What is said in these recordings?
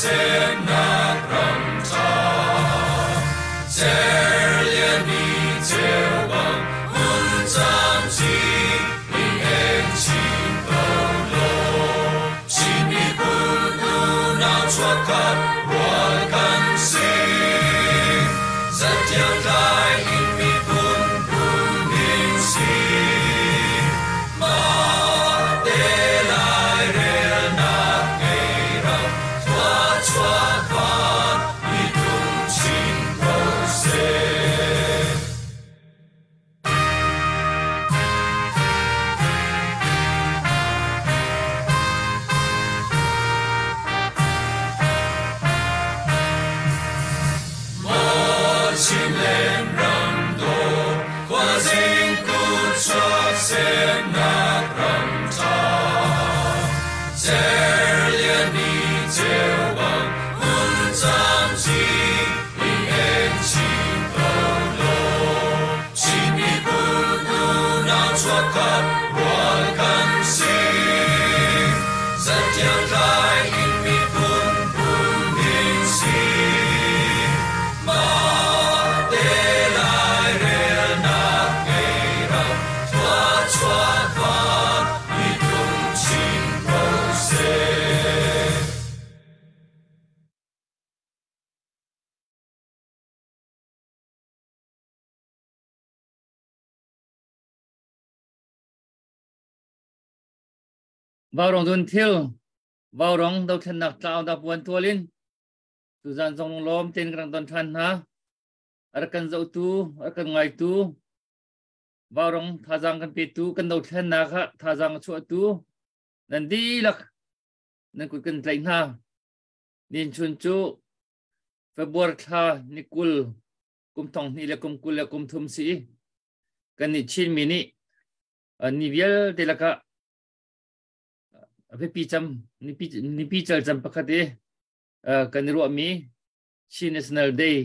semnak ram ṭha. Cerlian ni ceu bang hun camcin in eng chin ko law. Chin miphun unau chuakkhat rual kan si. Zantiang tlai in miphun phun si. Mah te lairelnak ngei ram thluachuah van i tlung chin ko seh. Maw Chinland ram dawt khuazing kutchuak semnak ram ṭha. Cerlian ni ceu bang hun camcin in eng chin ko law. Chin miphun unau chuakkhat rual kan si. Zantiang tlai in miphun phun ding si. Mah te lairelnak ngei ram thluachuah van i tlung chin ko seh. Vaurong dun thil vaurong dothlennak tlau da puan tualin tuzan zong lawm ten kan don than hna ar kan zohtu ar kan ngaitu vaurong thazang kan petu kan dothlennak kha thazang a chuahtu nan dihlak nan kut kan tlaih hna nin chun cu February thla ni 20 kum thong hnih le kum 23 si kan nih Chinmi nih ni vialte lakah biapi cam nipi cal cam pakhat i kan i ruahmi Chin National Day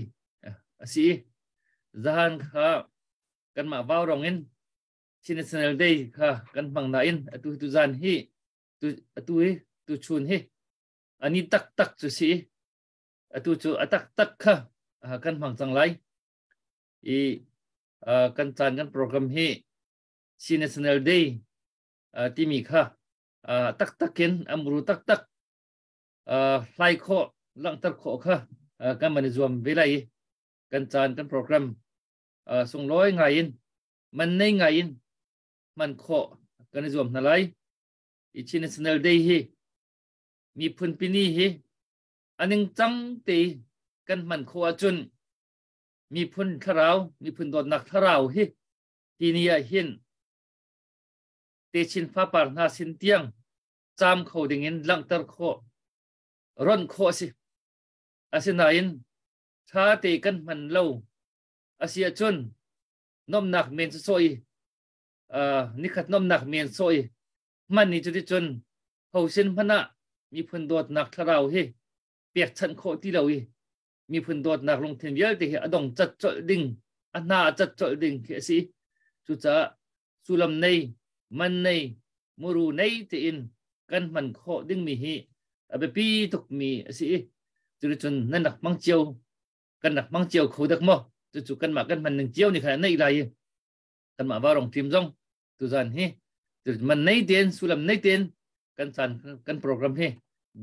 a si i zahan kha kanmah vaurong in Chin National Day kha kan hmang nain atu tu zan hi tu atu hi tu chun hi ani taktak cu si atu cu a taktak kha kan hmang cang lai i kan caan kan program hi Chin National Day timi kha taktak in amru taktak hlai khawh langhter khawh kha kan man i zuam ve lai i kan caan kan program sunglawi ngai in man nei ngai in hman khawh kan i zuam hna lai i Chin National Day hi miphun pini hi aning cang te kan hman khawh ahcun miphun thlarau miphun dawtnak thlarau hi hi ni ah hin techin fapar hna sin tiang caam kho ding in langhter khawh ronh khawh a si. Asinain ṭha te kan hman lo a si ahcun nomnak men cu sawh i nikhat nomnak men sawh i hman ni cuticun ho sin hmanh ah miphun dawtnak thlarau hi pekchanh khawh ti lo i miphun dawtnak lungthin vialte hi a dong cat colh ding a hna a cat colh ding khi a si. Cucaah sullam nei man nei muru nei tein kan hman khawh dingmi hi a biapi tukmi a si i cuticun nan rak hmang cio kan rak hmang cio kho dak maw? Cucu kanmah kan hman ning cio nih khan a neih lai i kanmah varong team zong tuzan hi man nei tein sullam nei tein kan caan kan program hi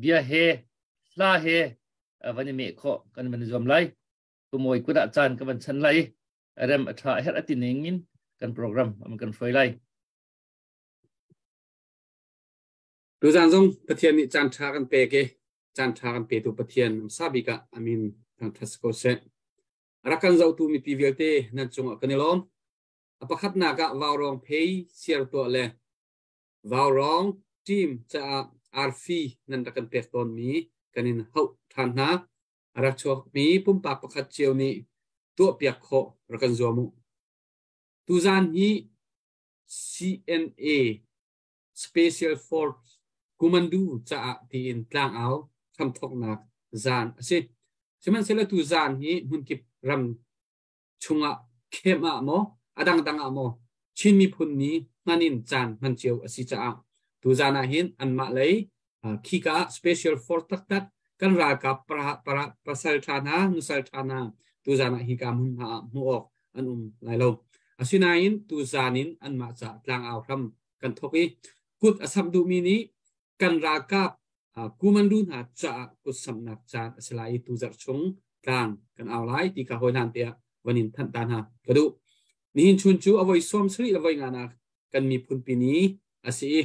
bia he hla he van i meh khawh kan van i zuam lai. Tumawi kut ah caan ka van chan lai rem a ṭha a herh a ti ning in kan program am kan hruai lai. Tuzan zong Pathian nih caan ṭha kan pek i caan ṭha kan petu Pathian sabik ah amin thangṭhat si ko seh. Rak kan zohtu mipi vialte nan cungah kan i lawm. A pakhatnak ah Vaurawng phei siar tuah le Vaurawng team caah arfi nan rak kan pek tawnmi kan in hauh ṭhan hna. A rak chuakmi pumpak pakhat cio nih tuahpiak khawh rak kan zuam u. Tuzan hi CNA Special Force Kumandu caah tiin tlangau hramthawknak zan a si. Sihmanhsehlaw tu zan hi hmunkip ram chungah camp ah maw a dangdang ah maw Chin miphun ni hman in caan hman cio a si caah tuzan ah hin anmah lei khika special force taktak Kan ralkap para pasal ṭha hna, nusal ṭha hna tuzan ah hika hmun hna ah hmuh awk an um lai lo. Asinain tuzan in anmah ca tlangau hram kan thawk i kut a samh duhmi nih kan ralkap kumandu hna caah kut samhnak caan a si lai i tuzarh chung tlang kan au lai ti kha hawi hlan te ah van in thanh ta hna ka duh. Nihin chun cu a voi 70 le voi nganak kan miphun pi ni a si i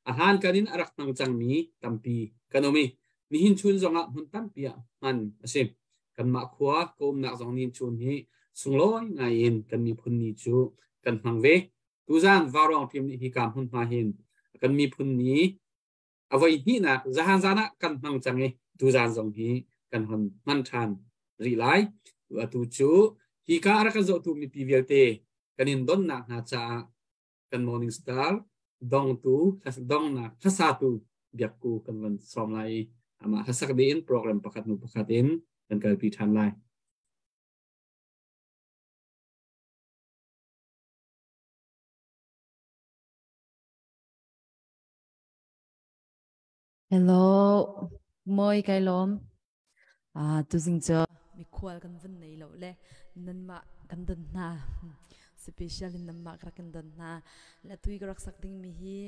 a hlan kan in a rak hmang cangmi tampi kan um i nihin chun zongah hmun tampi ah hman a si. Kanmah khua ka umnak zong nihin chun hi sunglawi ngai in kan miphun ni cu kan hmang ve. Tuzan Vaurawng team nih hika hmunhma hin kan miphun ni a voi hnihnak zahan zan ah kan hmang cang i tuzan zong hi kan hon hman ṭhan rih lai. Atu cu hika a rak kan zohtu mipi vialte kan in donnak hna caah kan Morning Star dongtu dongnak hlasatu biakku kan van sawm lai i amah hlasak dih in program pakhat hnu pakhat in kan kalpi ṭhan lai. Hello, moi kai lawm. Ah, tuzing cu mikhual kan vun nei lo le nanmah kan don hna. Special in nanmah ka rak kan don hna. Le tui ka rak sak ding mi hi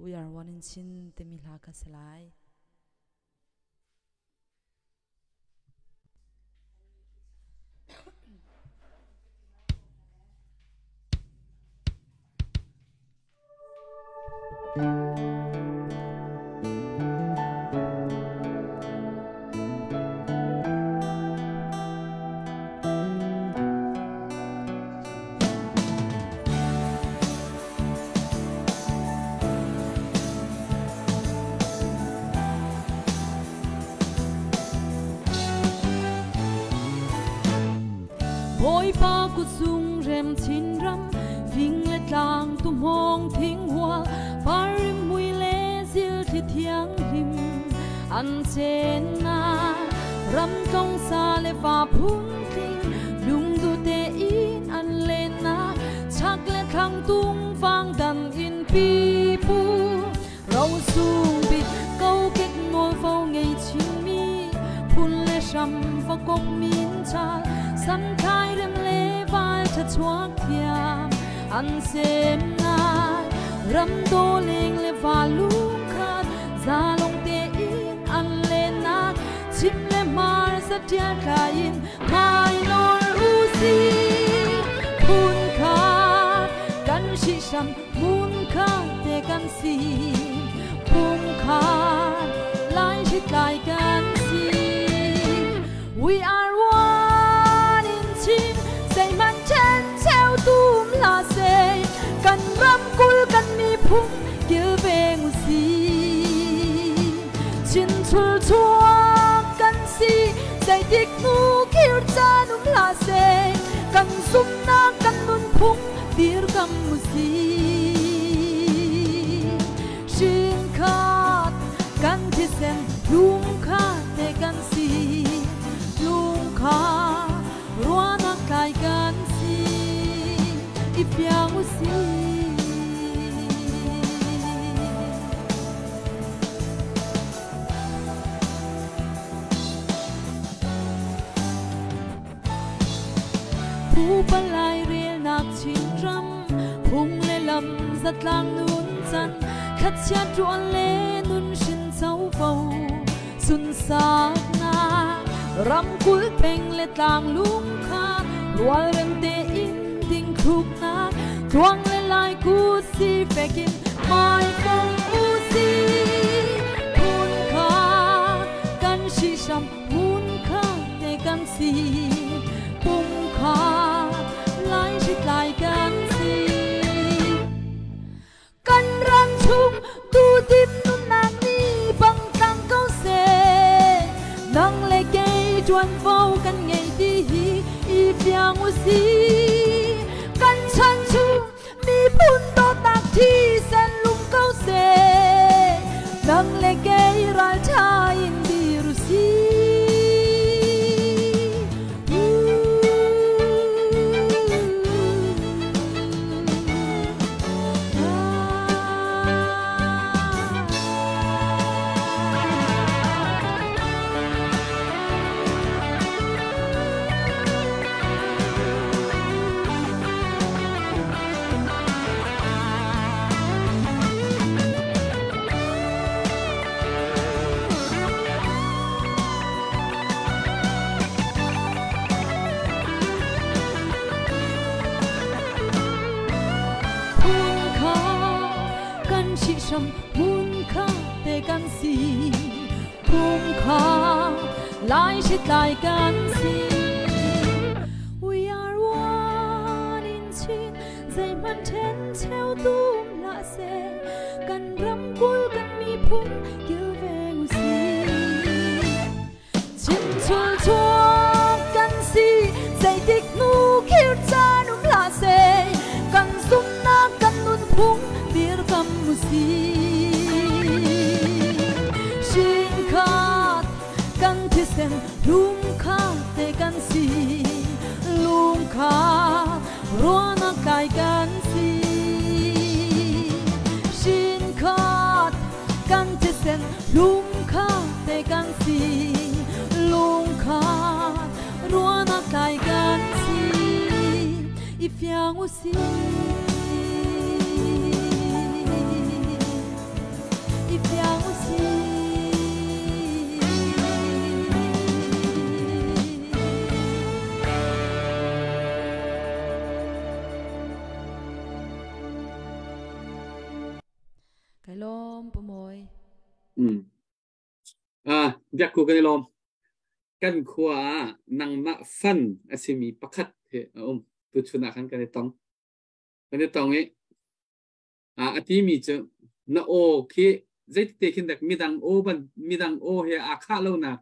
We Are One in Chin timi hla kha si lai. Bawipa kutzung rem chinram fing le tlang tu hmawng thing hual parim mui le zil thli thianghlim an chen na ram tlong sa le fa phun tling lungdu te in an len na chak le thlang tung vang dan in pi pu ro sung bik kokek nawlvo ngei chinmi phun le hram vakok min chal santhai rem le val tha chuak thiam an sem nai ram do leng le valung khat zalong te in an le nak chim le mar za tial tla in mai nor u si phun khat kan si sham mun khat te kan si phung khat lai hit lai kan si we are one in Chin sei man chen cheu tum la se kan ram kul kan mi phung kil veng si chin chul chuak kan si zeitik nu khir chan um la se kan sum na kan nun phung dirkam si shin khat kan thisen lung khat te kan si lung kha ruanak kai kan si ipiang u si. Phu palai relnak Chinram phung le lam zatlang nun chan khatchia tuan le nun shin covo sunsak na ramkul peng le tlang lung kha rual rem te in ding thluk na tuang le lai ku si fekin mai fong u si phun kha kan si sham mun kha te kan si pum kha lai hrit lai kan si kan ram chung tu dim nunnak ni bang tlang ko se nang le kei tuan vo kan ngei ti hi i piang u si kan chan chung miphun dawtnak thi sen lum ko se nang le kei ral tha in dir u si. hram hmun kha te kan si Pum kha lai hritlai kan si We are one in Chin zeihmanh ṭhen cheu tum hlah seh kan ramkulh kan miphun kilveng usih Chimchul chuak kan si zeitik hnu khir caan um hlah seh kan zumhnak kan nunphung dirkam usih Hrinkhat kan thisen hlumkhat te kan si lungkhat ruahnak tlai kan si Hrinkhat kan thisen lungkhat te kan si lungkhat ruahnak tlai kan si i fiang usih i fiang usih Kai lawm Pu Mawi. Biak ku kan i lawm. Kan khua ah nangmah fan a simi pakhat he a um. Tuchun ah khan kan i tong. Kan i tong i a timi cu na aw khi zeitite khin dak midang aw ban midang aw he aa khah lonak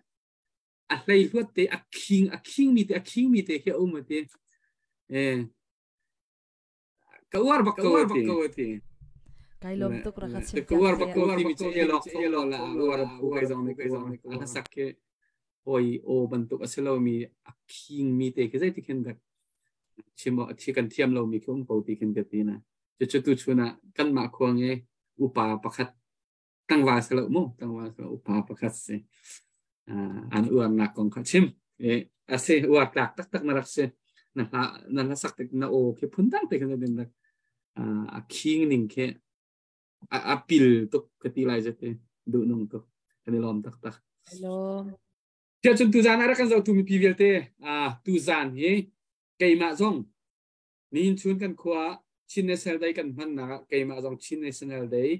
a hlei hluat te a khing a khing mi te a khing mi te khi a um a ti. Eh ka uar bak ko ati Kai lom tuk ra ka chim ka uar bak ko ti mi chu elok elo la uar phu kai zong ni kai zong ni a sak ke oi o bantuk asilo mi a khing mi te khi zei ti khin dak chim a thi kan thiam lo mi khi um ko ti khin ka ti na chu chu tu chuna kan ma khuang e upa pakhat tangwa selo mu tangwa selo upa pakhat si an uar nak kong kha chim e ase uar tlak tak tak na rak si na hla na hla sak tik na o khi phun dang te khan din rak a khing ning khi a pil tuk ka ti lai zate duh nung tuk kan i lawm tak tak. Hello. Tia chun tu zan ara kan zo tu mi pi vialte a tu zan hi keimah zong Nihin chun kan khua Chin National Day kan hmannak ah keimah zong Chin National Day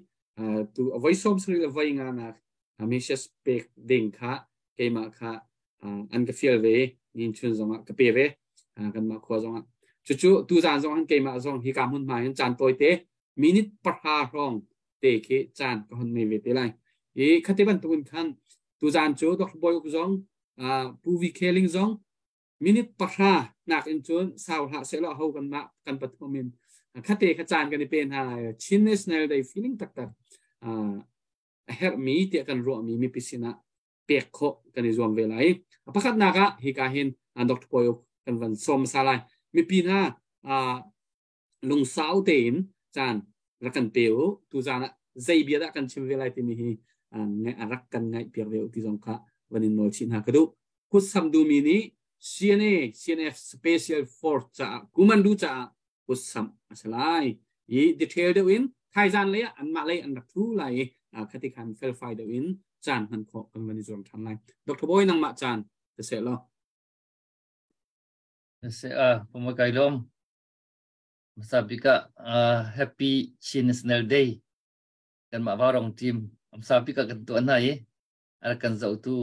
tu voi 70 le voi nga nak message pek ding kha keimah kha an ka fial ve nihin chun zong ah ka pe ve kanmah khua zong ah cucu tu zan zong han keimah zong hi ka hmun hma hin caan tawi te minute 10 hrawng te khi caan ka hon nei ve te lai i khate bantukin khan tu zan cu Dr. Boy Uk zong Pu VK Ling zong minute 10 nak in cun sau hlah sehlaw ho kan mah kan pathum in khate kha caan kan i pe hna lai. Chin National Day feeling taktak a herhmi tiah kan ruahmi mipi sinah pek khawh kan i zuam ve lai. Pakhatnak ah hika hin Dr. Poyuk kan van sawm hmasa lai. Mipi hna lungsau tein caan rak kan pe u. Tuzaan ah zei bia dah kan chim ve lai timi hi rak kan ngaih piak ve u ti zong kha van in nawl chih hna ka duh. Kut sam duhmi nih CNA, CNF Special Force caah kumandu caah kut sam a si lai. I detail deuh in thaizan lei ah anmah lei an rak thu lai i khati khan felfai deuh in caan hman khawh kan van i zuam ṭhan lai. Dr. Bawi nangmah caan ka seh law. Se a puma kai lom. Hmasa bik ah Happy Chin National Day kanmah Vaurawng team hmasa bik ah kan tuah hna i a rak kan zohtu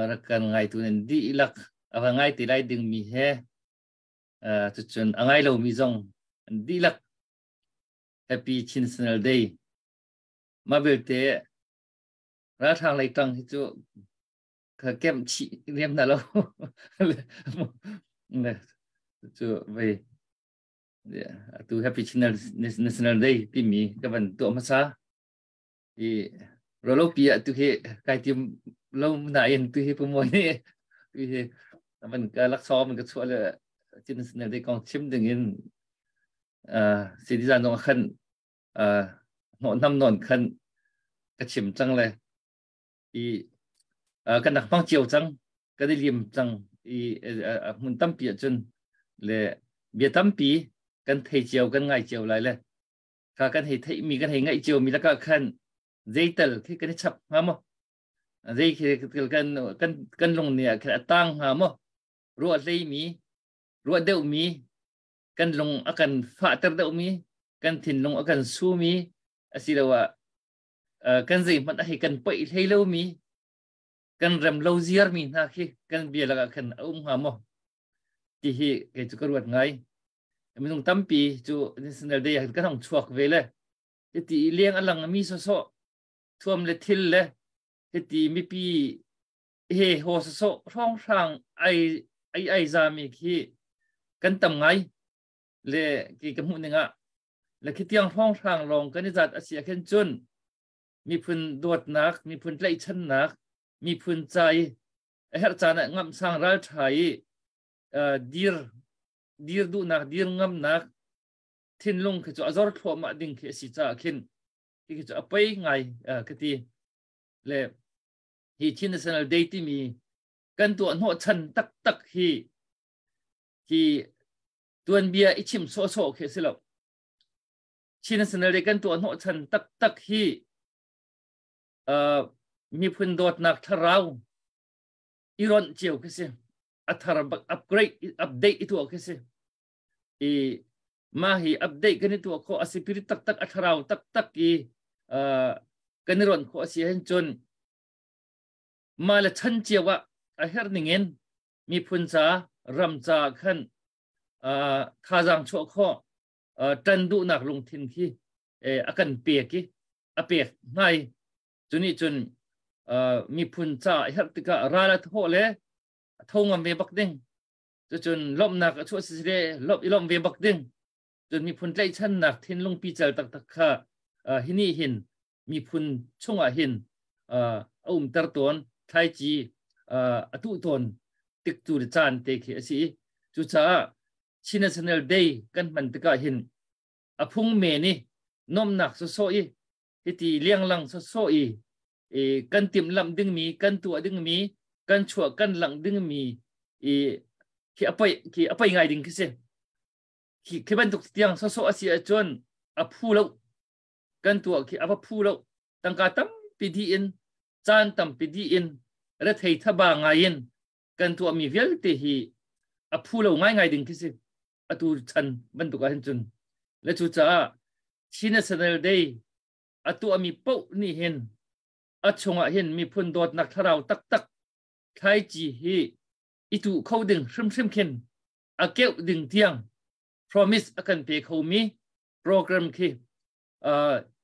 rak kan ngaitu nan dihlak a va ngai te lai dingmi he cucun a ngai lomi zong an dihlak Happy Chin National Day. Mah belte ralhrang lei tang hi cu ka kemh chih riam na lo cu vei atu Happy National Day timi ka van tuah hmasa i rolo pi ah tu hi kai tim lo na in tu hi pumoi ni tu hi van ka laksawng man ka chuah le Chin National Day kong chim ding in citizen zong khan hnawh nam non khan ka chim cang le i kan rak hmang cio cang kan i lim cang i hmun tampi ahcun le bia tampi kan thei cio kan ngai cio lai le kha kan hei theihmi kan hei ngaih cio mi lakah khan zeital khi kan i chap hnga maw zei khi kan kan kan lung nih ah khan a tang hnga maw ruah hleimi ruah deuhmi kan lung a kan fahter deuhmi kan thinlung a kan sumi. Asiloah kan zeihmanh a hei kan paih hlei lomi kan rem lo ziarmi hna khi kan bia lakah khan a um hnga maw ti hi kei cu ka ruat ngai. Minung tampi cu National Day ah kan hong chuak ve le hiti i leng a lang mi sawsawh thuam le thil le hiti mipi he ho sawsawh hrawnghrang ai ai ai zami khi kan tam ngai le ki ka hmuh ning ah le khitiang hrawnghrang lawng kan i zat a si ah khin cun miphun dawtnak miphun tlaihchannak miphun ca i a herh caan ah ngamhsang ralṭha i dir dir duhnak dir ngamnak thinlung khi cu a zor thluahmah ding khi a si caah khin khi cu a pei ngai ka ti le hi Chin National Day timi kan tuah hnawh chan taktak hi hi tuanbia i chim sawhsawh khi a si lo. Chin National Day kan tuah hnawh chan taktak hi miphun dawtnak thlarau i ronh cio khi si. A thar bak upgrade update i tuah khi si. I mah hi update kan i tuah khawh a spirit taktak a thlarau taktak i kan i ronh khawh a si ahhin cun mah le chan cio ah a herh ning in miphun ca ram ca khan thazaang chuah khawh ṭan duhnak lungthin khi a kan pek i a pek hnai cu nih cun miphun ca herh tikah ral a thawh le a tho ngam ve bak ding cucun lawmhnak a chuah si le lawmh i lawmh ve bak ding cun miphun tlaihchannak thinlung pical taktak kha hi nih hin miphun chungah hin a umter tawn thlaici a tuh tawn tik tu le caan te khi a si cucaah Chin National Day kan hman tikah hin a phung men i nomnak sawsawh i hiti lianglang sawsawh i kan timhlamh dingmi kan tuah dingmi kan chuah kan langh dingmi i khi a khi a poi ngai ding khi si khi khi bantuk tiang sawsawh a si ahcun a phu lo kan tuah khi a va phu lo tangka tampi di in caan tampi di in rethei thaba ngai in kan tuahmi vialte hi a phu lo ngaingai ding khi si atu chan bantuk ah hin cun le cu caah Chin National Day a tuahmi paoh nih hin a chungah hin miphun dawtnak thlarau taktak thlaici hi i tuh kho ding hrimhrim khin a keuh ding tiang promise a kan pe khomi program khi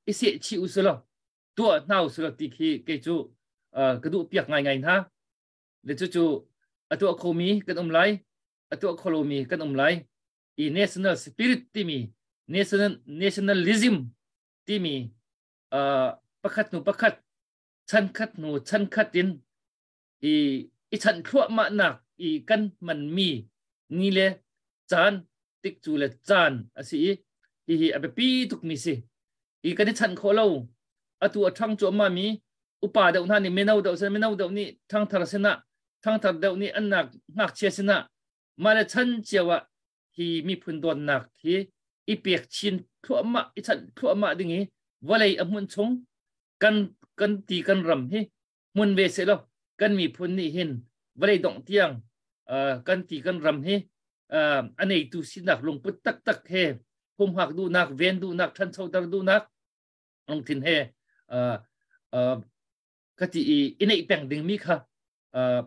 i seh chih u sulaw tuah hna u sulaw ti khi kei cu ka duh piak ngaingai hna le cucu a tuah khomi kan um lai a tuah kho lomi kan um lai i national spirit timi national nationalism timi pakhat hnu pakhat chan khat hnu chan khat in i i chanh thluahmah nak i kan hmanmi ni le caan tik cu le caan a si i hihi a biapi tukmi si i kan i chanh khawh lo atu a ṭhang cuahmah mi upa deuh hna nih mino deuh sin mino deuh nih ṭhangthar sinah ṭhangthar deuh nih an nak ngakchia sinah mah le chan cio ah hi miphun dawtnak hi i pek chin thluahmah i chanh thluahmah ding i vawlei a hmun chung kan kan ti kan ram hi hmun ve seh law kan miphun nih hin vawlei dongh tiang kan ti kan ram hi a neitu sinak lungput taktak he humhak duhnak ven duhnak ṭhanchoter duhnak lungthin he ka ti i i neih peng dingmi kha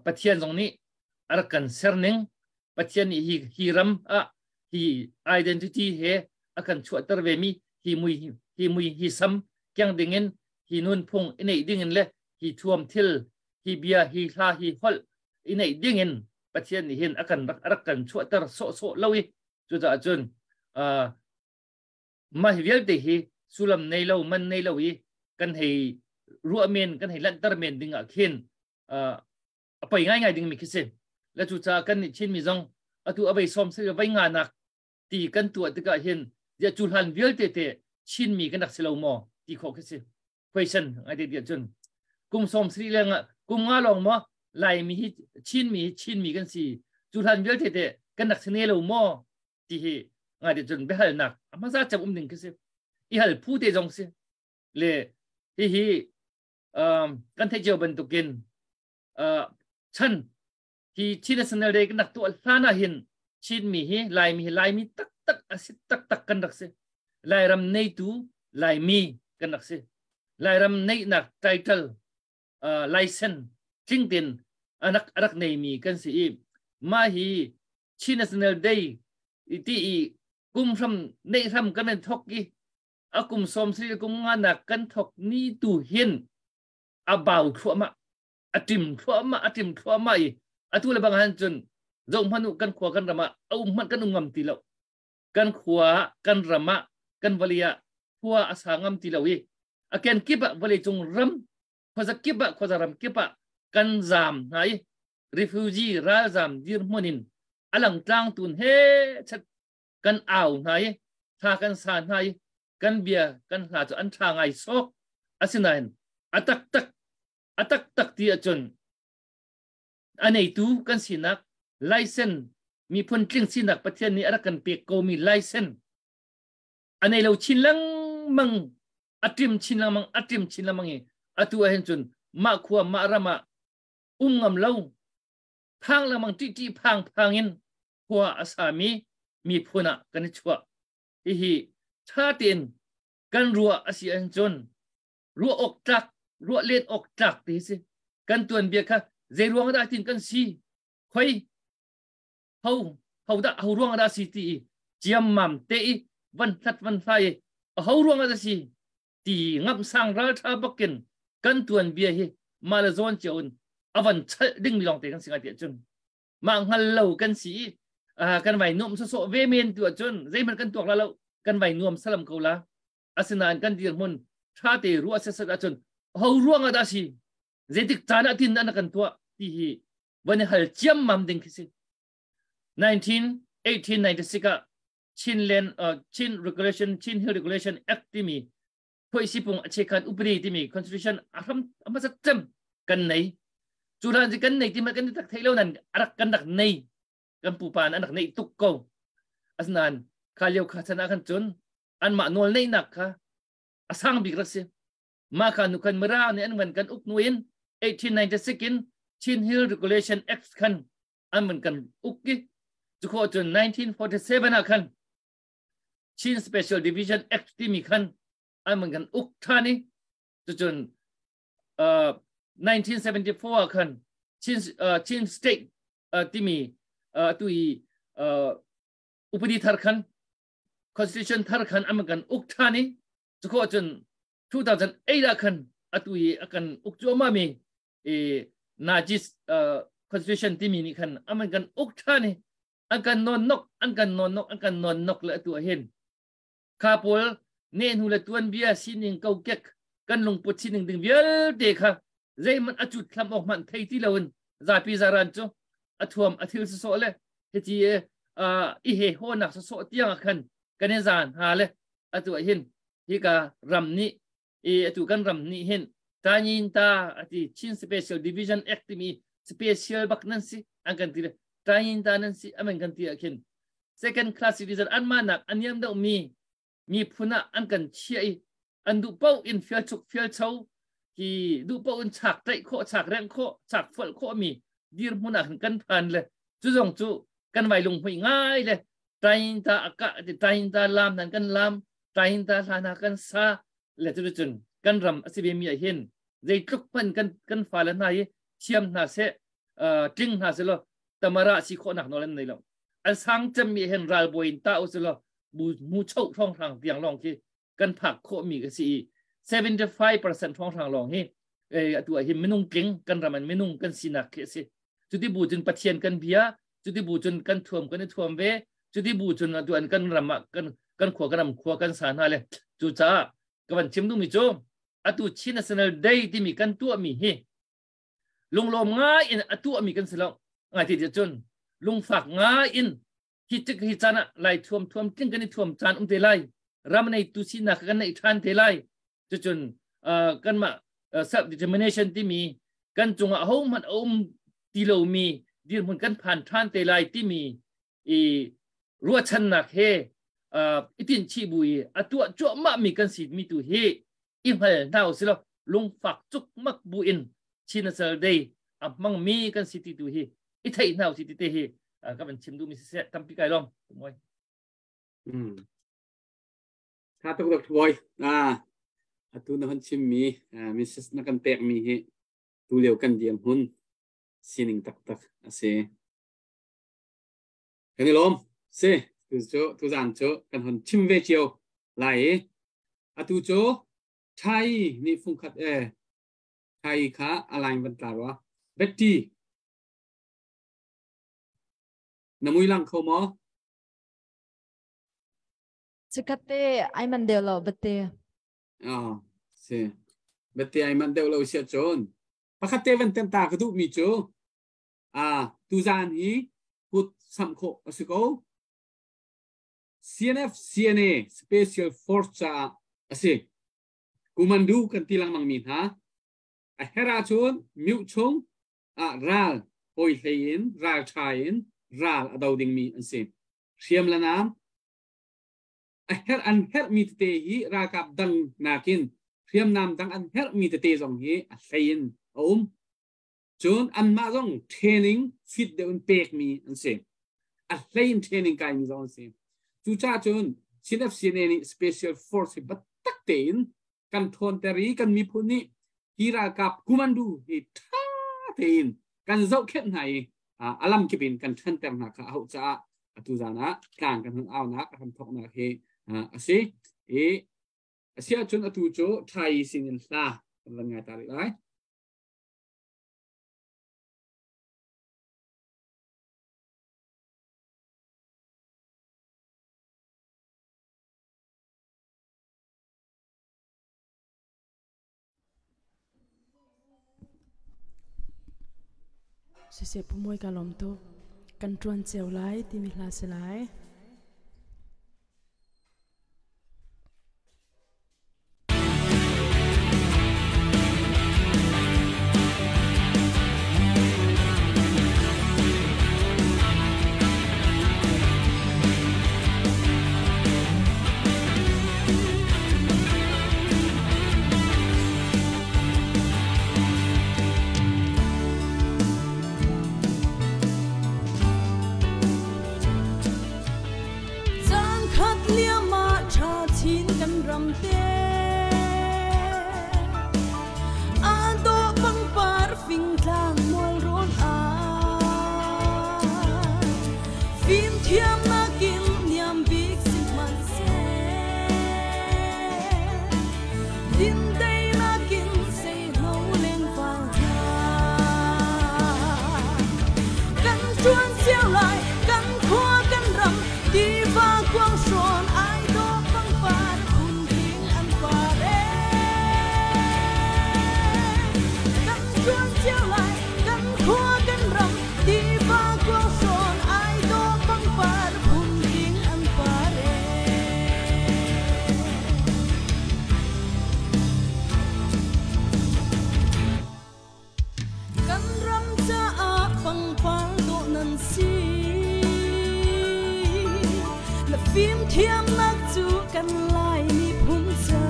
Pathian zong nih a rak kan ser ning Pathian nih hi hi ram ah hi identity he a kan chuahter ve mi hi mui hi mui hi sam keng dingin hi nunphung i neih dingin le hi thuam thil hi bia hi hla hi holh i neih dingin Pathian nih hin a kan rak rak kan chuahter sawhsawh lo i cucaah cun mah hi vialte hi sullam nei lo man nei lo i kan hei ruah men kan hei lanhter men ding ah khin a poi ngaingai ding mi khi si le cucaah kan nih Chin mi zong atu a vei sawm se vei nga nak ti kan tuah tikah hin zia cu hlan vialte te Chin mi kan rak si lo maw ti khawh khi si question ngai te tiah cun kum sawm sri le nga kum nga lawng maw Lai mi hi Chin mi hi Chin mi kan si cu hlan vialte te kan rak si ne lo maw ti hi ngai te cun biahalnak a hmasa cem um ding khi si i hal phu te zong si le hihi kan theih cio bantukin chan hi Chin National Day kan rak tuah hlan ah hin Chin mi hi Laimi hi Laimi taktak a si taktak kan rak si Lairam neitu Laimi. Kan rak si. Lairam neihnak title license tling tin arak arak neimi kan si i mah hi Chin National Day ti i kum hram neih hram kan in thok i a kum som sri kum nga nak kan thok ni tu hin a bau thluahmah a tim thluahmah a tim thluahmah i atu le bang han cun zoh hmanh u kan khua kan ram ah a um hmanh kan um ngam ti lo kan khua kan ram ah kan vali ah khua a sa ngam ti lo i a ken kip ah vawlei cung ram khuaza kip ah khuaza ram kip ah kan zam hna i refugee ralzam dirhmun in alang tlang tun he chat kan au hna i tha kan sa hna i kan bia kan hla cu an tha ngai sok asinain a taktak a taktak ti ahcun a neitu kan sinak license miphun tling sinak Pathian nih a rak kan pek komi license a nei lo chin lengmang a ṭim chin lengmang a ṭim chin lengmang i atu ah hin cun mah khua mah ram ah um ngam lo phang lengmang ṭihṭih phang phang in khua a sami miphun ah kan i chuah hihi ṭha tein kan ruah a si ahcun cun ruah awk tlak ruah len awk tlak ti si kan tuan bia kha zei ruang dah tin kan si khoi ho ho dah ho ruang dah si ti i ciammam te i van hlat van hlai i ho ruang dah si ti ngam sang ral tha bakin kan tuan bia hi mah le zawn cio in avan chalh ding mi lawng te kan si ngai ti ahcun mah hngal lo kan si i kan vai nuam sawsawh ve men tu ahcun zeihmanh kan tuak la lo kan vai nuam salam ko la asinain kan dirhmun tha te ruah sesat ahcun ho ruang ah dah si zeitik caan ah tin an kan tuah ti hi van i hal ciammam ding khi si 19 1896 ah Chinland Chin Regulation Chin Hill Regulation Act timi phoi sipung a chekhan upadi timi constitution a hram a hmasa cem kan nei cu hlan kan nei ti ma kan tak thei lo nan arak kan rak nei kan pupa an rak nei tuk ko asnan kha lio kha chan ah khan cun anmah nawl neihnak kha a sang bik rak si mah kha nu khan Mirang nih an van kan uk nu in 1896 in Chin Hill Regulation Act khan an van kan uk i cu khawh cun 1947 ah khan Chin Special Division Act timi khan an van kan uk ṭhan i cucun 1974 ah khan Chin, Chin State timi tu i upadi thar khan constitution thar khan an kan uk ṭhan i cu khawh cun 2008 ah khan atu i a kan uk cuahmah mi i Najis constitution timi nih khan an kan uk ṭhan i an kan non nok an kan non nok an kan non nok le atu ah hin kha pawl ne hnu le tuanbia sining kokek kan lungput sining ding vialte kha zeihmanh a cut thlam awk hmanh thei ti loin zapi zaran cu a thuam a thil sawsawh le hiti i he haw nak sawsawh tiang ah khan kan i zan ha le atu ah hin hika ram nih i atu kan ram nih hin Tanyin ta ati Chin Special Division Act timi special bak nan si an kan ti le Tanyin ta nan si amen kan ti ah khin second class citizen an ma nak aniam deuh mi miphun ah an kan chiah i an duh paoh in fial chuk fial cho hi duh paoh in chak tlaih khawh chak rengh khawh chak fualh khawh mi dirhmun ah khan kan phan le cu zong cu kan vai lung hmui ngai le tain ta aka ti tain ta lam nan kan lam tain ta hla na kan sa le cu cun kan ram a si ve mi ah hin zeitluk hman kan kan fa le hna hi thiam hna seh tling hna se lo tamara si khawh nak nawl an nei lo an sang cem mi hen ralbawi in ta u se lo bu mu cho thong hrang tiang long khi kan phak khawh mi ka si i 75% thong hrang long hi atu ah hin minung tling kan ram an minung kan sinak khi a si cuti bu cun pathian kan bia cuti bu cun kan thuam kan i thuam ve cuti bu cun atu an kan ram ah kan kan khua kan ram khua kan sa hna le cu caah ka van chim duhmi cu atu Chin National Day timi kan tuahmi hi lunglawm ngai in a tuahmi kan si lo ngai ti cun lungfak ngai in hi tik hi caan ah lai thuam thuam tling kan i thuam caan um te lai ram nei tu sinak kan neih ṭhan te lai cucun kanmah self determination timi kan cungah hohmanh a um ti lomi dirhmun kan phan ṭhan te lai timi i ruahchannak he i tinhchih bu i a tuah cuahmah mi kan si mi tu hi i hngal hna usih lungfak cukmak bu in Chin National Day a hmang mi kan si ti tu hi i theih hna usih ti te hi ka van chim duh mi siseh tampi kai lawm moi. Tha tuk Dr. Boy. Ah. Atu na hon chimmi message na kan pekmi hi tulio kan dirhmun sining taktak a si. Kan i lawm. Si, tu cu tuzaan cu kan hon chim ve cio lai i atu cu Thai nih fungkhat e Thai kha a line van tla rua. Betty na mui lang kho maw? Chikat te ai man deuh lo bate. Ah, si. Bate ai man deuh lo sia cun. Pakhat te van tem ta ka duh mi cu ah tuzan hi kut sam khawh a si ko. CNF CNA Special Force caah a si. Kumandu kan ti lengmang mi hna. A her ahcun myu chung ah ral hawi hlei in ral tha in ral a do dingmi an si. Hriam le nam a herh an herhmi tete hi ralkap dang nakin hriamnam dang an herhmi tete zong hi a hlei in a um. Cun anmah zong training fit deuh in pekmi an si. A hlei in training kaimi zong an si. Cucaah cun Chin FCNA nih Special Force hi biatak tein kan ṭhawnter i kan miphun nih hi ralkap kumandu hi ṭha tein kan zohkhenh hna i a lamkip in kan ṭhanter hna kha a hauh caah atu zan ah tlang kan hun aunak a hramthawknak hi a si i a si ahcun atu cu ṭhai sin in hla kan van ngai ta rih lai. Siseh Pu Mawi ka lawm tuk. Kan ṭuan cio lai timi hla si lai. Caan khat liam ah ṭha chin kan ram te Aa dawh pangpar fingtlang mualrawn ah Fimthiamnak in niam bik si hmanhseh Dindeinak in seihno lengvang hna Kan ṭuan cio lai kan khua kan ram tiva kuang hrawn ai dawh pangpar phunking an par ee Kan ṭuan cio lai kan khua kan ram tiva kuang hrawn ai dawh pangpar phunking an par ee Kan ram caah pangpar dawh nan si. Na fimthiamnak cu kan Lai miphun ca.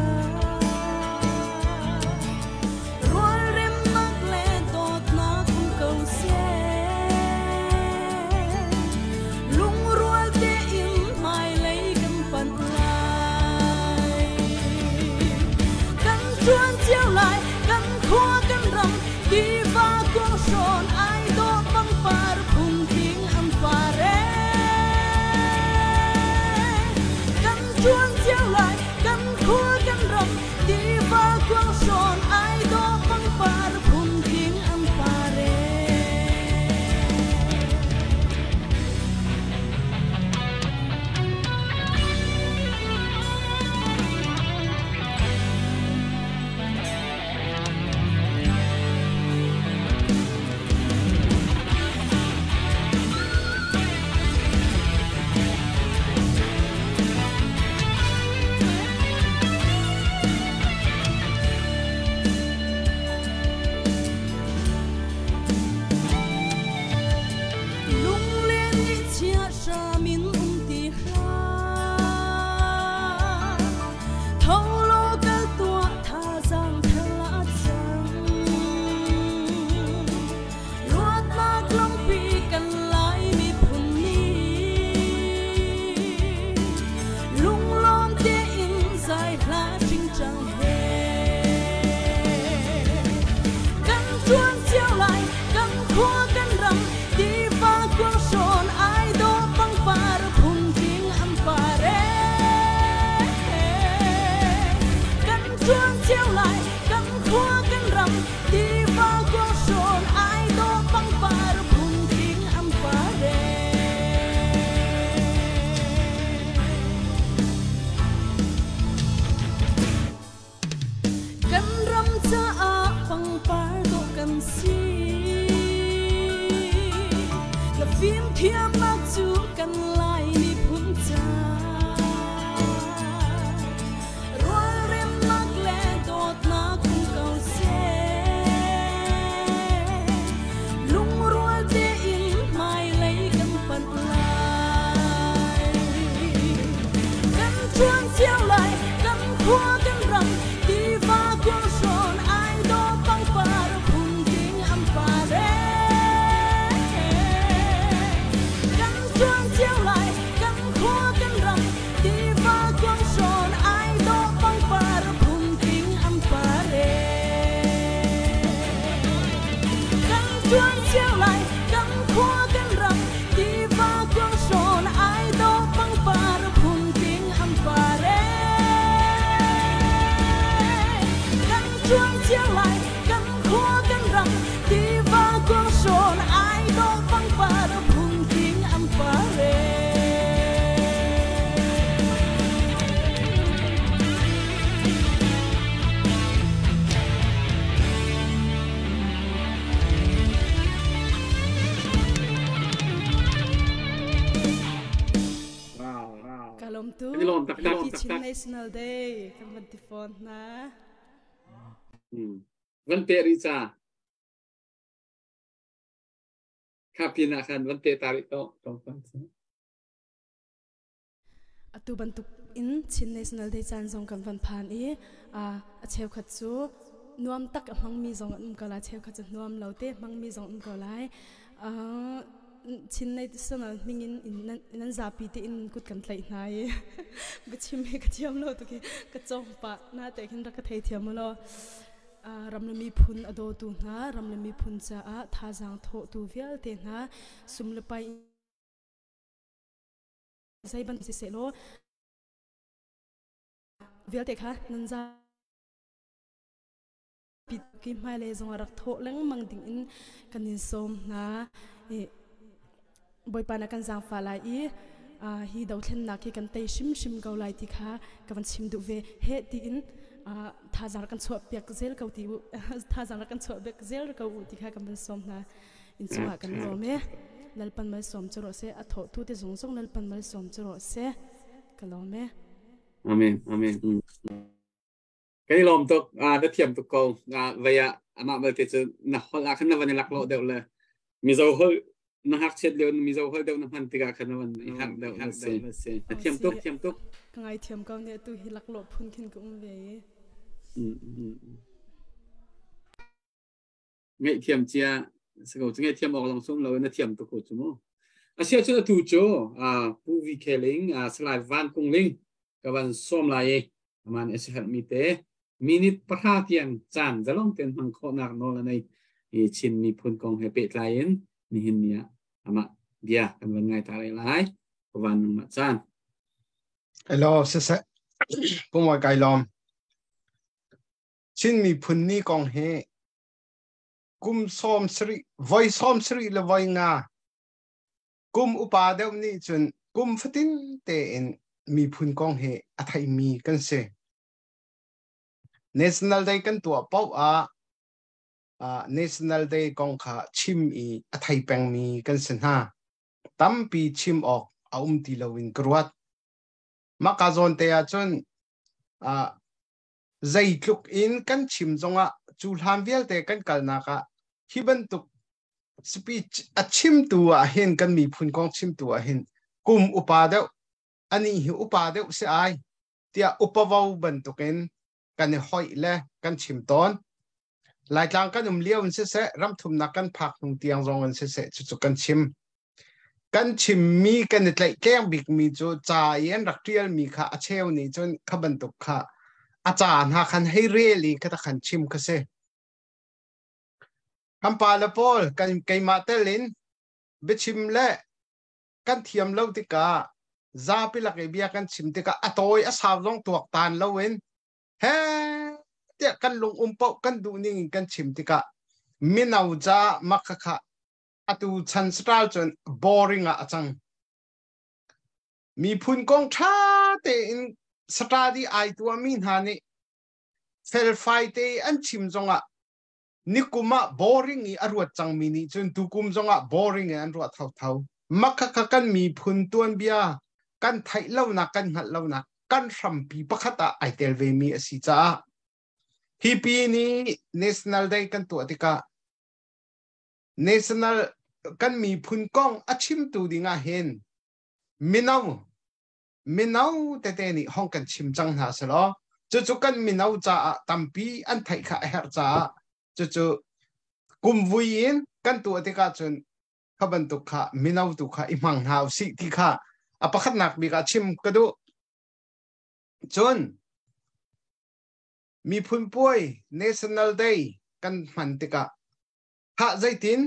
Rualremnak le dawtnak um ko seh. Lungrual tein hmailei kan panh lai. Kan ṭuan cio lai, kan khua kan ram, tiva kuang hrawn ai dawh pangpar phungtling an par ee. Kan ṭuan cio lai. cio lai kan khua kan ram tiva kuang hrawn ai dawh pangpar phunking an pare. Kan ram caah pangpar dawh kan si. Na fimthiamnak cu kan Lai miphun ca. Rualremnak le dawtnak um ko seh. Lungrual tein hmailei kan panh lai. Kan ṭuan cio lai, kan khua kan ram, tiva kuang hrawn ai dawh pangpar phunking an par ee. Kan ṭuan cio lai, kan khua kan ram, tiva kuang hrawn ai dawh pangpar phunking an par ee. Kan ṭuan cio lai, kan khua kan ram, tiva kuang hrawn ai dawh pangpar phunking an par ee. Kan ṭuan cio lai, kan khua kan ram, tiva kuang hrawn ai dawh pangpar phunking an par ee. Wow. Ka lawm Kan i tuk. lawm taktak. Happy Chin National Day kan van ti fawn hna. Van pe rih ca. Kha pin ah khan van pe ta rih ko. Atu bantuk in Chin National Day caan zong kan van phan i a cheukhat cu nuam tak a hmangmi zong an um ko lai, cheukhat cu nuam lo te hmangmi zong um ko lai. Chin National hming in nan zapi te in kut kan tlaih hna i biachim hi ka thiam lo tuk i ka cawng pah na te khin rak ka thei thiam u law. Ram le miphun a dawtu hna, ram le miphun caah thazaang thawhtu vialte hna, sum le pai zei bantuk siseh law vialte kha nan zapi ki hmailei zong ah rak thawh lengmang ding in kan in sawm hna. I Bawipa na kan zaangfah lai i hi dothlennak hi kan tei hrimhrim ko lai ti kha ka van chim duh ve. Heh tiin thazaang rak kan chuah piak zel ko ti u thazaang rak kan chuah piak zel ko u ti kha kan van sawm hna. Inn chungah kan lawm e. Lalpan malsawm cu rawh seh. A thawhtu te zung zong Lalpan malsawm cu rawh seh. Ka lawm e. Amen. Amen. Kan i lawm tuk. Na thiam tuk ko. Vei ah amah belte cu na holh ah khan na van i laklawh deuh le Mizo holh na ngakchiat lio Mizo holh deuh na hman tikah khan na van i harh deuh na si. Na thiam tuk, thiam tuk. Ka ngaithiam ko nih atu hi laklawh phun khin ka um ve i. Ngaihthiam cia si ko cu ngaihthiam awk lawng sum lo na thiam tuk ko cu mu. Asia cun atu cu Pu VK Ling Salai Van Kung Ling ka van sawm lai i aman a si herhmi te minute 10 tiang caan zalong ten hmang khawhnak nawl a nei i Chin miphun kong he pehtlai in nihin ni ah amah bia kan van ngai ta lai ka van nangmah caan. Hello, siseh. Pumoi kai lawm. Chin miphun ni kong hi kum 70 voi 75 le voi nga kum upa deuh nih cun kum fatin tein miphun kong hi a theimi kan si. National Day kan tuah paoh ah National Day kong kha chim i a thei pengmi kan si hna. Tampi chim awk a um ti loin ka ruat. Mah ka zawn te ah cun zeitluk in kan chim zongah cu hlan vialte kan kalnak ah hi bantuk speech a chimtu ah hin kan miphun kong chimtu ah hin kum upa deuh ani hi upa deuh si ai tiah upavo bantukin kan i hoih le kan chim tawn. Laitlang kan um lio in siseh ramthumnak kan phak hnu tiang zong in siseh cucu kan chim. Kan chimmi kan i tlaihtleng bikmi cu ca i an rak ṭialmi kha a cheu nih cun kha bantuk kha a ca hna khan hei rel i kha khan chim kha si. Kan pa le pawl kan keimah tel in biachim le kan thiam lo tikah zapi lak i bia kan chim tikah a tawi a sau zong tuaktan loin he tiah kan lung um paoh kan duh ning in kan chim tikah mino ca makhakha atu chan style cun boring ah a cang. Miphun kong ṭha tein study ai tuahmi hna nih felfai te an chim zongah nikum ah boring i a ruat cangmi nih cun tukum zongah boring in an ruah thotho. Makhakha kan miphun tuanbia kan theih lonak kan hngalh lonak kan hrampi pakhat ah ai tel ve mi a si caah hi pi nih National Day kan tuah tikah national kan miphun kong a chimtu ding ah hin mino mino tete nih hong kan chim cang hna selaw cucu kan mino caah tampi an theih kha a herh caah cucu kum vui in kan tuah tikah cun kha bantuk kha mino tu kha i hmang hna usih ti kha a pakhatnak bik ah chim ka duh. Cun miphun puai National Day kan hman tikah ha zeitin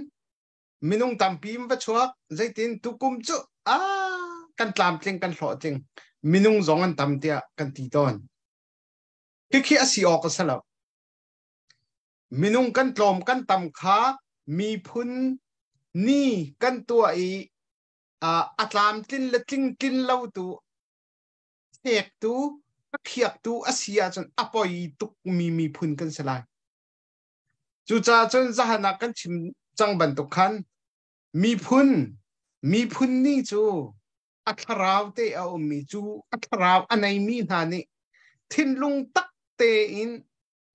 minung tampi va chuak zeitin tukum cu a kan tlamtling kan hlawhtling minung zong an tam tiah kan ti tawn. Khikhi a si awk a si lo. Minung kan tlawm kan tam kha miphun ni kan tuah i a tlamtlin le tlingtlin lo tu hektu a khiaktu a si ahcun a poi tukmi miphun kan si lai. Cucaah cun zahan ah kan chim cang bantuk khan miphun miphun ni cu a thlarau te a ummi cu a thlarau a neimi hna nih thinlung tak tein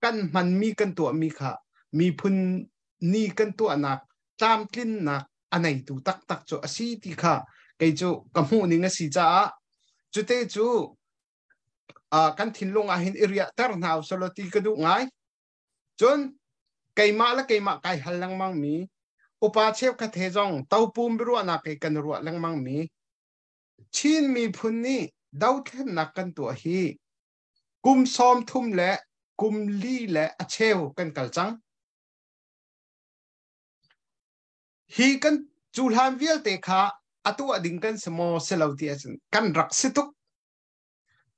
kan hmanmi kan tuahmi kha miphun ni kan tuahnak tlamtlinnak a neitu taktak cu a si ti kha kei cu ka hmuh ning a si caah cute cu kan thinlung ah hin i riahter hna usalaw ti ka duh ngai. Cun keimah le keimah kai hal lengmang mi upa cheukhat he zong topum biaruahnak he kan ruah lengmang mi Chin miphun nih dothlennak kan tuah hi kum 30 le kum li le a cheu kan kal cang. Hi kan cu hlan vialte kha a tuah ding kan si maw si lo ti ahcun kan rak si tuk.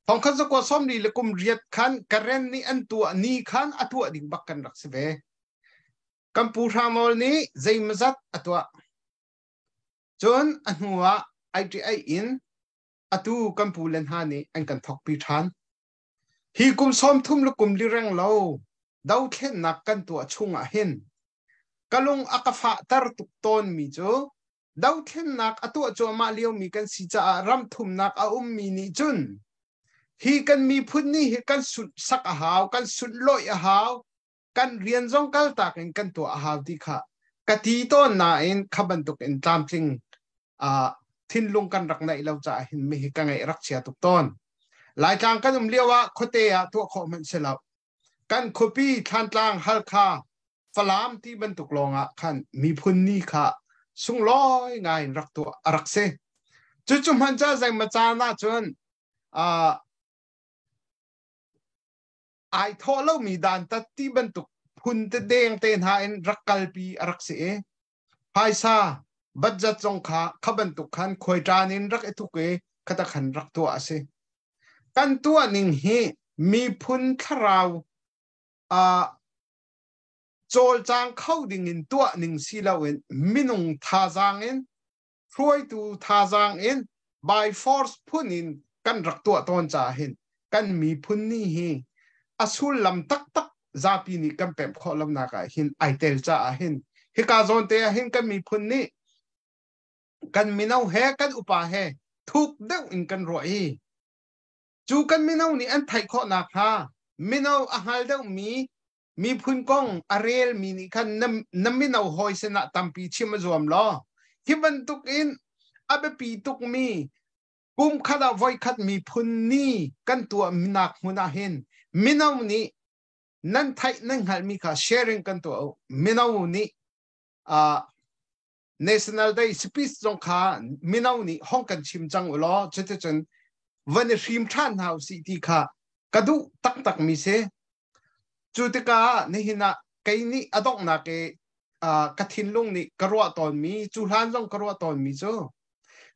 Thongkhat zakua 40 le kum riat khan Karen nih an tuah ni khan a tuah ding bak kan rak si ve. Kan pu Hramol nih zeimazat a tuah. Cun a hnu ah ITI in atu kan pu le hna nih an kan thokpi ṭhan. Hi kum 30 le kum li reng lo dothlennak kan tuah chung ah hin ka lung a ka fahter tuk tawnmi cu dothlennak a tuah cuahmah liomi kan si caah ram thumnak a ummi nih cun hi kan miphun nih hi kan sak a hau, kan sunhlawih a hau, kan rian zong kaltak in kan tuah a hau ti kha ka ti tawn nain kha bantuk in tlamtling thinlung kan rak neih lo caah hin mi hi ka ngeih rak chia tuk tawn. Laitlang kan um lio ah khuate ah tuah khawh hmanh si lo. Kan khuapi Thlantlang Halkha Falam ti bantuk lawng ah khan miphun ni kha sunglawi ngai in rak tuah a rak si. Cucu hman ca zeima caan ah cun ai thawh lomi dantat ti bantuk phun te deng te hna in rak kalpi a rak si i phaisa budget zong kha kha bantuk khan khuaiṭan in rak i tuk i khata khan rak tuah a si. Kan tuah ning hi miphun thlarau cawlcang kho ding in tuah ning si loin minung thazaang in hruaitu thazaang in by force phun in kan rak tuah tawn caah hin kan miphun ni hi a sullam taktak zapi nih kan pemh khawh lonak ah hin ai tel caah hin hika zawn te ah hin kan miphun nih kan mino he kan upa he thuk deuh in kan ruah i cu kan mino nih an theih khawh nakhnga mino a hngal deuhmi miphun kong a relmi nih khan na mino hawi sinah tampi chim a zuam law hi bantuk in a biapi tukmi kum khat ah voikhat miphun ni kan tuahnak hmun ah hin mino nih nan theih nan hngalhmi kha sharing kan tuah u. Mino nih National Day speech zong kha mino nih hong kan chim cang u law cuticun van i hrim ṭhan hna usih ti kha ka duh taktak mi si. Cu tikah nihin ah kei nih a donghnak i ka thinlung nih ka ruah tawnmi, cu hlan zong ka ruah tawnmi cu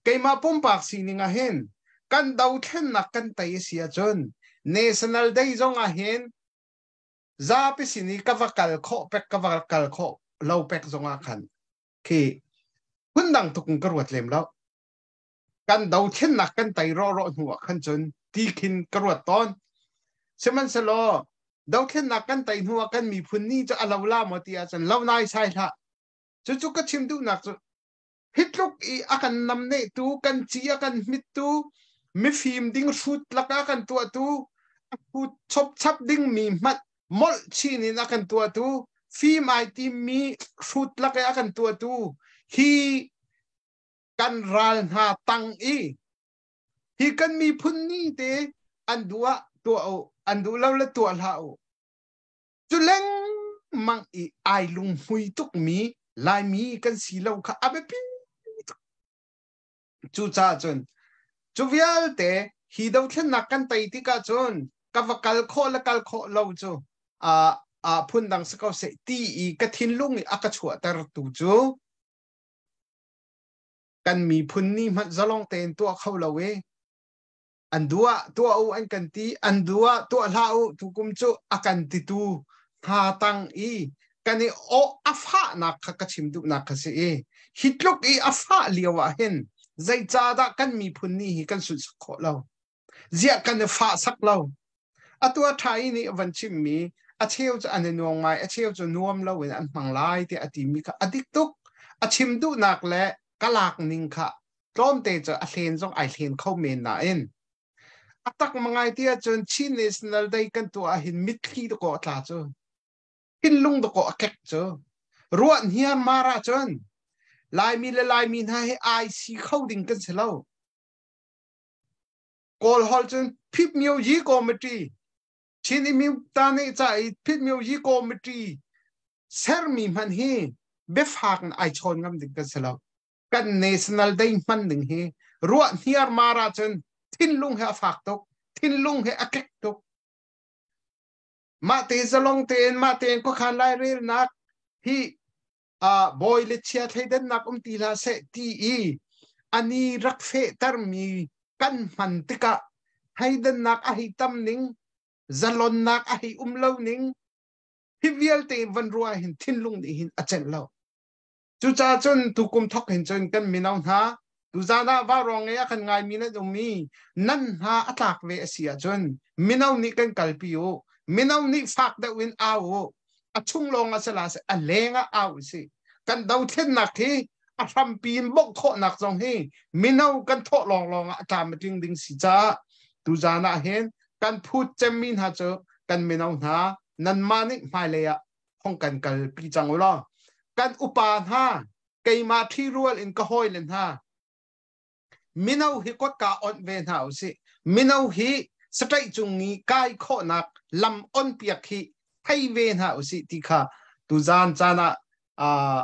keimah pumpak sining ah hin kan dothlennak kan tei a si ahcun National Day zong ah hin Zapi sin i ka va kal khawh pek ka va kal khawh lo pek zongah khan khi phundang tuk in ka ruat lem lo. Kan dothlennak kan tei rawhrawh hnu ah khan cun ti khin ka ruat tawn. Sihmanhsehlaw dothlennak kan tei hnu ah kan miphun ni cu a lo la maw ti ahcun lo nai sai hlah. Cucu ka chim duhnak cu hi tluk i a kan namnehtu, kan ci a kan hmittu, mifim ding hrut lakah kan tuahtu, a hrut chopchap dingmi hmanh molh chin in a kan tuahtu, fim ai timmi hrut lak i a kan tuahtu, hi kan ral hna tang i hi kan miphun ni te an duh ah tuah u, an duh lo le tuah hlah u. Cu lengmang i ai lunghmui tukmi Laimi kan si lo kha a biapi tuk. Cucaah cun cu vialte hi dothlennak kan tei tikah cun ka va kal khawh le kal khawh lo cu phundang si ko seh ti i ka thinlung i a ka chuahtertu cu kan miphun ni hmanh zalong tein tuah kho lo i an duh ah tuah u an kan ti, an duh ah tuah hlah u tukum cu a kan titu hna tang i kan i awh a fahnak kha ka chim duhnak kha si i hi tluk i a fah lio ah hin zeicahdah kan miphun ni hi kan sunhsak khawh lo, ziah kan i fah sak lo? Atu a ṭha i nih a van chimmi a cheu cu an i nuam ngai, a cheu cu nuam lo in an hmang lai tiah a timi kha a dik tuk. A chim duhnak le ka lak ning kha tlawmte cu a hlen zong ai hlen kho men nain a tak mangai ti ahcun Chin National Day kan tuah ahhin mitthli dakaw a tla cu, thinlung dakaw a kek cu, ruah hniar mar ahcun Laimi le Laimi hna hi ai si kho ding kan si lo. Kawl holh cun Phit Myo Yi Committee, Chin Imyuta nih ca i Phit Myo Yi Committee sermi hmanh hi biafak in ai chawn ngam ding kan si lo. Kan National Day hman ding hi ruah hniar mar ahcun thinlung he a fak tuk, thinlung he a kek tuk. Mah te zalong tein, mah tein khuakhan lairelnak hi bawi le chia thleidannak um ti hlah seh ti i ani rak fehtermi kan hman tikah thleidannak a hei tam ning, zalonnak a hei um lo ning, hi vialte van ruah hin thinlung nih hin a celh lo. Cucaah cun tukum thok hin cun kan mino hna, tuzaan ah vaurawng i a kan ngaimi nan um i nan hna a tlak ve a si ahcun mino nih kan kalpi u, mino nih fak deuh in au u. A chung lawng ah si la seh, a leng ah au u sih. Kan dothlennak hi a hrampi in bawmh khawhnak zong hi mino kan thawh lawnglawng ah a tlam a tling ding si caah tuzaan ah hin kan phut cemmi hna cu kan mino hna nanmah nih hmailei ah hong kan kalpi cang u law kan upa hna, keimah ṭhirual in ka hawile hna, mino hi kotka onh ve hna u sih. Mino hi saṭaih cung i kai khawhnak lam on piak hi thei ve hna u sih ti kha tuzaan caan ah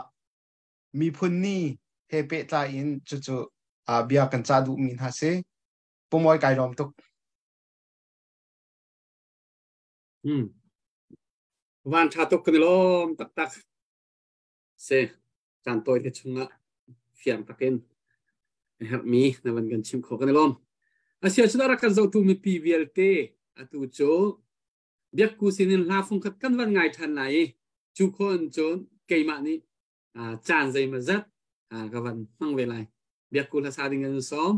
miphun ni he pehtlai in cucu bia kan cah duhmi hna si. Pumawi, kai lawm tuk. Van ṭha tuk, kan i lawm taktak. Si, caan tawi te chungah fiang takin a herhmi na van kan chim khawh, kan i lawm. Asia cun a rak kan zohtu mipi vialte, atu cu biakku sinin hla fungkhat kan van ngai ṭhan lai i cu khon cun keimah nih caan zeimawzat ka van hmang ve lai. Biakku hla sa ding kan sawm.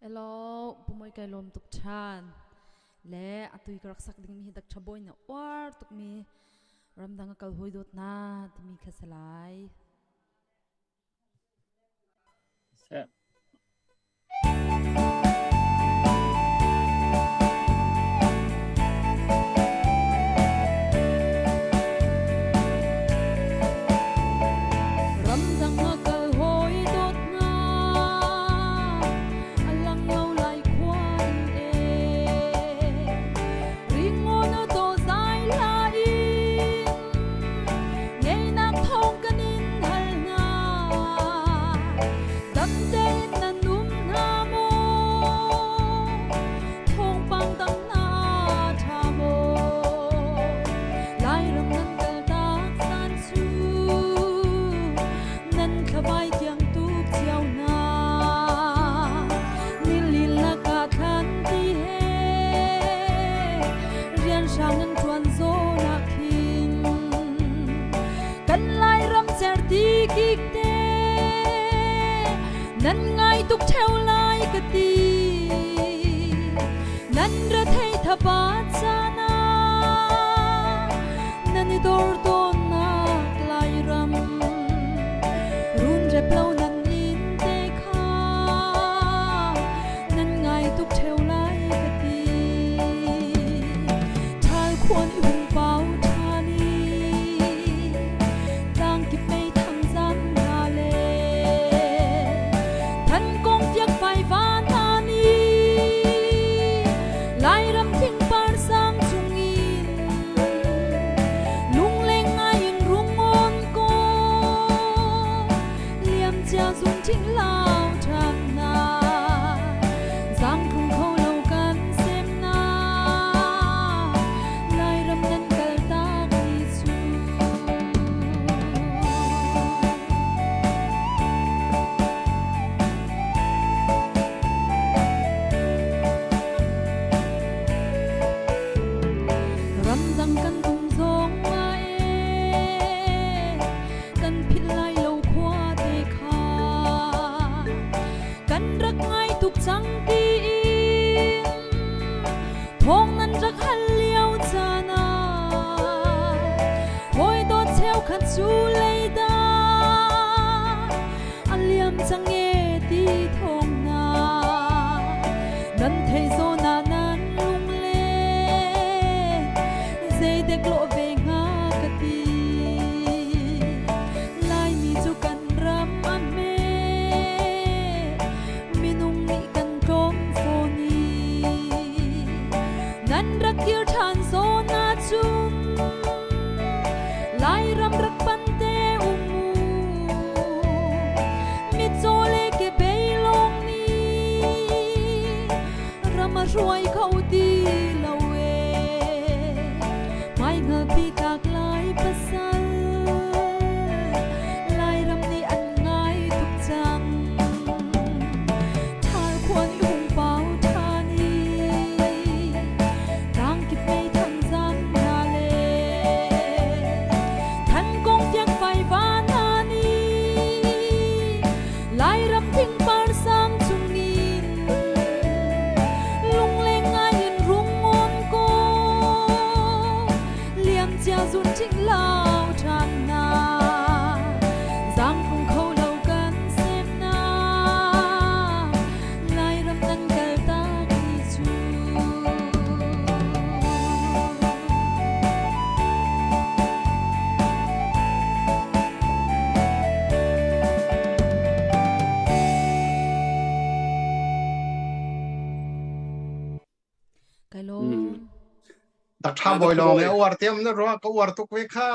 Hello, pumoi kai lawm tuk ṭhan. Le atui ka rak sak dingmi hi dak ṭha bawi na uar tukmi ramdang a kal hawi dawt na timi kha si lai. Seh. Ramdang a kal hawi dawt na a lang lo lai khua in e ringawn a to zai la in ngeinak thawng kan in hal hna. Dam tein Nan ngai tuk theo lai ka ti. Nan ra thei thapa chana nan i dor ton nak lai ram. Run rep lo nan in te kha nan ngai tuk theo lai ka ti. Thal khuan i hung pau thani tang ki mei thang zam na le than kong fiak fai van ni lai ram thing par sang chung in lung leng ngai in rung on ko liam chia dung thing lao than na giang thung kho lo kan sem na lai ram nan kal ta ni chu. Ramdang kan tum zong ma e kan phit lai lo khua te kha kan rak ngai tuk chang ti in thong nan rak hal liao chana hoi do cheu khat chu lei da aliam chang e ti thong na nan thei zo na nan lung le dây dek lộ về nga ka ti lai mi chu kan ram a me minung ni kan tom foni nan rak kir than zo na chung lai ram rak pan te umu mi cho le ke bei long ni rama ruai khau ti lo e mai ngờ pi tak lai pasal lai ram ni an ngai tuk chang thal khuan i hung pau thani tang kip mei thang zam na le than kong fiak fai va na ni lai ram thing par sang chung in lung leng ngai in rung on ko liam chia zun ching lao than na giang phung khâu lâu kan xem na lai ram nan kal ta ni chu. Kai lo. Dr. Boy Long ne uar tiam na ro ka uar tuk ve kha.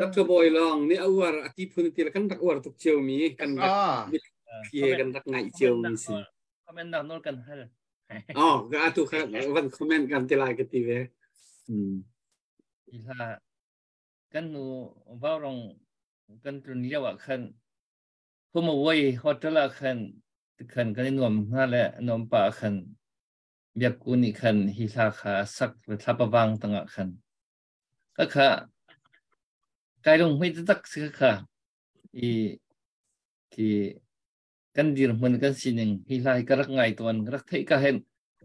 Dr. Boy Long nih a uar a ti phun ti le kan rak uar tuk cio mi kan rak pie kan rak ngaih cio mi si. Comment nak nol kan hal. Oh, ka atu kha van comment kan ti lai ka ti ve. Hi hla kan nu vaurong kan tlun lio ah khan Humaway hotel ah khan khan kan i nuam hna le nuam pa khan biakku nih khan hi hla kha sak le thlapawang tangah khan ka kha kai lung hmui taktak si kha i ki kan dirhmun kan sining hi hla hi ka rak ngai tawn ka rak theih ka hen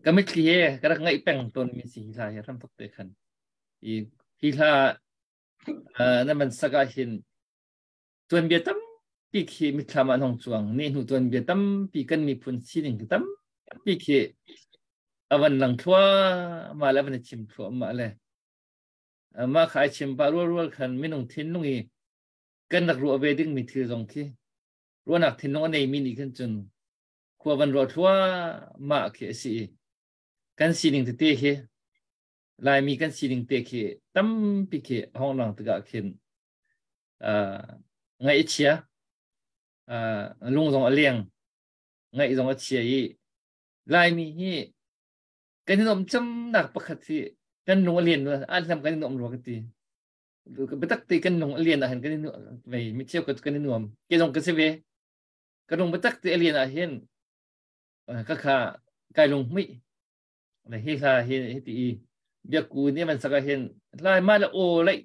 ka mitthli he ka rak ngaih peng tawn mi si hi hla hi ram tuk te khan i hi hla na man sak ah hin tuanbia tampi khi mitthlam ah an hong cuang ni hnu tuanbia tampi kan miphun sining tampi khi avan lang thluahmah le avan i chim thluahmah le mah kha ai chim pah rual rual khan minung thinlung i kan rak ruah ve ding mi thil zong khi ruahnak thinlung a nei mi nih khan cun khua van ruah thluahmah khi a si i kan sining tete khi Laimi kan sining te khi tampi khi hong lang tikah khin ngaih a chia, lung zong a leng, ngaih zong a chia i Laimi hi kan i nuam camnak pakhat hi kan lung a lian a hlam kan i nuam rua ka ti. Biatak te kan lung a lian ah hin kan i vei mi cheu kan i nuam. Ke zong ka si ve. Ka lung biatak te a lian ah hin ka kha kai lung hmuih. Le hi hla hi hi ti i biakku nih man sak ah hin lai ma le aw lai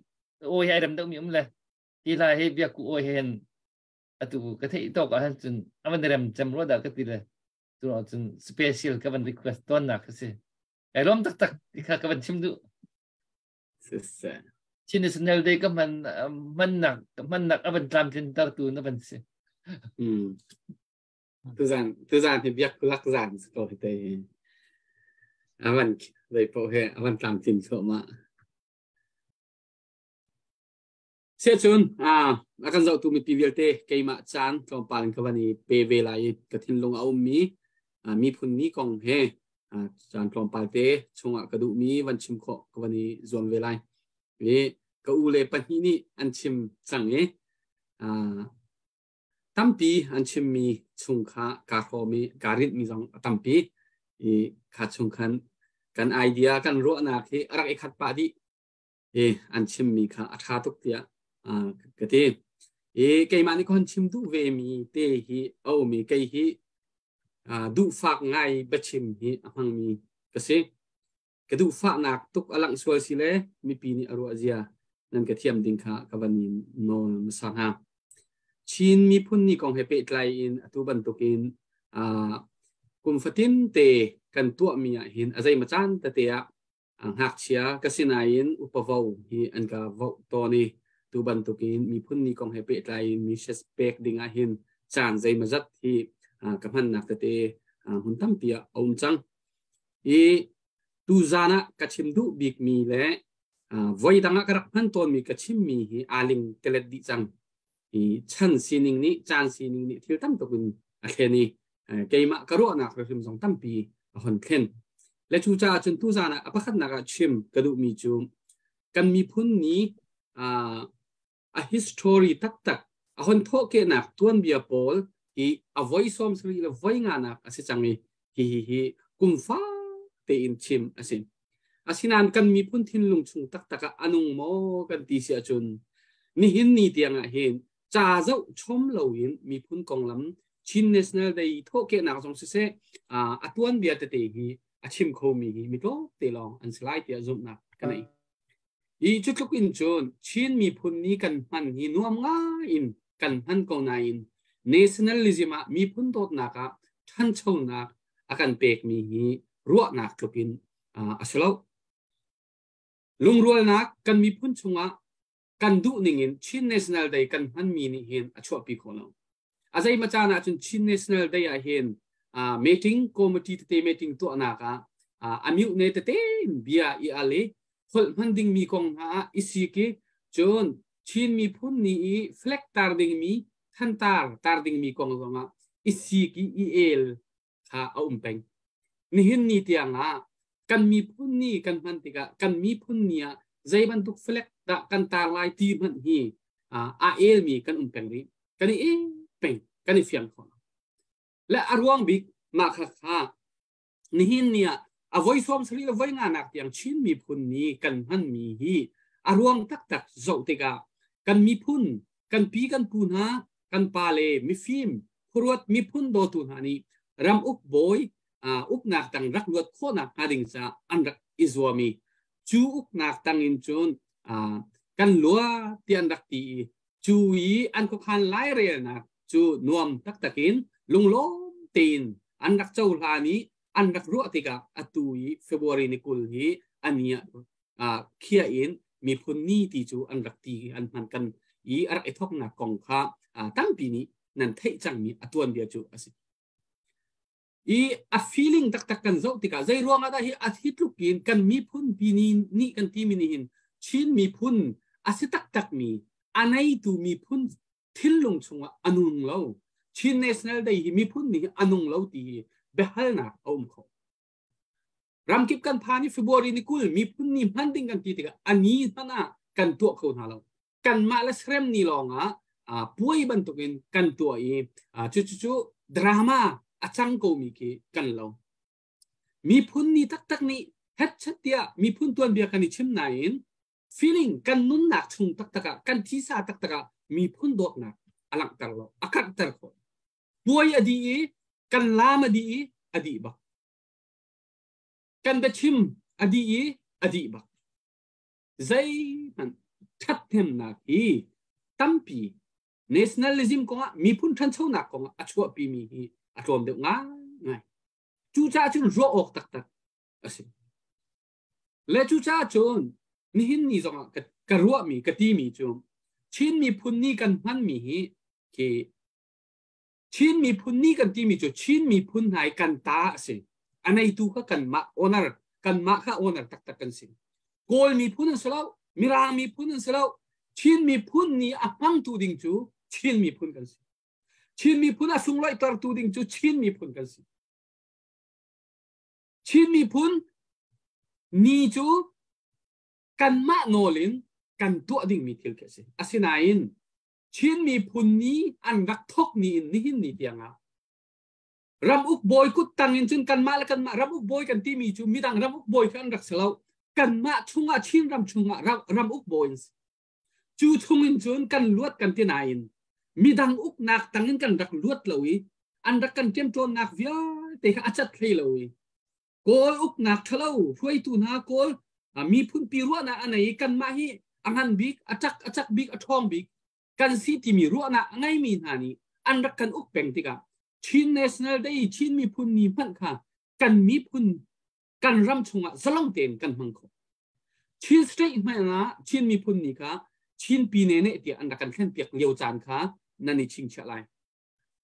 aw hi ai rem deuh mi um le hi hla hi biakku aw hi hin Atu ka theih tawk ah cun avan rem cem rua dah ka ti le tu cun special ka van request ton nak ka si. Kai lawm taktak ti kha ka van chim duh. Siseh. Chin National Day ka man man nak man nak avan tlamtlin tar tu na van si. Tuzan tuzan hi biak lak zan si ko hi te hi. Avan zei poh he avan tlamtlin thluahmah. Siahcun a kan zohtu mipi vialte keimah caan tlawmpal in ka van i pe ve lai i ka thinlung a ummi miphun ni kong he caan tlawmpal te chungah ka duhmi van chim khawh ka van i zuam ve lai. I ka u le pahnih nih an chim cang i tampi an chimmi chung kha kaa hrawm i kaa rinhmi zong a tampi i kha chung khan kan idea kan ruahnak hi a rak i khat pah dih. I an chimmi kha a ṭha tuk tiah ka ti. I keimah nih ka hon chim duh vemi te hi a um i kei hi duhfak ngai biachim hi a hmangmi ka si. Ka duhfahnak tuk a langh sual si le mipi nih a ruah zia nan ka thiam ding kha ka van in nawl hmasa hna. Chin miphun ni kong he pehtlai in atu bantukin kum fatin te kan tuahmi ah hin a zeimaw caan tete ah Ngakchia ka si nain upa vo hi an ka voh tawn i tu bantukin miphun ni kong he pehtlai in message pek ding ah hin caan zeimawzat hi ka hmannak tete hmun tampi ah a um cang. I tuzaan ah ka chim duh bikmi le voi dang ah ka rak hman tawnmi ka chimmi hi aa ling telet dih cang. I chan sining nih caan sining nih thil tam tuk in a thlen i keimah ka ruahnak hrim zong tampi a hon thlen. Le cu caah cun tuzaan ah a pakhatnak ah chim ka duhmi cu kan miphun nih a history taktak a hon thawhkehnak tuanbia pawl hi a voi 70 le voi nganak a si cang i hi hi hi kum fa tein chim a si. Asinain kan miphun thinlung chung taktak ah a nung maw kan ti si ahcun nihin ni tiang ah hin ca zoh chom loin miphun konglam Chin National Day thawhkehnak zong siseh a tuanbia tete hi a chim khomi hi mi tlawmte lawng an si lai tiah zumhnak ka nei. I cu tluk in cun Chin miphun ni kan hman hi nuam ngai in kan hman ko nain nationalism ah miphun dawtnak ah ṭhanchonak a kan pekmi hi ruahnak tluk in a si lo. Lungrualnak kan miphun chungah kan duh ningin Chin National Day kan hmanmi nih hin a chuahpi khawh lo. A zeimaw caan ah cun Chin National Day ah hin meeting committee tete meeting tuahnak ah a mute tete in bia i al i holh hman dingmi kong hna ah i sik i cun Chin miphun ni i flag tar dingmi thantar tar dingmi kong zongah i sik i i el kha a um peng. Nihin ni tiang ah kan miphun ni kan hman tikah kan miphun ni ah zei bantuk flag dah kan tar lai ti hmanh hi a elmi kan um peng rih. Kan i el peng, kan i fiang kho. Le a ruang bik mah kha kha nihin ni ah a voi 70 le voi nga nak tiang Chin miphun ni kan hmanmi hi a ruang taktak zoh tikah kan miphun kan pi kan pu hna kan pa le mifim khuaruat miphun dawtu hna nih ram uk bawi uknak tang rak luat khawhnak hnga ding caah an rak i zuam i cu uknak tang in cun kan lua ti an rak ti i cu i an khuakhan lairelnak cu nuam taktak in lunglawm tein an rak cohlan i an rak ruah tikah atu i February ni 20 hi ani ah khiah in miphun ni ti cu an rak ti an hman kan i a rak i thoknak kong kha tampi nih nan theih cangmi a tuanbia cu a si. I a feeling taktak kan zoh tikah zei ruangah dah hi a hi tluk in kan miphun pi ni nih kan timi nih hin Chin miphun a si taktak mi a neitu miphun thinlung chungah a nung lo. Chin National Day hi miphun nih a nung lo ti hi biahalnak a um kho. Ramkip kan phan i February ni 20 miphun ni hman ding kan ti tikah a ni hmanh ah kan tuah kho hna lo. Kanmah le serem ni lawng ah puai bantukin kan tuah i cucu drama a cang komi khi kan lo. Miphun ni taktak nih hetchet tiah miphun tuanbia kan i chim nain feeling kan nunnak chung taktak ah kan thisa taktak ah miphun dawtnak a langhter lo, a karhter khawh. Puai a dih i kan laam a dih i a dih bak. Kan biachim a dih i a dih bak. Zeihmanh ṭhathnemnak hi tampi Nationalism kongah miphun ṭhanchonak kongah a chuahpimi hi a tlawm deuh ngaingai. Cucaah cun ruah awk taktak a si. Le cucaah cun nihin ni zongah ka ruahmi ka timi cu Chin miphun ni kan hmanmi hi khi Chin miphun ni kan timi cu Chin miphun hna i kan ta a si. A neitu kha kanmah owner kanmah kha owner taktak kan si. Kawl miphun an si lo, Mirang miphun an si lo. Chin miphun ni a hmangtu ding cu Chin miphun kan si. Chin miphun a sunglawitertu ding cu Chin miphun kan si. Chin miphun ni cu kanmah nawl in kan tuah dingmi thil khi a si. Asinain Chin miphun ni an rak thawk ni in nihin ni tiangah ramuk bawi kut tang in cun kanmah le kanmah ramuk bawi kan timi cu midang ramuk bawi kha an rak si lo. Kanmah chungah Chin ram chungah ramuk bawi an si. Cu chungin cun kan luat kan ti nain midang uknak tangin kan rak luat lo i an rak kan ṭemṭawnnak vialte kha a cat hlei lo i Kawl uknak ṭhalo hruaitu hna Kawl miphun pi ruahnak a nei i kanmah hi a ngan bik, a ṭak a cak bik, a ṭhawng bik kan si timi ruahnak a ngeimi hna nih an rak kan uk peng tikah Chin National Day Chin miphun ni hmanh kha kan miphun kan ram chungah zalong tein kan hmang kho. Chin State hmanh ah Chin miphun ni kha Chin Pine nih tiah an rak kan thlenpiak lio caan kha nan i chingchiah lai.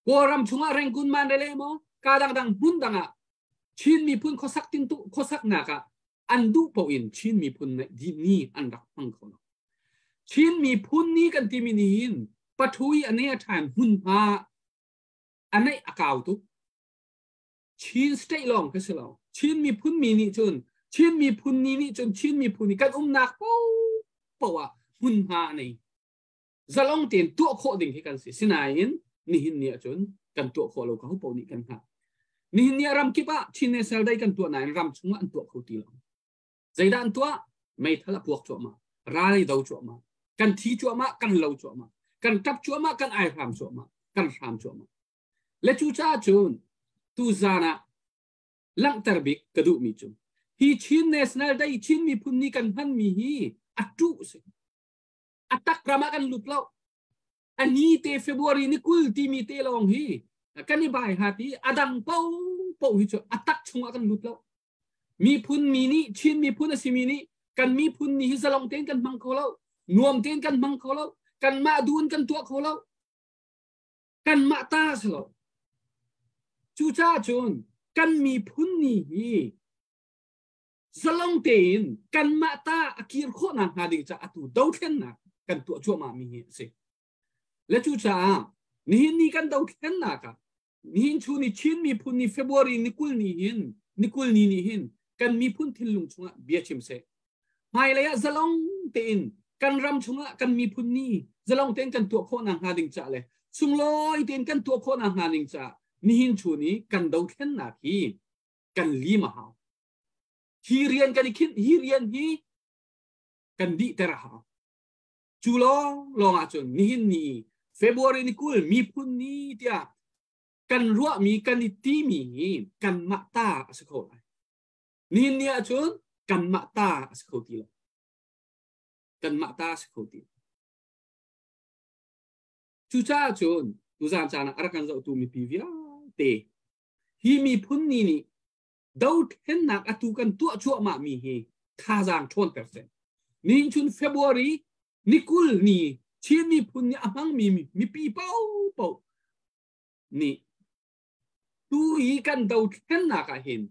Kawlram chungah Rangoon Mandalay maw ka dangdang hmun dang ah Chin miphun khuasak tintu khuasaknak ah an duh paoh in Chin miphun ni an rak hmang kho lo. Chin miphun ni kan timi ni hin pathui a ne a ṭhan hmunhma a neih a kau tuk. Chin state lawng ka si lo. Chin miphun mi nih cun Chin miphun ni nih cun Chin miphun nih kan umnak paohpaoh ah hmunhma a nei. Zalong tein tuah khawh ding hi kan si. Sinain nihin ni ahcun kan tuah khawh lo ka ho paoh nih kan hngalh. Nihin ni ah ram kip ah Chin National Day kan tuah nain ram chungah an tuah kho ti lo. Zeidah an tuah? Meithal a puak cuahmah. Ral i do cuahmah. Kan thi cuahmah, kan lo cuahmah. Kan ṭap cuahmah, kan aihram cuahmah. Kan hram cuahmah. Le cucaah cun tuzaan ah langhter bik ka duhmi cu hi Chin National Day Chin miphun ni kan hmanmi hi a ṭuh si. A tak ram ah kan lut lo. A ni te February ni 20 timi te lawng hi kan i bai hat i a dang paohpaoh hi cu a tak chungah kan lut lo. Miphun mi nih Chin miphun a simi nih kan miphun ni hi zalong tein kan hmang kho lo. Nuam tein kan hmang kho lo. Kanmah duh in kan tuah kho lo. Kanmah ta si lo. Cucaah cun kan miphun ni hi zalong tein kanmah ta a kir khawhnak hnga ding caah atu dothlennak kan tuah cuahmah mi hi a si. Le cucaah nihin ni kan dothlennak ah nihin chu ni Chin miphun ni February ni 20 ni hin ni 20 ni nih hin kan miphun thinlung chungah bia chim seh. Hmailei ah zalong tein kan ram chungah kan miphun ni zalong tein kan tuah khawh nakhnga ding ca le sunglawi tein kan tuah khawh nakhnga ding ca nihin chu ni kan dothlennak hi kan lim a hau. Hi rian kan i khinh hi rian hi kan dihter a hau. Cu lawng lawng ahcun nihin ni February ni 20 miphun ni tiah kan ruahmi kan i timi hi kanmah ta a si kho lai. Nihin ni ahcun kanmah ta a si kho ti lo. Kanmah ta a si kho ti lo. Cucaah cun tuzaan caan ah a rak kan zohtu mipi vialte hi miphun ni nih dothlennak atu kan tuah cuahmah mi hi thazaang ṭhawnter seh. Nihin chun February ni 20 ni Chin miphun nih a hmangmi mipi paohpaoh nih tu i kan dothlennak ah hin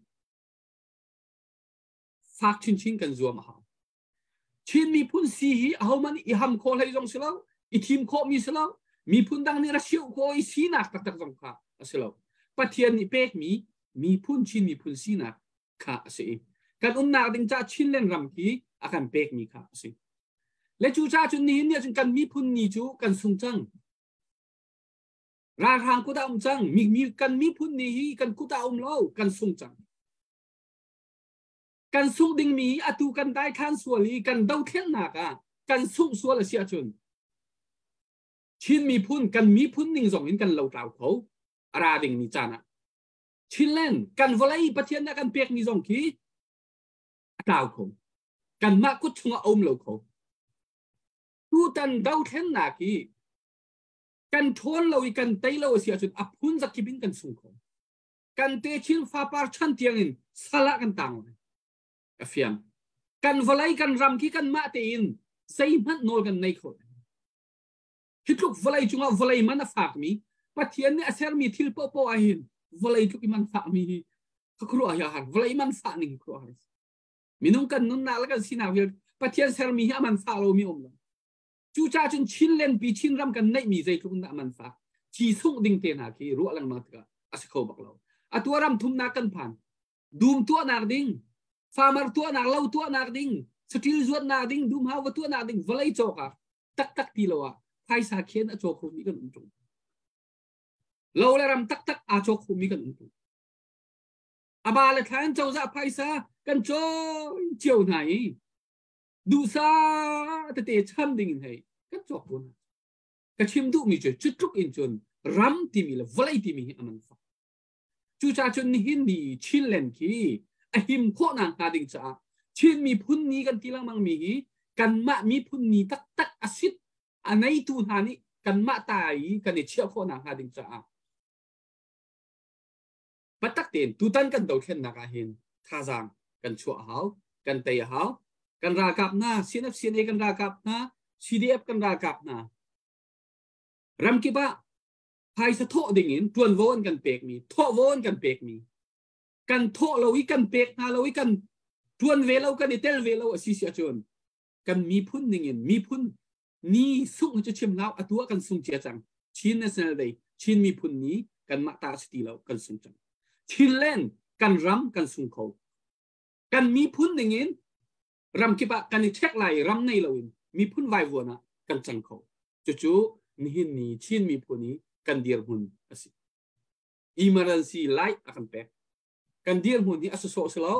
fak chinchin kan zuam a hau. Chin miphun si hi ahohmanh nih i ham khawh hlei zong si lo, i thim khawhmi si lo, miphun dang nih ra siuh khawh i sinak taktak zong kha a si lo. Pathian nih pekmi miphun Chin miphun sinak kha a si i kan umnak ding caah Chinland ram hi a kan pekmi kha a si. Le cucaah cun nihin ni ahcun kan miphun ni cu kan sung cang. Ralhrang kut ah um cang. Mi, mi, kan miphun ni hi kan kut ah um lo, kan sung cang. Kan sungh dingmi atu kan daithlan sual i kan dothlennak ah kan sungh sual a si ahcun Chin miphun kan miphun ning zong in kan lotlau kho a ra dingmi caan ah Chinland kan vawlei Pathian nih a kan pekmi zong khi a tlau kho kanmah kut chungah a um lo kho tutan dothlennak hi. Kan ṭhawn lo i kan tei lo a si ahcun a phun zakip in kan sung kho. Kan techin fapar chan tiangin sal ah kan tang lai. A fiang. Kan vawlei kan ram khi kanmah tein zeihmanh nawl kan nei kho. Hi tluk vawlei cungah vawlei man a fakmi Pathian nih a sermi thil paohpaoh ah hin vawlei tluk i man fakmi hi ka khuaruah hi a har. Vawlei man fah ning khuaruah har. Minung kan nunnak le kan sinak vialte Pathian sermi hi a man fah lomi um lo. Cucaah cun Chinland pi Chinram kan neihmi zeitluk in dah man fak thi sungh ding te hna khi ruah lengmang tikah a si kho bak lo. Atu ah ram thumnak kan phan. Dum tuahnak ding, farmer tuahnak, lo tuahnak ding, saṭil zuatnak ding, dumhau va tuahnak ding vawlei cawk ah taktak ti lo ah phaisa khen a caw khomi kan um ṭung. Lo le ram taktak aa caw khomi kan um ṭung. Aba le thla in cozah phaisa kan cawi cio hna i duhsa tete cham ding in hei kan cawk ko hna. Ka chim duhmi cu cu tluk in cun ram timi le vawlei timi hi a man fak. Cucaah cun nihin ni Chinland khi a him khawhnak hnga ding caah Chin miphun ni kan ti lengmang mi hi kanmah miphun ni taktak a sit a neitu hna nih kanmah ta i kan i chiah khawhnak hnga ding caah biatak tein tutan kan dothlennak ah hin thazaang kan chuah a hau, kan tei a hau. Kan ralkap hna, CNF CNA kan ralkap hna, CDF kan ralkap hna ramkip ah phaisa thawh ding in ṭuanvo an kan pekmi, thawhvo an kan pekmi, kan thawh lo i kan pek hna lo i kan ṭuan ve lo, kan i tel ve lo a si si ahcun kan miphun ning in miphun ni sungh cu chim hlah atu ah kan sung cia cang. Chin National Day, Chin miphun ni kanmah ta a si ti lo, kan sung cang. Chinland kan ram kan sung kho. Kan miphun ning in ramkip ah kan i ṭhek lai i ram nei loin miphun vaivuan ah kan cang kho. Cucu nihin ni Chin miphun i kan dirhmun a si. Emergency light a kan pek. Kan dirhmun hi a sawsawh si lo.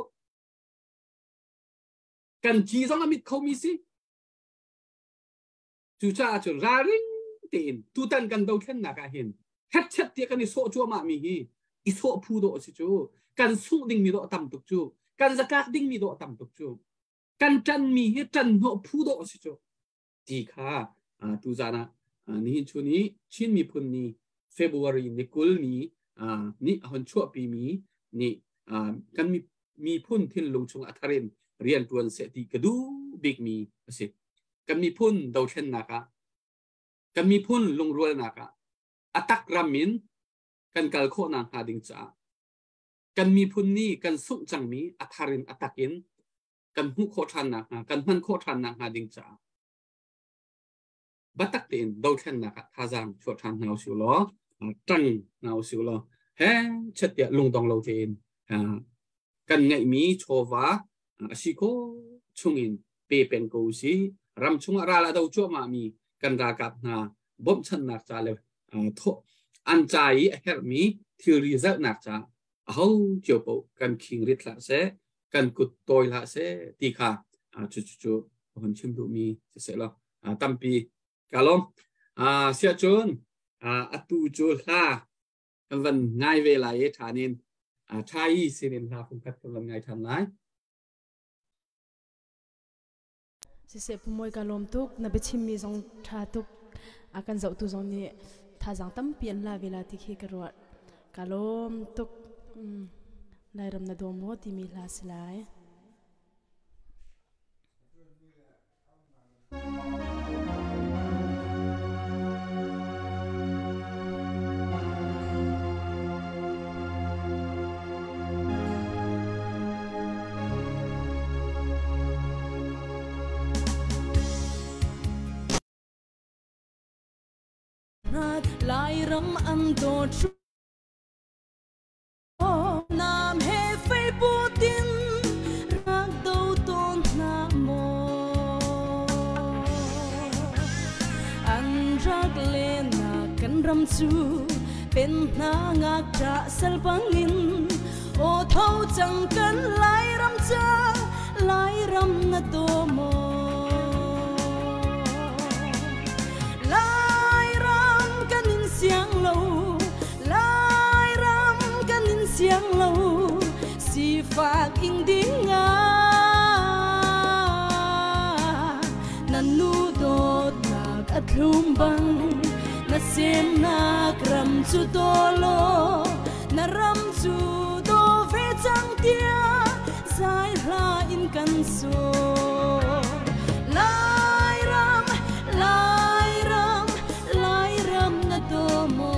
Kan ci zong a mit khomi si. Cucaah cun ralring tein tutan kan dothlennak ah hin hetchet tiah kan i sawh cuahmah mi hi i sawh phu dawh a si cu. Kan sungh dingmi dawh a tam tuk cu. Kan zatlak dingmi dawh a tam tuk cu. Kan ṭanmi hi ṭan hnawh phu dawh a si cu. Ti kha tuzaan ah nihin chun i Chin miphun ni February ni 20 ni nih a hon chuahpimi nih kan miphun thinlung chung a thar in rian ṭuan seh ti ka duh bikmi a si. Kan miphun dothlennak ah, kan miphun lungrualnak ah a tak ram in kan kal khawhnak hnga ding caah kan miphun nih kan sungh cangmi a thar in a tak in kan hmuh khawh ṭhan nakhnga, kan hman khawh ṭhan nakhnga ding caah biatak tein dothlennak ah thazaang chuah ṭhan hna usih law, ṭang hna usih law, he chet tiah lungdong lo tein kan ngeihmi chawva a si khawh chungin pe peng ko usih. Ram chungah ral a do cuahmahmi kan ralkap hna bawmhchanhnak ca le an ca i a herhmi thilri zalhnak ca aho cio paoh kan khing rit hlah seh, kan kut tawi hlah seh ti kha cu cu cu ka hun chim duhmi siseh law tampi ka lawm. Siah cun atu cu hla kan van ngai ve lai i ṭhan in ṭha i sinin hla phungkhat kan van ngai ṭhan lai. Siseh Pu Mawi ka lawm tuk na biachimmi zong ṭha tuk a kan zohtu zong nih thazaang tampi an la ve la ti khi ka ruah ka lawm tuk Lairam na daw maw timi hla si lai. Lairam an dawt Nam he fei putin rak do tawn hna maw An rak lenak kan ram cu pen hna ngakṭah sal bangin aw tho cang kan Lairam ca Lairam na daw maw Lairam kan in siang lo Lairam kan in siang lo sifak ing ding ah nan nu dawtnak a thlum bang na Na semnak ram cu dolo na ram cu do ve cang tia zai hla in kan so Lai ram Lai ram Lai ram na do mo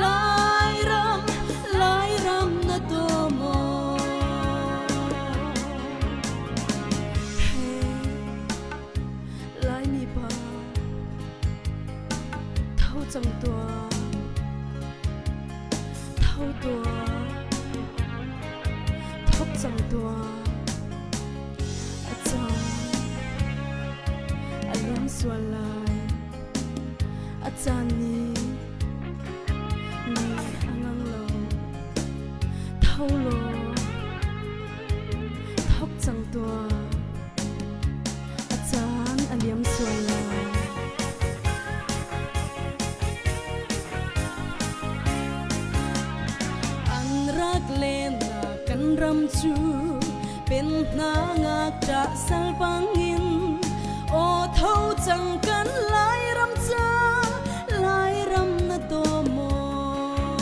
Lai ram Lai ram na do mo Hey Lai mi pa tho cang tua tho tua thok cang tua a caan a liam sual lai a caan nih mi a ngang lo tho law thok cang tua a caan a liam sual lai An rak lennak kan ram cu pen hna ngakṭah sal bangin aw tho cang kan Lairam ca Lairam na daw maw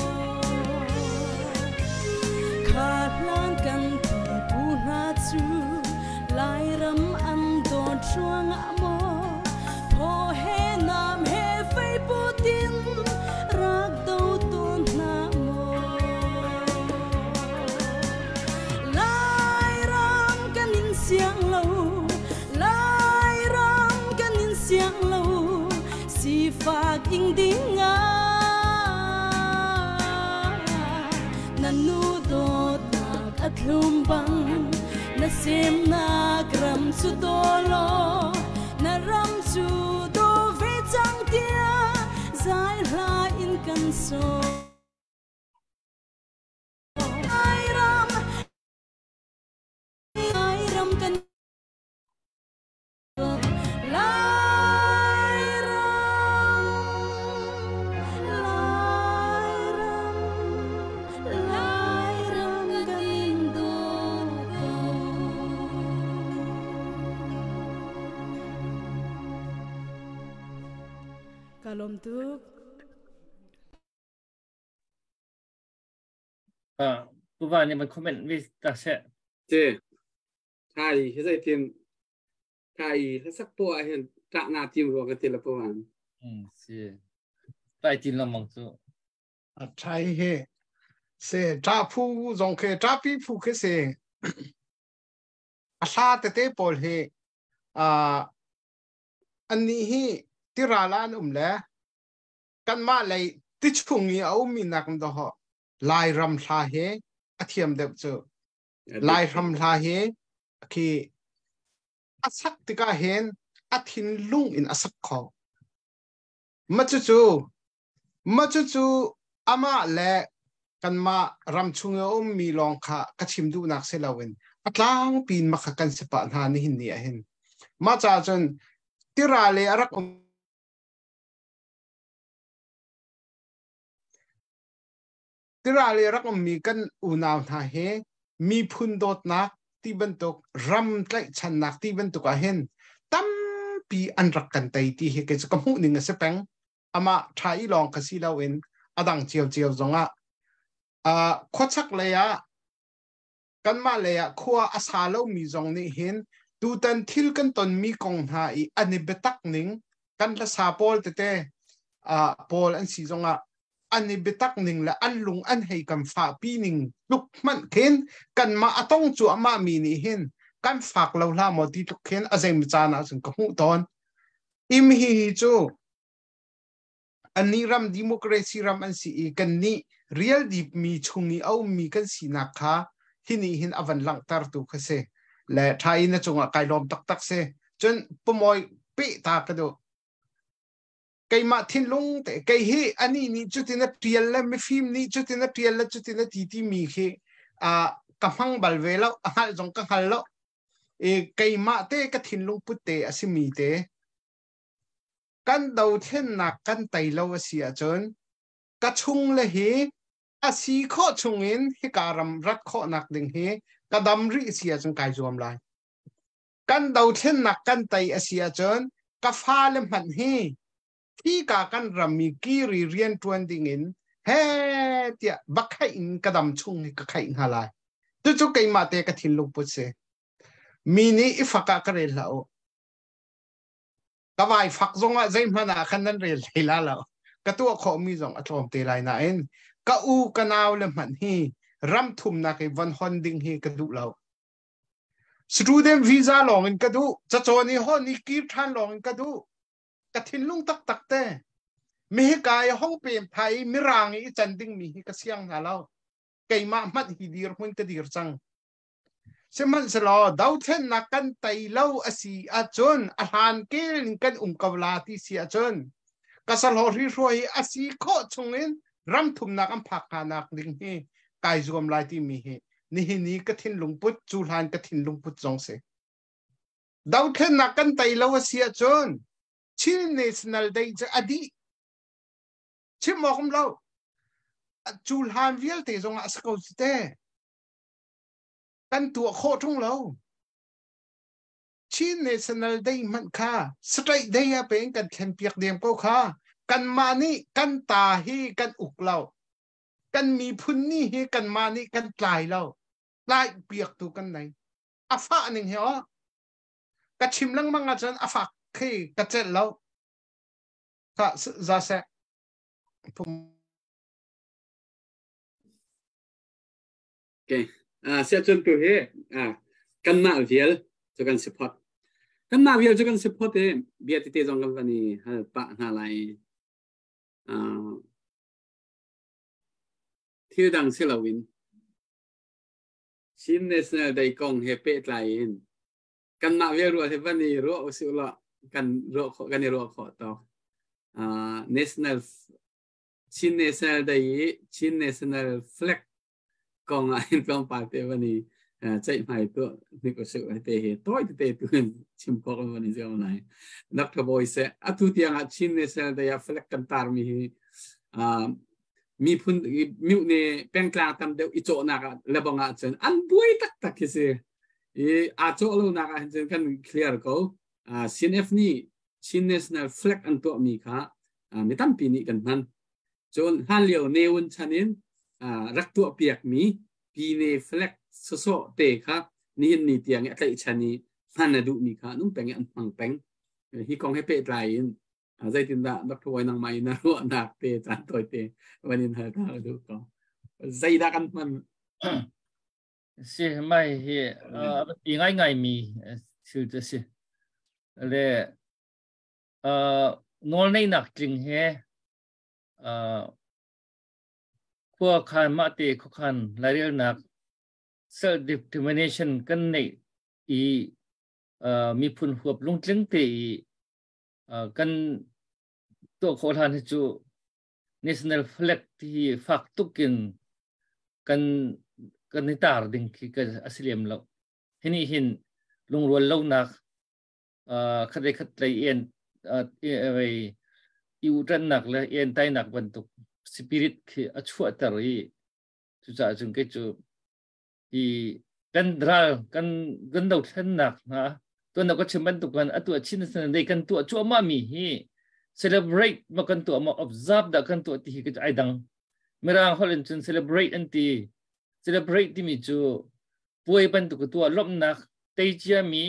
Kha hlan kan pipu hna cu Lairam an dawt ruangah maw phaw he nam he fei putin rak do tawn hna maw Lairam kan in siang lo Lairam kan in siang lo sifak ing ding ah na nu dawtnak a thlum bang na semnak ram cu dawlaw na ram cu daw ve cang tiah zai hla in kan sawm Lairam Lairam kan Lairam Lairam Lairam kan in daw ko. Ka lawm tuk. Pu Va nih van comment ve ta seh. Te, thai hi zeitin thai hlasak po ah hin ṭah na tim rua ka ti la po an. Si. Tai tin lengmang cu. A thai he se ṭa phu zong khi ṭapi phu khi se a hla tete pawl hi annih hi tiral ah an um le kanmah lei ti chung i a ummi nak do Lairam hla hi a thiam deuh cu. Lairam hla hi khi a sak tikah hin a thinlung in a sak kho. Ma cucu ma cucu amah le kanmah ram chung i a ummi lawng kha ka chim duhnak si loin a tlangpi in makha kan si pah hna nihin ni ah hin. Mah caah cun tira le a rak um Tira le rak ummi kan unau hna hi miphun dawtnak ti bantuk ram tlaihchannak ti bantuk ah hin tampi an rak kan tei ti hi kei cu ka hmuh ning a si peng. Amah ṭha i lawng ka si loin a dang ciocio zongah khuachak lei ah kanmah lei ah khua a sa lomi zong nih hin tutan thil kan tonmi kong hna i an i biatak ning kan hlasa pawl tete pawl an si zongah an i biatak ning le an lung an hei kan fahpi ning tluk hmanh khin kanmah a tong cuahmah mi nih hin kan fak lo hlah maw ti tluk khin a zeimi caan ah cun ka hmuh tawn. Im hi hi cu Annih ram democracy ram an si i kannih rial dipmi chung i a ummi kan sinak kha hi nih hin a van langhtertu kha si. Le ṭha i na cungah kai lawm taktak si. Cun pumawi peh ta ka duh. Keimah thinlung te kei hi anih nih cutin a ṭial le mifim nih cutin a ṭial le cutin a ti timi khi ka hmang bal ve lo, a hngalh zong ka hngal lo. I keimah te ka thinlung put te a simi te Kan dothlennak kan tei lo a si ahcun ka chungle hi a si khawh chungin hika ram rat khawhnak ding hi ka dam rih si ahcun kai zuam lai. Kan dothlennak kan tei a si ahcun Ka fale hmanh hi khi ka kan rammi kiri rian ṭuan dingin he tiah va khaih in ka dam chung hi ka khaih hna lai. Cucu keimah te ka thinlung put si. Mi nih i fak ah ka rel hlah u. Ka vai fak zong ah zeihmanh ah khan nan rel hlei la lo. Ka tuah khawhmi zong a tlawm te lai nain ka u ka nau le hmanh hi ram thumnak i von hon ding hi ka duh lo. Student visa lawng in ka duh. Cacawn i hon i kir ṭhan lawng in ka duh. Ka thinlung taktak te. Mihika i hong pem phai i mirang i can dingmi hi ka siang hna lo. Keimah hmanh hi dirhmun ka dir cang. Sihmanhsehlaw dothlennak kan tei lo a si ahcun a hlan kel in kan um ko la ti si ahcun ka sahlawh hrihruai hi a si khawh chungin ram thumnak an phak hnga nak ding hi kai zuam lai timi hi nihin i ka thinlung put cu hlan ka thinlung put zong si. Dothlennak kan tei lo a si ahcun Chin National Day cu a dih. Chim awk um lo. Cu hlan vialte zong ah a si ko cu te. Kan tuah khawh ṭung lo. Chin National Day hmanh kha Straight Day ah pe in kan thlen piak dem ko kha. Kanmah nih kan ta hi kan uk lo. Kan miphun ni hi kanmah nih kan tlai lo. Tlai piak tu kan nei. A fah ning hi aw. Ka chim lengmang ahcun a fak khi ka celh lo. Ka za seh. Okay. Siah cun tu hi kanmah vial cu kan si phot. Kanmah vial cu kan si phot i bia tete zong kan van i hal pah hna lai. Thil dang si loin Chin National Day kong he pehtlai in kanmah vial ruah hi van i ruah usih law kan ruah khawh kan i ruah khawh tawk. National Chin National Day i Chin National Flag kong ah hin tlawmpal te van i ceihmai tuah hnik usih te hi tawi tete tu in chim khawh kan van i zuam lai. Dr. Bawi seh atu tiang ah Chin National Day ah flag kan tarmi hi miphun mihne pengtlang tam deuh i cawhnak ah lebang ah cun an buai taktak khi si. I aa cawh lonak ah hin cun kan clear ko. CNF nih Chin National Flag an tuahmi kha mi tampi nih kan hman. Cun hlanlio Newin chan in rak tuahpiakmi Pine Flag sawsawh te kha nihin ni tiang i a tlaihchan i hman a duhmi kha an um peng i an hmang peng. Hi kong he pehtlai in zeitindah Dr. Wai nangmah in na ruahnak te caan tawi te van in hal ta ka duh ko. Zeidah kan hman? Si mai hi a biapi ngaingai mi thil cu a si. Le nawlneihnak tling he khua khan mahte khuakhan lairelnak self determination kan neih i miphun huap lungtling te i kan tuah khawh hlan hi cu national flag ti hi fak tukin kan kan i tar ding khi ka a si lem lo. Hi nih hin lungrual lonak khat le khat lei en i uṭannak le i entainak bantuk spirit khi a chuahter i cucaah cun kei cu hi kan ral kan kan dothlennak hna tuan ka chim bantuk kan atu a chin dei kan tuah cuahmah mi hi celebrate ma kan tuah ma observe dah kan tuah ti hi ai dang. Mirang holh in cun celebrate an ti. Celebrate timi cu puai bantuk tuah lawmhnak tei ciami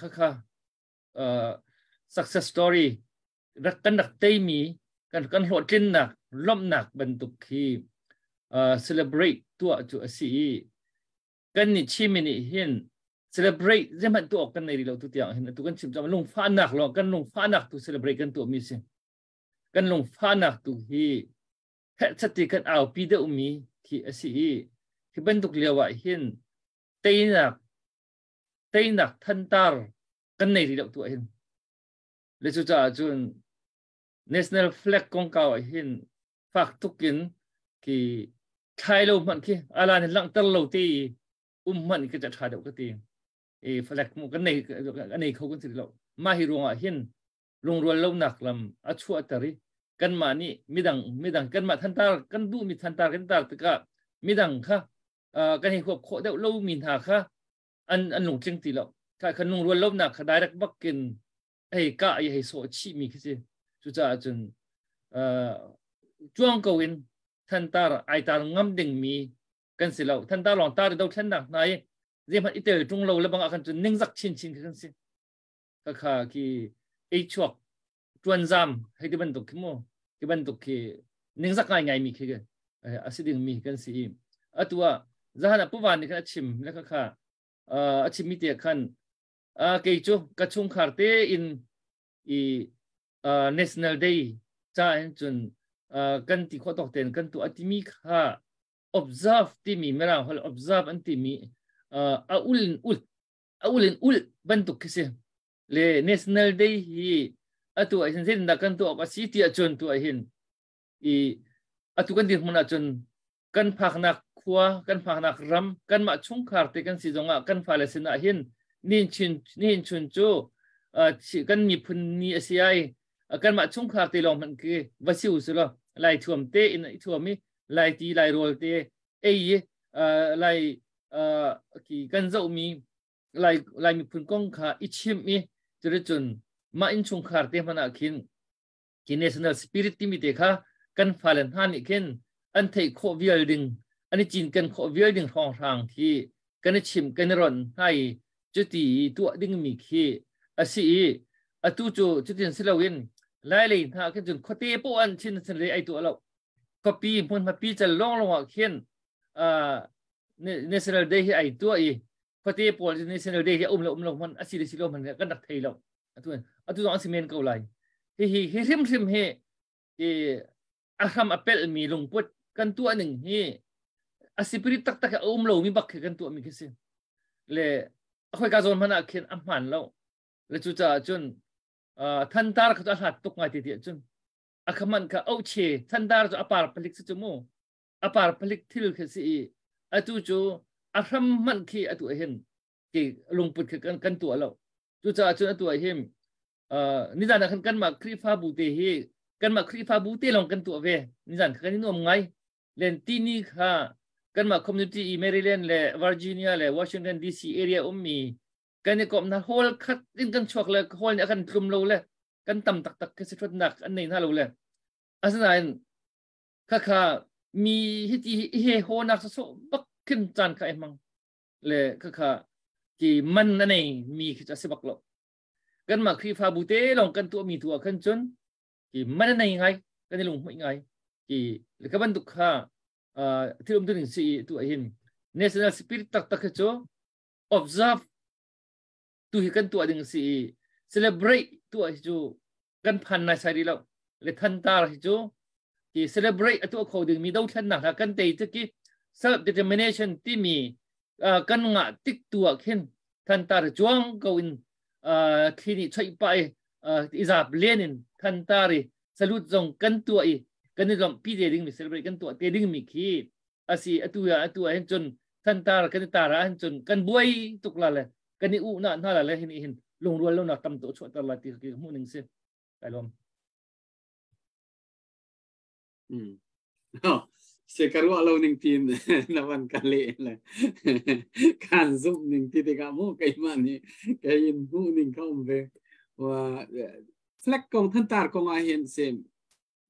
khakha success story rak kan rak teimi kan kan hlawhtlinnak lawmhnak bantuk khi celebrate tuah cu a si i kan nih Chinmi nih hin celebrate zeihmanh tuah awk kan nei rih lo tu tiang hin atu kan chim cang lungfahnak lawng kan lungfahnak tu celebrate kan tuahmi si. Kan lungfahnak tu hi hehchat kan aupi deuhmi khi a si i hi bantuk lio ah hin teinak teinak thantar kan nei rih lo tu ah hin. Le cucaah cun national flag kongkau ah hin fak tuk in khi thlai lo hmanh khi ala nih langhter lo te i um hmanh khi ca ṭha deuh ka ti. I flag mu kan nei kan nei kho kan si lo. Mah hi ruangah hin lungrual lonak lam a chuahter i kanmah nih midang midang kanmah thantar kan duhmi thantar kan tar tikah midang kha kan i huap khawh deuh lomi hna kha an an lungtling ti lo. Kha kan lungrual lonak kha direct bakin. Hei ka i hei sawh chih mi khi si. Cucaah cun cuang ko in thantar ai tar ngam ding mi kan si lo. Thantar lawng tar do thlennak hna i zeihmanh i tel ṭung lo le bang ah khan cun ningzak chinchin khi kan si. Khakha khi ei chuak ṭuan zam hei ti bantuk khi mu ti bantuk khi ningzak ngai ngai mi khi a si ding mi kan si i atu ah zahan ah puvan nih khan a chim le khakha a chim mi te khan kei cu ka chungkhar te in i National Day ca in cun kan ti khawh tawk tein kan tuah timi kha observe timi mirang holh observe an timi a ul in ul a ul in ul bantuk khi si. Le National Day hi atu ah hin zeitindah kan tuah awk a si ti ahcun tu ah hin i atu kan dirhmun ahcun kan phaknak khua kan phaknak ram kanmah chungkhar te kan si zongah kan fale sinah hin nihin chun cu kan miphun ni a si ai kanmah chungkhar te lawng hmanh khi va si u sulaw lai thuam te in i thuam i lai ti lai rawl te ei i lai ki kan zohmi lai lai miphun kong kha i chimh i cuticun mah innchungkhar te hmanh ah khin khi national spirit timi te kha kan fale hna nih khin an theih khawh vial ding an i cinken khawh vial ding hrawnghrang khi kan i chimh kan i ronh hna i cuti i tuah dingmi khi a si i atu cu cutin si loin lai lei hna khin cun khuate poh an chin chin le ai tuah lo khuapi hmunhma pi cal lawnglawng ah khin National Day hi ai tuah i khuate pawl National Day hi um lo um lo hman asi le si lo hman kan rak thei lo. Atu atu zong an si men ko lai. Hi hi hi hrimhrim hi i a hram a pelh mi lungput kan tuah ning hi a spirit taktak a um lo mi bak khi kan tuah mi khi si. Le khoi ka zawn hman ah khin a hman lo. Le cu caah cun thantar kha cu a hlat tuk ngai ti ti cun a khaman kha auche thantar cu a par palik si cu mu a par palik thil khi si i atu cu a hram hmanh khi atu hin ki lungput khi kan kan tuah lo. Cucaah cun atu ah hin nizan ah khan kanmah Khrihfabu te hi kanmah Khrihfabu te lawng kan tuah ve. Nizan kha kan i nuam ngai. Len tini kha kanmah community i Maryland le Virginia le Washington DC area ummi kan i komh hna. Hall khat in kan chuak le hall nih a kan tlum lo le kan tam taktak khi si thutnak an nei hna lo le. Asinain khakha mi hiti he haw nak sawsawh bak khin caan kha ai hmang le khakha ki man a nei mi khi cu a si bak lo. Kanmah Khrihfabu te lawng kan tuah mi tu ah khan cun ki man a nei ngai, kan i lunghmuih ngai. Ki le ka bantuk kha thil um tu ning si i tu ah hin national spirit taktak hi cu observe tu hi kan tuah ding si i celebrate tuah hi cu kan phan nai sai rih lo. Le thantar hi cu ki celebrate a tuah kho ding mi dothlennak hna kan tei ki self determination timi kan ngah tik tu ah khin thantar chuang ko in thli nih choih pa i izap len in thantar i salute zong kan tuah i kan i lawmh pi te ding mi celebrate kan tuah te ding mi khi asi. Atu ya atu ah hin cun thantar kan i tar ah hin cun kan buai tuk la le kan i u na hna la le hin hin lungrual lo nak tam to chuah tar la ti ki hmuh ning si. Kai lawm. Se ka ruah lo ning tin na van ka le le kan zum ning ti tikah mu keimah nih kei in hmuh ning ka um ve. Wa flag kong thantar kong ah hin sim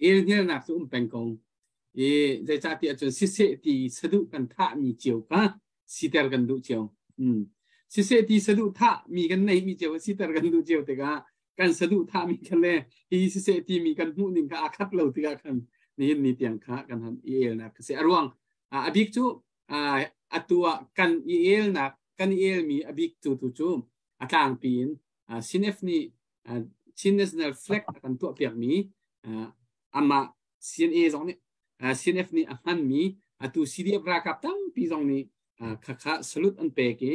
el hnialnak cu um peng ko i zeicahtiah cun siseh ti saduh kan thah mi cio kha siter kan duh cio. Siseh ti saduh thah mi kan nei mi cio siter kan duh cio tikah kan saduh thah mi kha le hi siseh ti mi kan hmuh ning kha aa khat lo tikah khan nihin ni tiang kha kan han i elnak si. A ruang a bik cu atu ah kan i elnak kan i el mi a bik cu tu cu a tlangpi in CNF nih Chin National Flag a kan tuah piak mi amah CNA zong nih CNF nih a hman mi atu CDF ralkap tampi zong nih khakha salute an pek i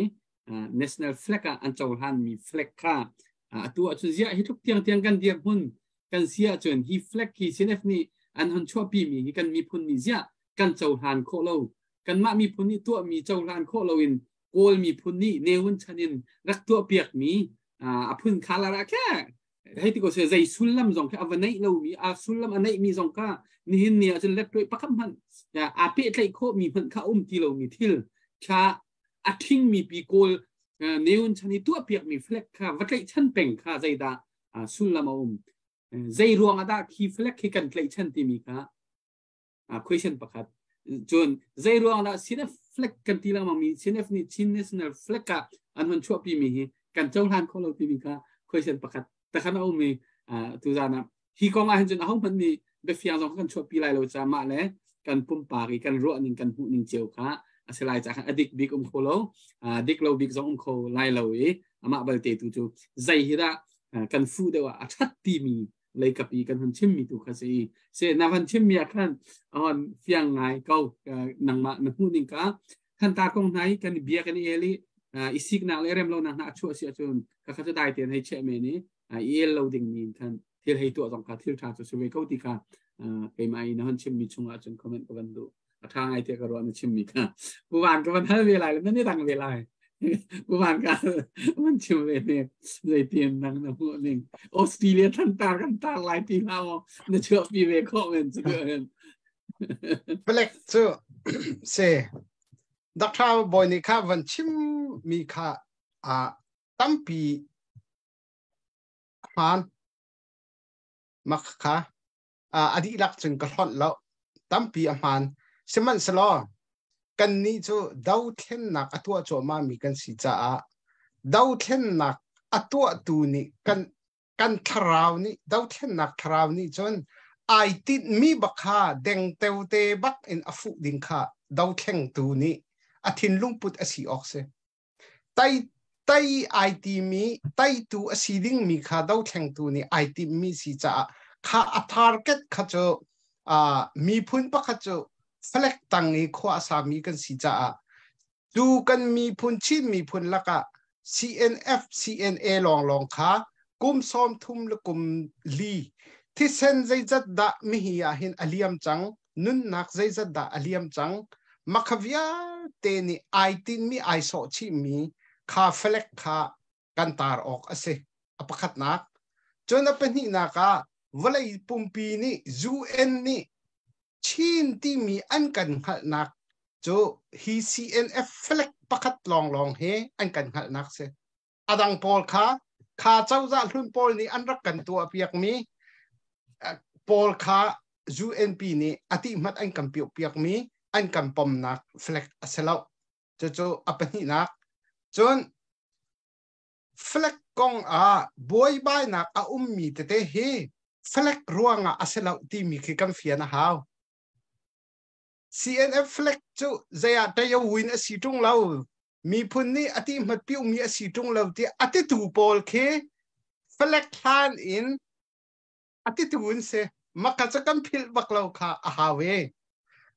national flag ah an cohlan mi flag kha atu ahcun ziah hi tluk tiang tiang kan dir hmun kan si ahcun hi flag hi CNF nih an hon chuahpi mi hi kan miphun nih ziah kan cohlan khawh lo, kanmah miphun nih tuahmi cohlan khawh loin Kawl miphun nih Newin chan in rak tuahpiak mi a phun kha la ra khe hei ti ko se zei sullam zong khi a va neih lomi a sullam a neih mi zong kha nihin ni ahcun lettuai pakhat hmanh aa pehtlaih khawh mi hmanh kha um ti lomi thil kha a ṭhing mi pi Kawl Newin chan i tuahpiak mi flag kha va tlaihchan peng kha zeidah. Sullam a um. Zei ruang ah dah khi flag khi kan tlaihchan timi kha question pakhat. Cun zei ruang dah CNF flag kan ti lengmang mi CNF nih Chin National Flag ah an hon chuahpi mi hi kan cohlan kho lo timi kha question pakhat takhan a um i tuzan ah hi kong ah hin cun ahohmanh nih biafiang zong kan chuahpi lai lo ca mah le kan pumpak i kan ruah ning kan hmuh ning cio kha a si lai ca khan a dik bik um kho lo, dik lo bik zong um kho lai lo i amah balte tu cu zei hi dah kan fuh deuh ah a ṭhat timi leikap i kan hun chimmi tu kha si se na van chimmi ah khan hon fiang ngai ko. Nangmah na hmuh ning ka khan ta kong hna i kan bia kan i el i i siknak le rem lonak hna a chuah si ahcun kha kha cu dai tein hei cheh men i i el lo ding mi khan thil hei tuah zong kha thil ṭha cu si ve ko ti kha keimah i na hon chimmi chungah cun comment ka van duh. A ṭha ngai tiah ka ruah na chimmi kha. Pu Van ka van hal ve lai, nan i dang ve lai. Pu Van ka van chim ve ne, zeitin nang na hmuh ning? Australia thantar kan tar lai ti hlah maw, na chuahpi ve khawh men cu hen. Black cu se Dr. Boy nih kha van chim mi kha a tampi hmaan mak kha a dihlak cun ka hlonh lo, tampi a hmaan. Sihmanhsehlaw kannih cu dothlennak a tuah cuahmah mi kan si caah dothlennak a tuahtu nih kan thlarau nih, dothlennak thlarau nih cun ai tinhmi bak kha dengteo te bak in a fuh ding kha dothlengtu nih a thinlung put a si awk si. Tai tai ai timi taitu a si dingmi kha dothlengtu nih ai timmi si caah kha a target kha cu miphun pakhat cu flag tang i khua a sami kan si caah tu kan miphun Chin miphun lakah CNF CNA lawnglawng kha kum 30 le kum li thisen zeizat dah mihi ah hin a liam cang, nunnak zeizat dah a liam cang, makha vialte nih ai tinmi ai sawh chihmi kha flag kha kan tar awk a si a pakhatnak. Cun a pahnihnak ah vawlei pumpi nih UN nih Chin timi an kan hngalhnak cu hi CNF flag pakhat lawnglawng he an kan hngalhnak si. A dang pawl kha kha cozah hlun pawl nih an rak kan tuah piakmi pawl kha UNP nih a ti hmat an kan piak piakmi an kan pomnak flag a si lo. Cucu a pahnihnak. Cun flag kong ah buaibainak a ummi tete hi flag ruangah a si lo timi khi kan fian a hau. CNF flag cu zei ah tayo win a si ṭung lo, miphun nih a ti hmat piumi a si ṭung lo ti a titu pawl khi flag hlan in a titu in si. Maka cu kan philh bak lo kha a hau e.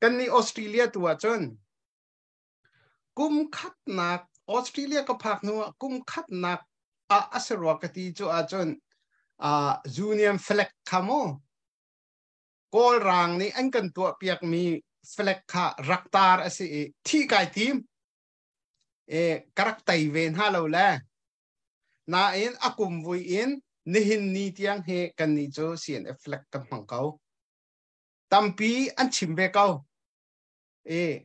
Kan nih Australia tu ah cun kum khatnak Australia ka phak hnu ah kum khatnak ah a si rua ka ti cu ahcun Union flag kha mu Kawl rang nih an kan tuah piakmi flag kha rak tar a si i thih kai tim e ka rak tei ve hna lo le. Nain a kum vui in nihin ni tiang hi kan nih cu CNF flag kan hmang ko. Tampi an chim ve ko e,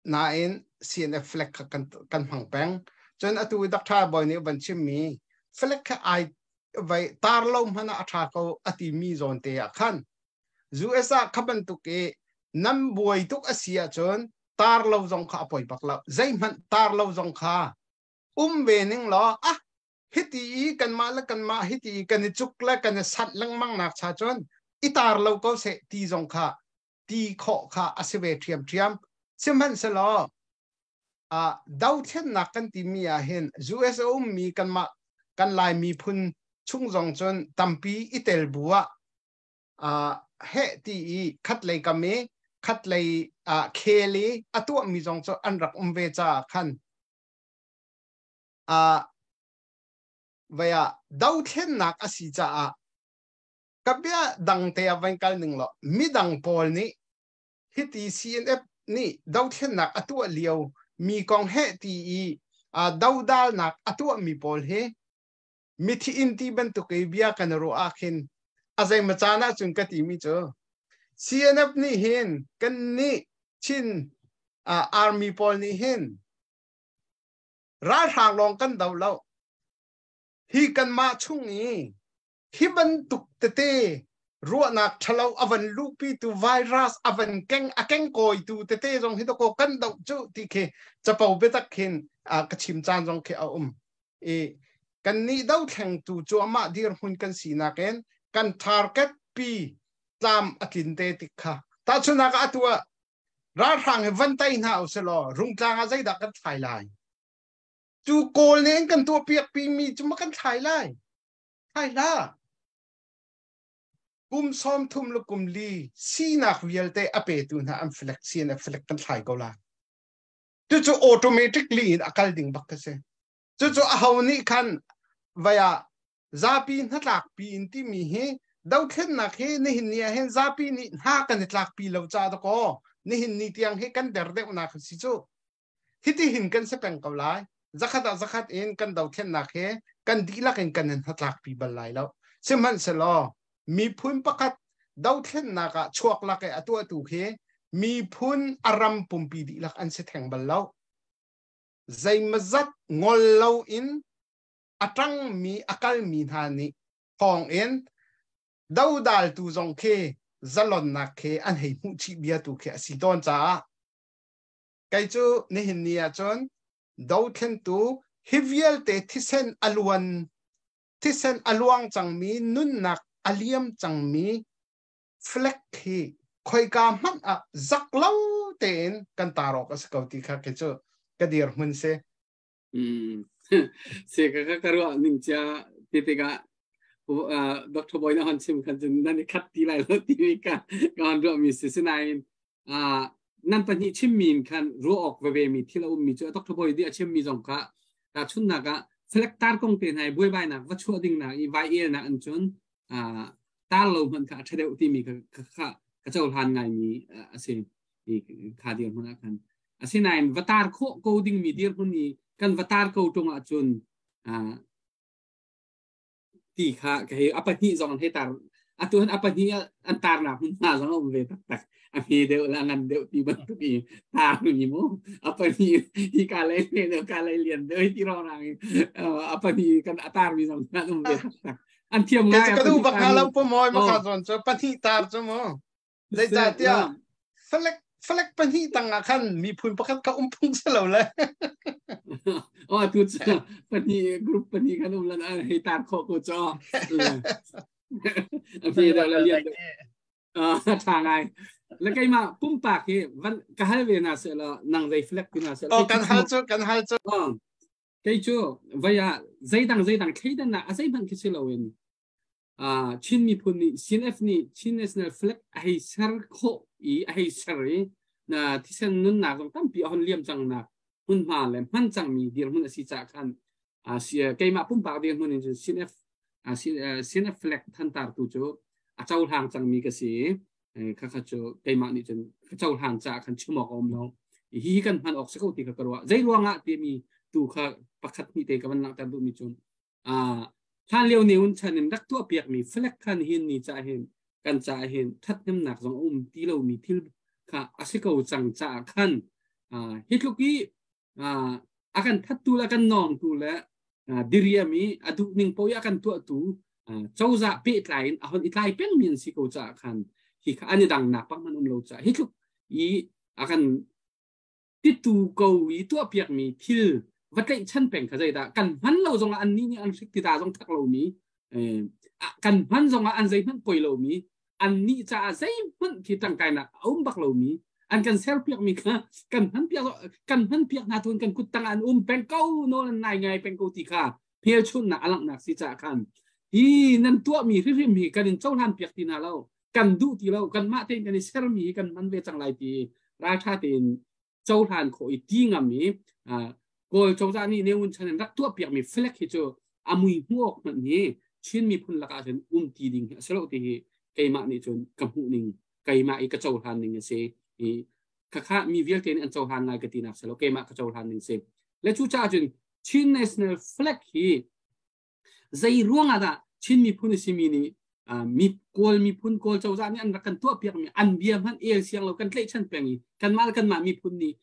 nain CNF flag kha kan hmang peng. Cun atu Dr. Boy nih van chimmi flag kha ai vai tar lo hmanh ah a ṭha ko a timi zawn te ah khan US ah kha bantuk i nan buai tuk a si ahcun tar lo zong kha a poi bak lo. Zeihmanh tar lo zong kha um ve ning law ah hiti i kanmah le kanmah hiti i kan i cuk le kan i sat lengmang nak cha cun i tar lo ko seh ti zong kha ti khawh kha a si ve ṭhiamṭhiam. Sihmanhsehlaw dothlennak kan timi ah hin US a ummi kanmah kan Lai miphun chung zong cun tampi i tel bu ah heh ti i khat lei kam i khat lei khel i a tuahmi zong cu an rak um ve caah khan vei ah dothlennak a si caah ka bia dang te ah van kal ning law midang pawl nih hiti CNF nih dothlennak a tuah lio mi kong heh ti i dodalnak a tuah mi pawl hi mithi in ti bantuk i bia kan ruah ah khin a zeimaw caan ah cun ka ti mi cu CNF nih hin kan nih Chin army pawl nih hin ralhrang lawng kan do lo hi, kanmah chung i. Hi bantuk tete ruahnak ṭhalo a van luhpitu virus a van keng a kengkawitu tete zong hi dakaw kan doh cu ti khi capo biatak khin ka chim caan zong khi a um. I kannih dothlengtu cu amah dirhmun kan sinak in kan target pi tlam a tlin te tik kha. Tahchunhnak ah atu ah ralhrang hi van tei hna usilaw Rungtlang ah zeidah kan thlai lai? Cu Kawl nih an kan tuahpiak pimi cu ma kan thlai lai? Thlai hlah. Kum 30 le kum li sinak vialte a petu hna an flag CNF flag kan thlai ko lai. Cucu automatically in a kal ding bak ka si. Cucu aho nih khan vaya zapi hnatlak pi in timi hi dothlennak hi nihin ni ah hin zapi nih hna kan i tlak pi lo ca dakaw nihin ni tiang hi kan der deuhnak si cu. Hiti hin kan si peng ko lai. Zakhat ah zakhat in kan dothlennak hi kan dihlak in kan in hnatlak pi bal lai lo. Sihmanhsehlaw miphun pakhat dothlennak ah chuak lak i a tuahtu khi miphun a ram pumpi dihlak an si theng bal lo. Zeimazat ngol lo in a ṭangmi a kalmi hna nih thawng in dodaltu zong khi zalonnak khi an hei hmuh chih bia tu khi a si tawn caah kei cu nihin ni ah cun dothlentu hi vialte thisen a luan thisen a luang cangmi nunnak a liam cangmi flag hi khoika hmanh ah zak lo tein kan tar awk a si ko ti kha kei cu ka dirhmun si. Se ka ka ka ruah ning chia ti tikah Dr. Boy na hon chim khan cun nan i khat ti lai lo ti mi ka ka hon ruah mi si sinain nan pahnih chimmi in khan ruah awk veve mi thil a ummi cu Dr. Boy nih a chimmi zong kha tahchunhnak ah select tar kong te hna i buaibainak va chuah ding nak i vai el nak an cun tar lo hmanh kha a ṭha deuh timi kha kha ka cohlan ngaimi a si kha dirhmun ah khan asinain va tar khawh ko dingmi dirhmun i kan va tar ko ṭung ahcun ti kha ka hei a pahnih zong an hei tar atu han a pahnih an tarnak hmun hna zong a um ve taktak a hme deuh le a ngan deuh ti bantuk i tar mi mu a pahnih hi ka lei hme deuh ka lei lian deuh ti rong rang i a pahnih kan a tar mi zong an um ve taktak an thiam ngai ka du bak nga lo po moi ma kha zon chu pahnih tar chu mu Zeicahtiah falek falek pahnih tang ah khan miphun pakhat kha um phung si lo le. Oh tu cu pahnih group pahnih kan um lan hei tar khawh ko cho. A fi deuh la lian deuh. Tha ngai. Le keimah pumpak hi van ka hal ve na se la nang zei flag ti na se. Oh kan hal cu kan hal cu. Kei cu vai ah zeidang zeidang thleidan na a zeihmanh khi si loin Chin miphun nih CNF nih Chin National Flag a hei ser khawh i a hei ser i na thisen nunnak zong tampi a hon liam cangnak hmunhma le hman cangmi dirhmun a si caah khan keimah pumpak dirhmun in cun CNF CNF flag thantar tu cu a cohlang cangmi ka si i khakha cu keimah nih cun ka cohlang caah khan chim awk a um lo. Hi hi kan hman awk si ko ti kha ka ruah. Zei ruangah timi tu kha pakhat hnih te ka van langhter duhmi cu Hlan lio ne un chan in rak tuahpiakmi flag khan hin ni ca hin kan ca hin thathnemnak zong a um ti lomi thil kha a si ko cang caah khan hi tluk i a kan thattu le a kan nawngtu le diriam i a duh ning paoh i a kan tuahtu cozah pehtlai in a hon i tlai pengmi an si ko caah khan hi kha an i dangnak bak man um lo caah hi tluk i a kan titu ko i tuahpiakmi thil va tlaihchan peng kha zeidah kan hman lo zongah annih nih an hrik ti ta zong thak lomi kan hman zongah an zeihmanh poi lomi annih caah zeihmanh khi tangkainak a um bak lomi an kan serpiakmi kha kan hman piak kan hman piak hna tun kan kut tang an um peng ko nawl an ngai ngai peng ko ti kha hmelchunhnak a langhnak si caah khan hi nan tuahmi hrimhrim hi kan in cohlan piak ti hna lo kan duh ti lo kanmah tein kan i sermi hi kan hman ve cang lai ti ralṭha tein cohlan khawh i ti ngam i Kawl cozah nih Ne Win chan in rak tuahpiakmi flag hi cu a mui hmuh awk hmanh hi Chin miphun lakah cun um ti ding hi a si lo ti hi keimah nih cun ka hmuh ning keimah i ka cohlan ning a si i khakha mi vialte nih an cohlan lai ka tinak si lo keimah ka cohlan ning si le cu caah cun Chin National Flag hi Zei ruangah dah Chin miphun a simi nih mi Kawl miphun Kawl cozah nih an rak kan tuahpiakmi an bia hmanh el siang lo kan tlaihchan peng i kanmah le kanmah miphun nih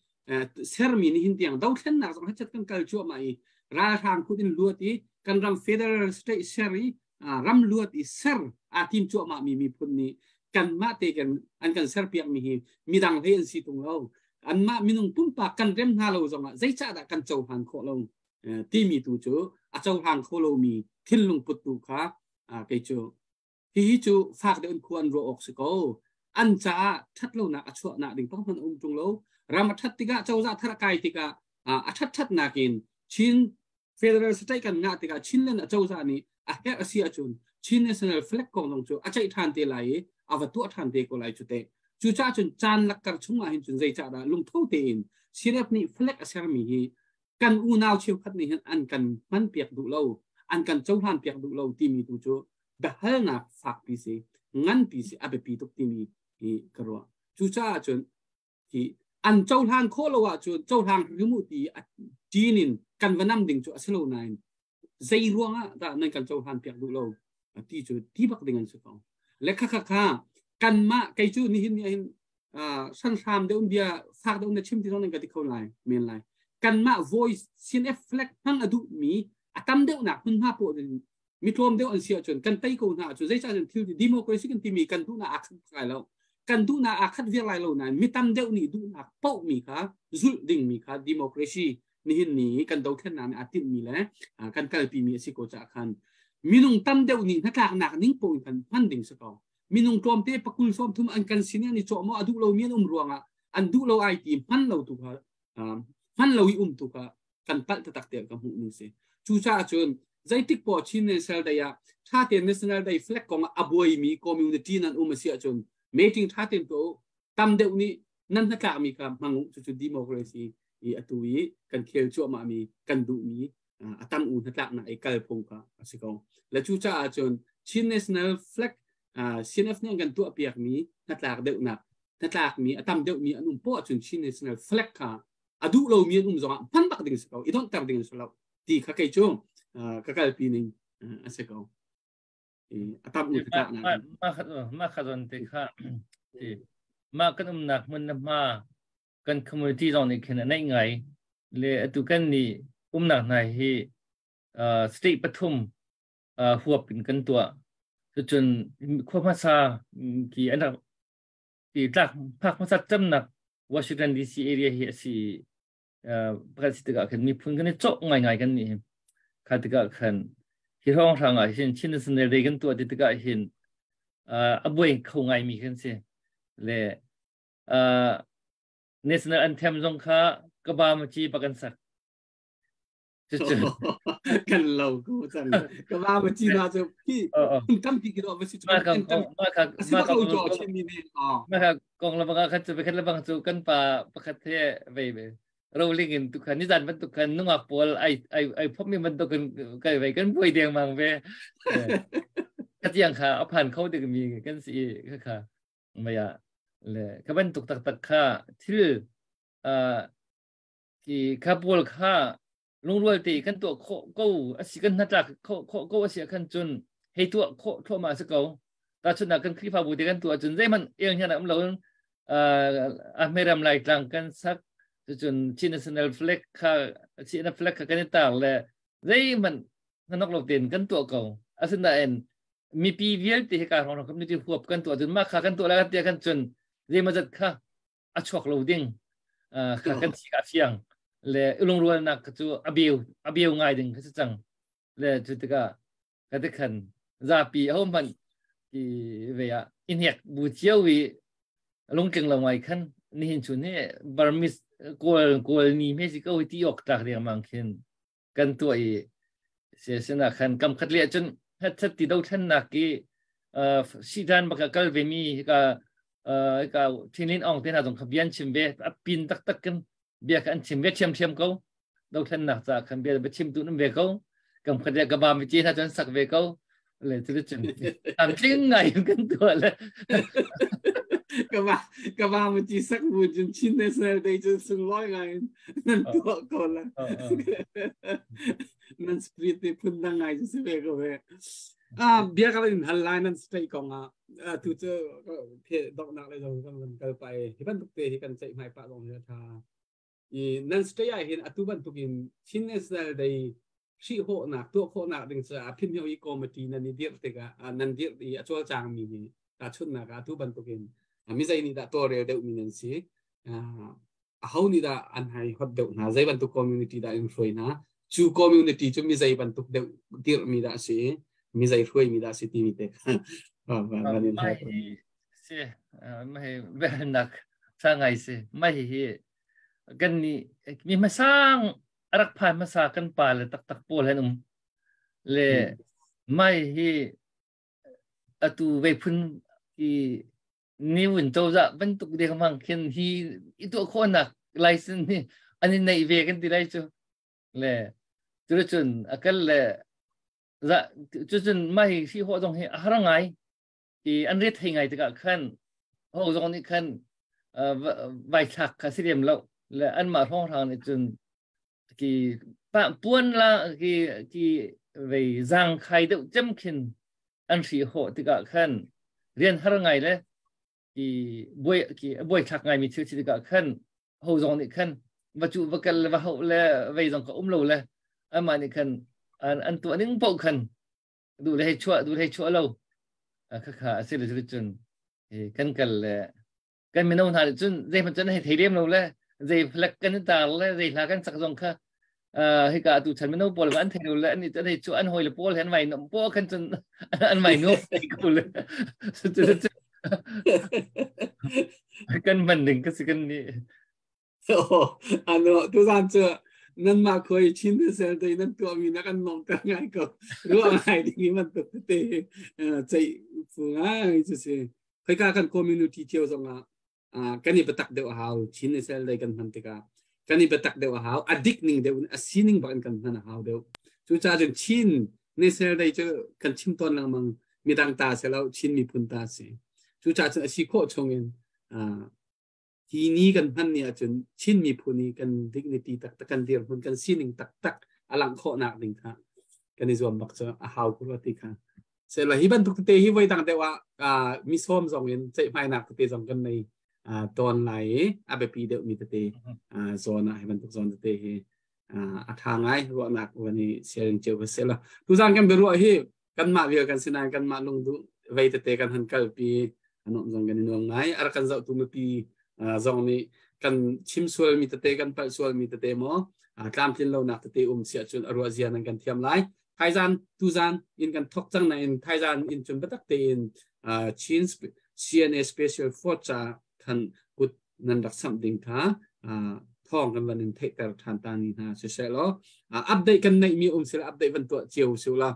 sermi nihin tiang dothlennak zong hachat kan kal cuahmah i ralhrang kut in luat i kan ram federal state ser i Ram luat i ser aa tim cuahmah mi miphun nih kanmah te kan an kan serpiak mi hi midang hlei an si tung lo. Anmah minung pumpak kan rem hna lo zongah zeicahdah kan cohlan khawh lo timi tu cu a cohlang kho lomi thinlung put tu kha kei cu hihi cu fak deuh in khua an ruah awk si ko. An caah ṭhat lonak a chuahnak ding pakhat hmanh a um ṭung lo. Ram a ṭhat tikah, cozah thar a kai tikah, a ṭhat ṭhatnak in Chin Federal State kan ngah tikah Chinland acozah nih a herh a si ahcun Chin National Flag kong zong cu a ceih ṭhan te lai i a va tuah ṭhan te ko lai cu teh. Cucaah cun caan lakkar chung ah hin cun zeicahdah lungtho tein CNF nih flag a sermi hi kan unau cheukhat nih hin an kan hmanpiak duh lo, an kan cohlanpiak duh lo timi tu cu biahalnak fakpi si, nganpi si, a biapi tuk timi hi ka ruah. Cucaah cun hi an cohlan khawh lo ahcun cohlang hrim u ti ṭin in kan va nam ding cu a si lo nain zei ruangah dah nan kan cohlan piak duh lo ti cu ti bak ding an si ko. Le kha kha kha kanmah kei cu nihin ni hin hranhram deuh bia fak deuh na chim ti zong nan ka ti kho lai men lai. Kanmah voice CNF flag hmang a duh mi a tam deuhnak hmunhma pawl mi tlawm deuh an si ahcun kan tei ko hna ahcun, zeicah cun thil democracy kan timi kan duhnak aa khat lai lo, kan duhnak aa khat viar lai lo nain mi tam deuh nih duhnak paoh mi kha zulh ding mi kha democracy nihin ni kan dothlennak nih aa timhmi le kan kalpi mi a si ko caah khan minung tam deuh nih hnatlaknak ning paoh in kan hman ding si ko. Minung tlawmte pakul 30 an kan sin i an i cawh maw a duh lomi an um ruangah an duh lo ai ti hman lo tu kha, hman lo i um tu kha kan palh taktak tiah ka hmuh ning si. Cucaah cun zeitik poah Chin National Day ah tha tein National Day flag kong ah a buaimi community nan um a si ahcun meeting tha tein tuah u, tam deuh nih nan hnatlakmi kha hmang u. Cucu democracy i atu i kan khel cuahmah mi, kan duhmi a tam u hnatlaknak i kalphung kha a si ko. Le cucaah cun Chin National Flag CNF nih an kan tuah piakmi hnatlak deuhnak hnatlakmi a tam deuhmi an um poah cun Chin National Flag kha a duh lomi an um zongah hman bak ding si ko, i donhter ding si lo ti kha kei cu ka kalpi ning a si ko. A tam u tlak na ma kha zon te kha ti ma kan umnak hmun na ma kan community zong nih khin a neih ngai le atu kan ni umnak hna hi state pathum huap in kan tuah. Cucun khua hmasa ki an rak ti tlak phak hmasat camnak Washington DC area hi a si. Pakhat si tikah khan miphun kan i cawh ngaingai kan nih kha tikah khan hi hrawng hrang ah hin Chin National Day kan tuah ti tikah hin a buai kho ngaimi kan si. Le national anthem zong kha ka ba ma chi pa kan sak. Kan lo ko cang ka ba ma chi na chu ki tampi ki do va si chu ma kha ma kha ko chin mi ne. Ma kha kong la banga kha chu khat la bang chu kan pa pakhat he ve ve rolling in tu khan ni zan ban tu khan nungak pawl ai ai ai phop mi ban tu kan kai ve kan buai deng mang ve ka tiang kha a phan kho dik mi kan si kha kha maya le ka ban tuk tak tak kha thil ki kha pawl kha lungrual te kan tuah khawh ko a si, kan hnatlak khawh khawh ko a si khan cun hei tuah khawh thluahmah si ko. Tahchunhnak, kan Khrihfabu te kan tuah cun zeihmanh el hian um lo a hmeram lai tlang kan sak, cucun Chin National Flag kha, Chin flag kha kan i tar le zeihmanh hnanok lo tein kan tuah ko. Asinain mipi vialte hi ka hrawng community huap kan tuah cun mah kha kan tuah lai tiah kan cun zeimazat kha a chuak lo ding kha kan si ka fiang le lungrualnak cu a beu ngai ding kha si cang. Le cu tikah ka te khan zapi ho hmanh ti ve ah inhek bu cio i lungtling lo ngai khan nihin chun hi Burmese kawl kawl ni me si ko ti ok tlak riang mang khin kan tuah i se sina khan kam khat le cun het set ti do thlen nak i sidan baka kal ve mi ka ka thinlin ong te na zong kha bian chim ve a pin tak tak kan bia kan chim ve thiam thiam ko. Do thlen nak cha khan bia ba chim tu num ve ko, kam khat le ka ba mi chi na chon sak ve ko le chu chun tam tling ngai kan tuah le. Ka ba ma chi sak bu chun Chin National Day chun sung loi ngai nan tuah ko la nan spirit ni phun dang ngai chu si ve ko ve. Bia ka in hal lai nan state kong ah tu chu the dok nak le zong kan kal pai hi bantuk te hi kan ceih mai pa dong hi tha i nan state ah hin atu bantuk in Chin National Day. hrihhawhnak tuah khawhnak ding caah Phinhyo committee nan i dirh tikah nan dirh i a cawlcangmi hi tahchunhnak ah atu bantukin mizei nih dah tawlrel deuhmi nan si, aho nih dah an hai hot deuh hna, zei bantuk community dah in hruai hna, cu community cu mizei bantuk deuh dirhmi dah si, mizei hruaimi dah si timi te kha van in hai si mai nak sa ngai si mai hi kan ni mi hmasang arak phan hmasa kan pa le taktak pawl han um le mai hi atu vei phun i ni wun cozah bantuk deng mang khin hi i tuah khawhnak license hi an in neih ve kan ti lai cu le cu cun a kal le za cu cun mah hi si hawh zong hi a har ngai i an ret thei ngai tikah khan ho zong nih khan vai thlak kha si lem lo le anmah hrawnghrang nih cun ki pa puan la ki ki vei zang khai deuh cem khin an hri hawh tikah khan rian har ngai le ki buai ki buai thlak ngai mi thil si tikah khan ho zong nih khan va cu va kal le va hauh le vei zong ka um lo le amah nih khan an an tuah ning paoh khan duh le hei chuah duh le hei chuah lo kha kha a si le cun kan kal le kan mino hna nih cun zeihmanh cun hei thei lem lo le zei flag kan tar le zei hla kan sak zong kha hika tu chan mino pawl an thei lo le an an hei chu an hoi le pawl hen mai nom po khan cun an mai nu ko le kan man ding ka si kan ni. Ano tu zan cu nan mah khoi Chin sel te nan tuah mi na kan nom ter ngai ko ruah ngai ding man tuk te chei fu ngai chu si khoika kan community cio zong ah kan i biatak deuh a hau. Chin sel dei kan hman tikah kan i biatak deuh a hau, a dik ning deuh a sining bak in kan hman a hau deuh. Cucaah cun Chin National Day cu kan chim tawn lengmang, midang ta si lo, Chin miphun ta si. Cucaah cun a si khawh chung in hi ni kan hman ni ahcun Chin miphun i kan dignity taktak, kan dirhmun, kan sining taktak a langh khawhnak ding kha kan i zuam bak cu a hau ko rua ti kha sela. Hi bantuk tete hi voi dang deuh ah mi sawm zong in ceihmainak tete zong kan nei tawn lai i a biapi deuh mi tete zawn ah hi bantuk zawn tete hi a tha ngai ruahnak van i sharing cio ka sela. Tuzan kan biaruah hi kanmah vial kan sinain kanmah lungduh vei tete kan han kalpi anom zong kan i nuam ngai. Ar kan zohtu mipi zong nih kan chim sual mi tete, kan palh sual mi tete maw, tlamtlin lonak tete um si ahcun a ruah zia nan kan thiam lai. Thaizan tuzan in kan thok cang na in thaizan in cun biatak tein Chin CNA Special Force ca khan kut nan rak samh ding kha thawng kan van in theihter ṭhan ta ni hna siseh law, update kan neih mi um sila update van tuah cio su la,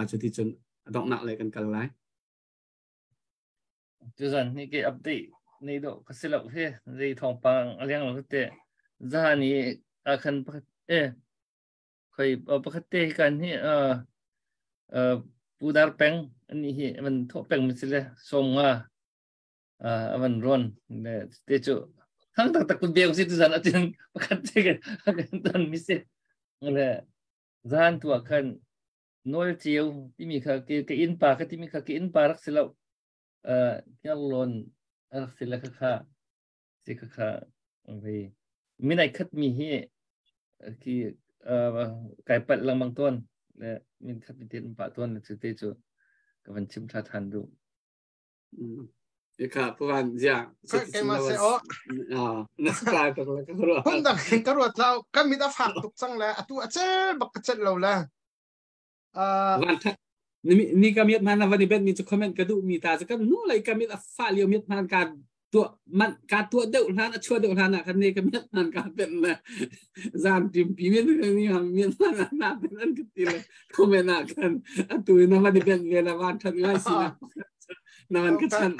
cuti cun a donghnak le kan kal lai. Tuzan ni ke update nei do ka si lo he zei thawngpang a leng lo te zahan i a khan pakhat e khoi pakhat te kan hi pudar peng ani hi man tho peng mi sile som nga a van ron le te chu thang tak tak kun beng si tu zan atin pakhat te kan kan ton mi si le zan tu khan nol chiu timi kha ke ke in pa kha timi kha ke in pa rak si lo kyar lon rak si la kha kha si kha kha ve minai khat mi hi ki kai pat langmang ton le min khat mi tin pa ton le chu te chu ka van chim tha than du. Ika puan zia. Keimah se o. Na kai tak la ka ruat. Phun dang ka ruat lo. Ka mit a fak tuk cang le atu a cel bak ka celh lo le. Van tha ni ka miat man van i bet mi chu comment ka duh mi ta chu kan nu lai ka mit a fa lio miat man ka tuah man ka tuah deuh hlan a chua deuh hlan ah khan ne ka miat man ka pen le zan tim pi mi ni ham miat man na pen an ka ti le comment ah khan atu na van i ben ve la van than ngai si na na van ka chan.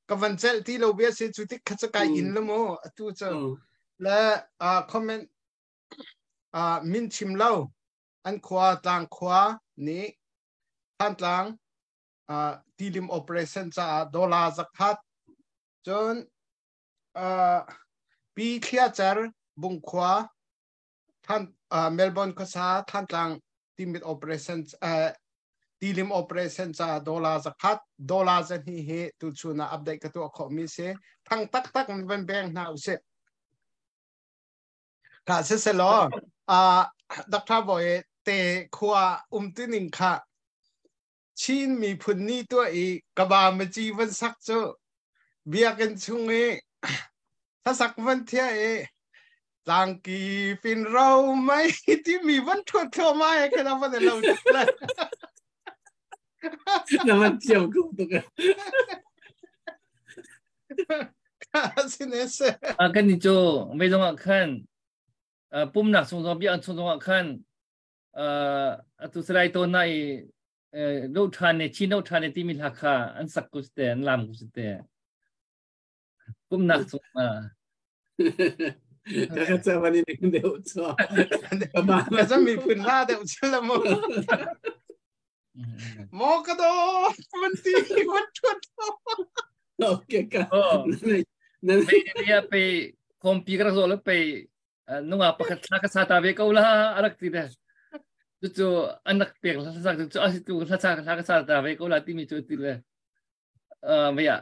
Ka van cel ti lo bia si chu tik kha cha kai in le mo atu cha le comment min chim lo an khua tlang khua nih Thantlang tilim operation caah dollar zakhat, cun Pi Thlia Cer Bungkhua Than Melbourne khuasa Thantlang timit operation tilim operation caah dollar zakhat, dollar zahnih hi tuchun ah update ka tuah khawh mi si. Thang taktak in van beng hna usih. Ka se selaw. Dr. Boy te khua um ti ning kha Chin miphun ni tuah i kaba maci van sak cu biakinn chung i hlasak van thia i tlangki pin ro mai timi van thuat thluahmah he khin a van lo tuk le. Na van thiam ko tuk. Sine se. A kan ni cu mei zong ah khan pumnak chung zong biakinn chung zong ah khan atu salai tawn na i do ṭhan ne chin do ṭhan ne timi hla kha an sak ku te an lam ku te pumnak chung ah Ka ka wani ning deuh cho. Ka cha mi phun la deuh chila mo. Mo ka do man ti man thut. Okay ka. Nan pe pe kompi ka rak zo le pe nungak pakhat thla ka sa ta ve ko la a rak ti le cucu an rak pek hlasak cu a tu hlasa hla ka sa ta ve ko la timi cu ti le vaya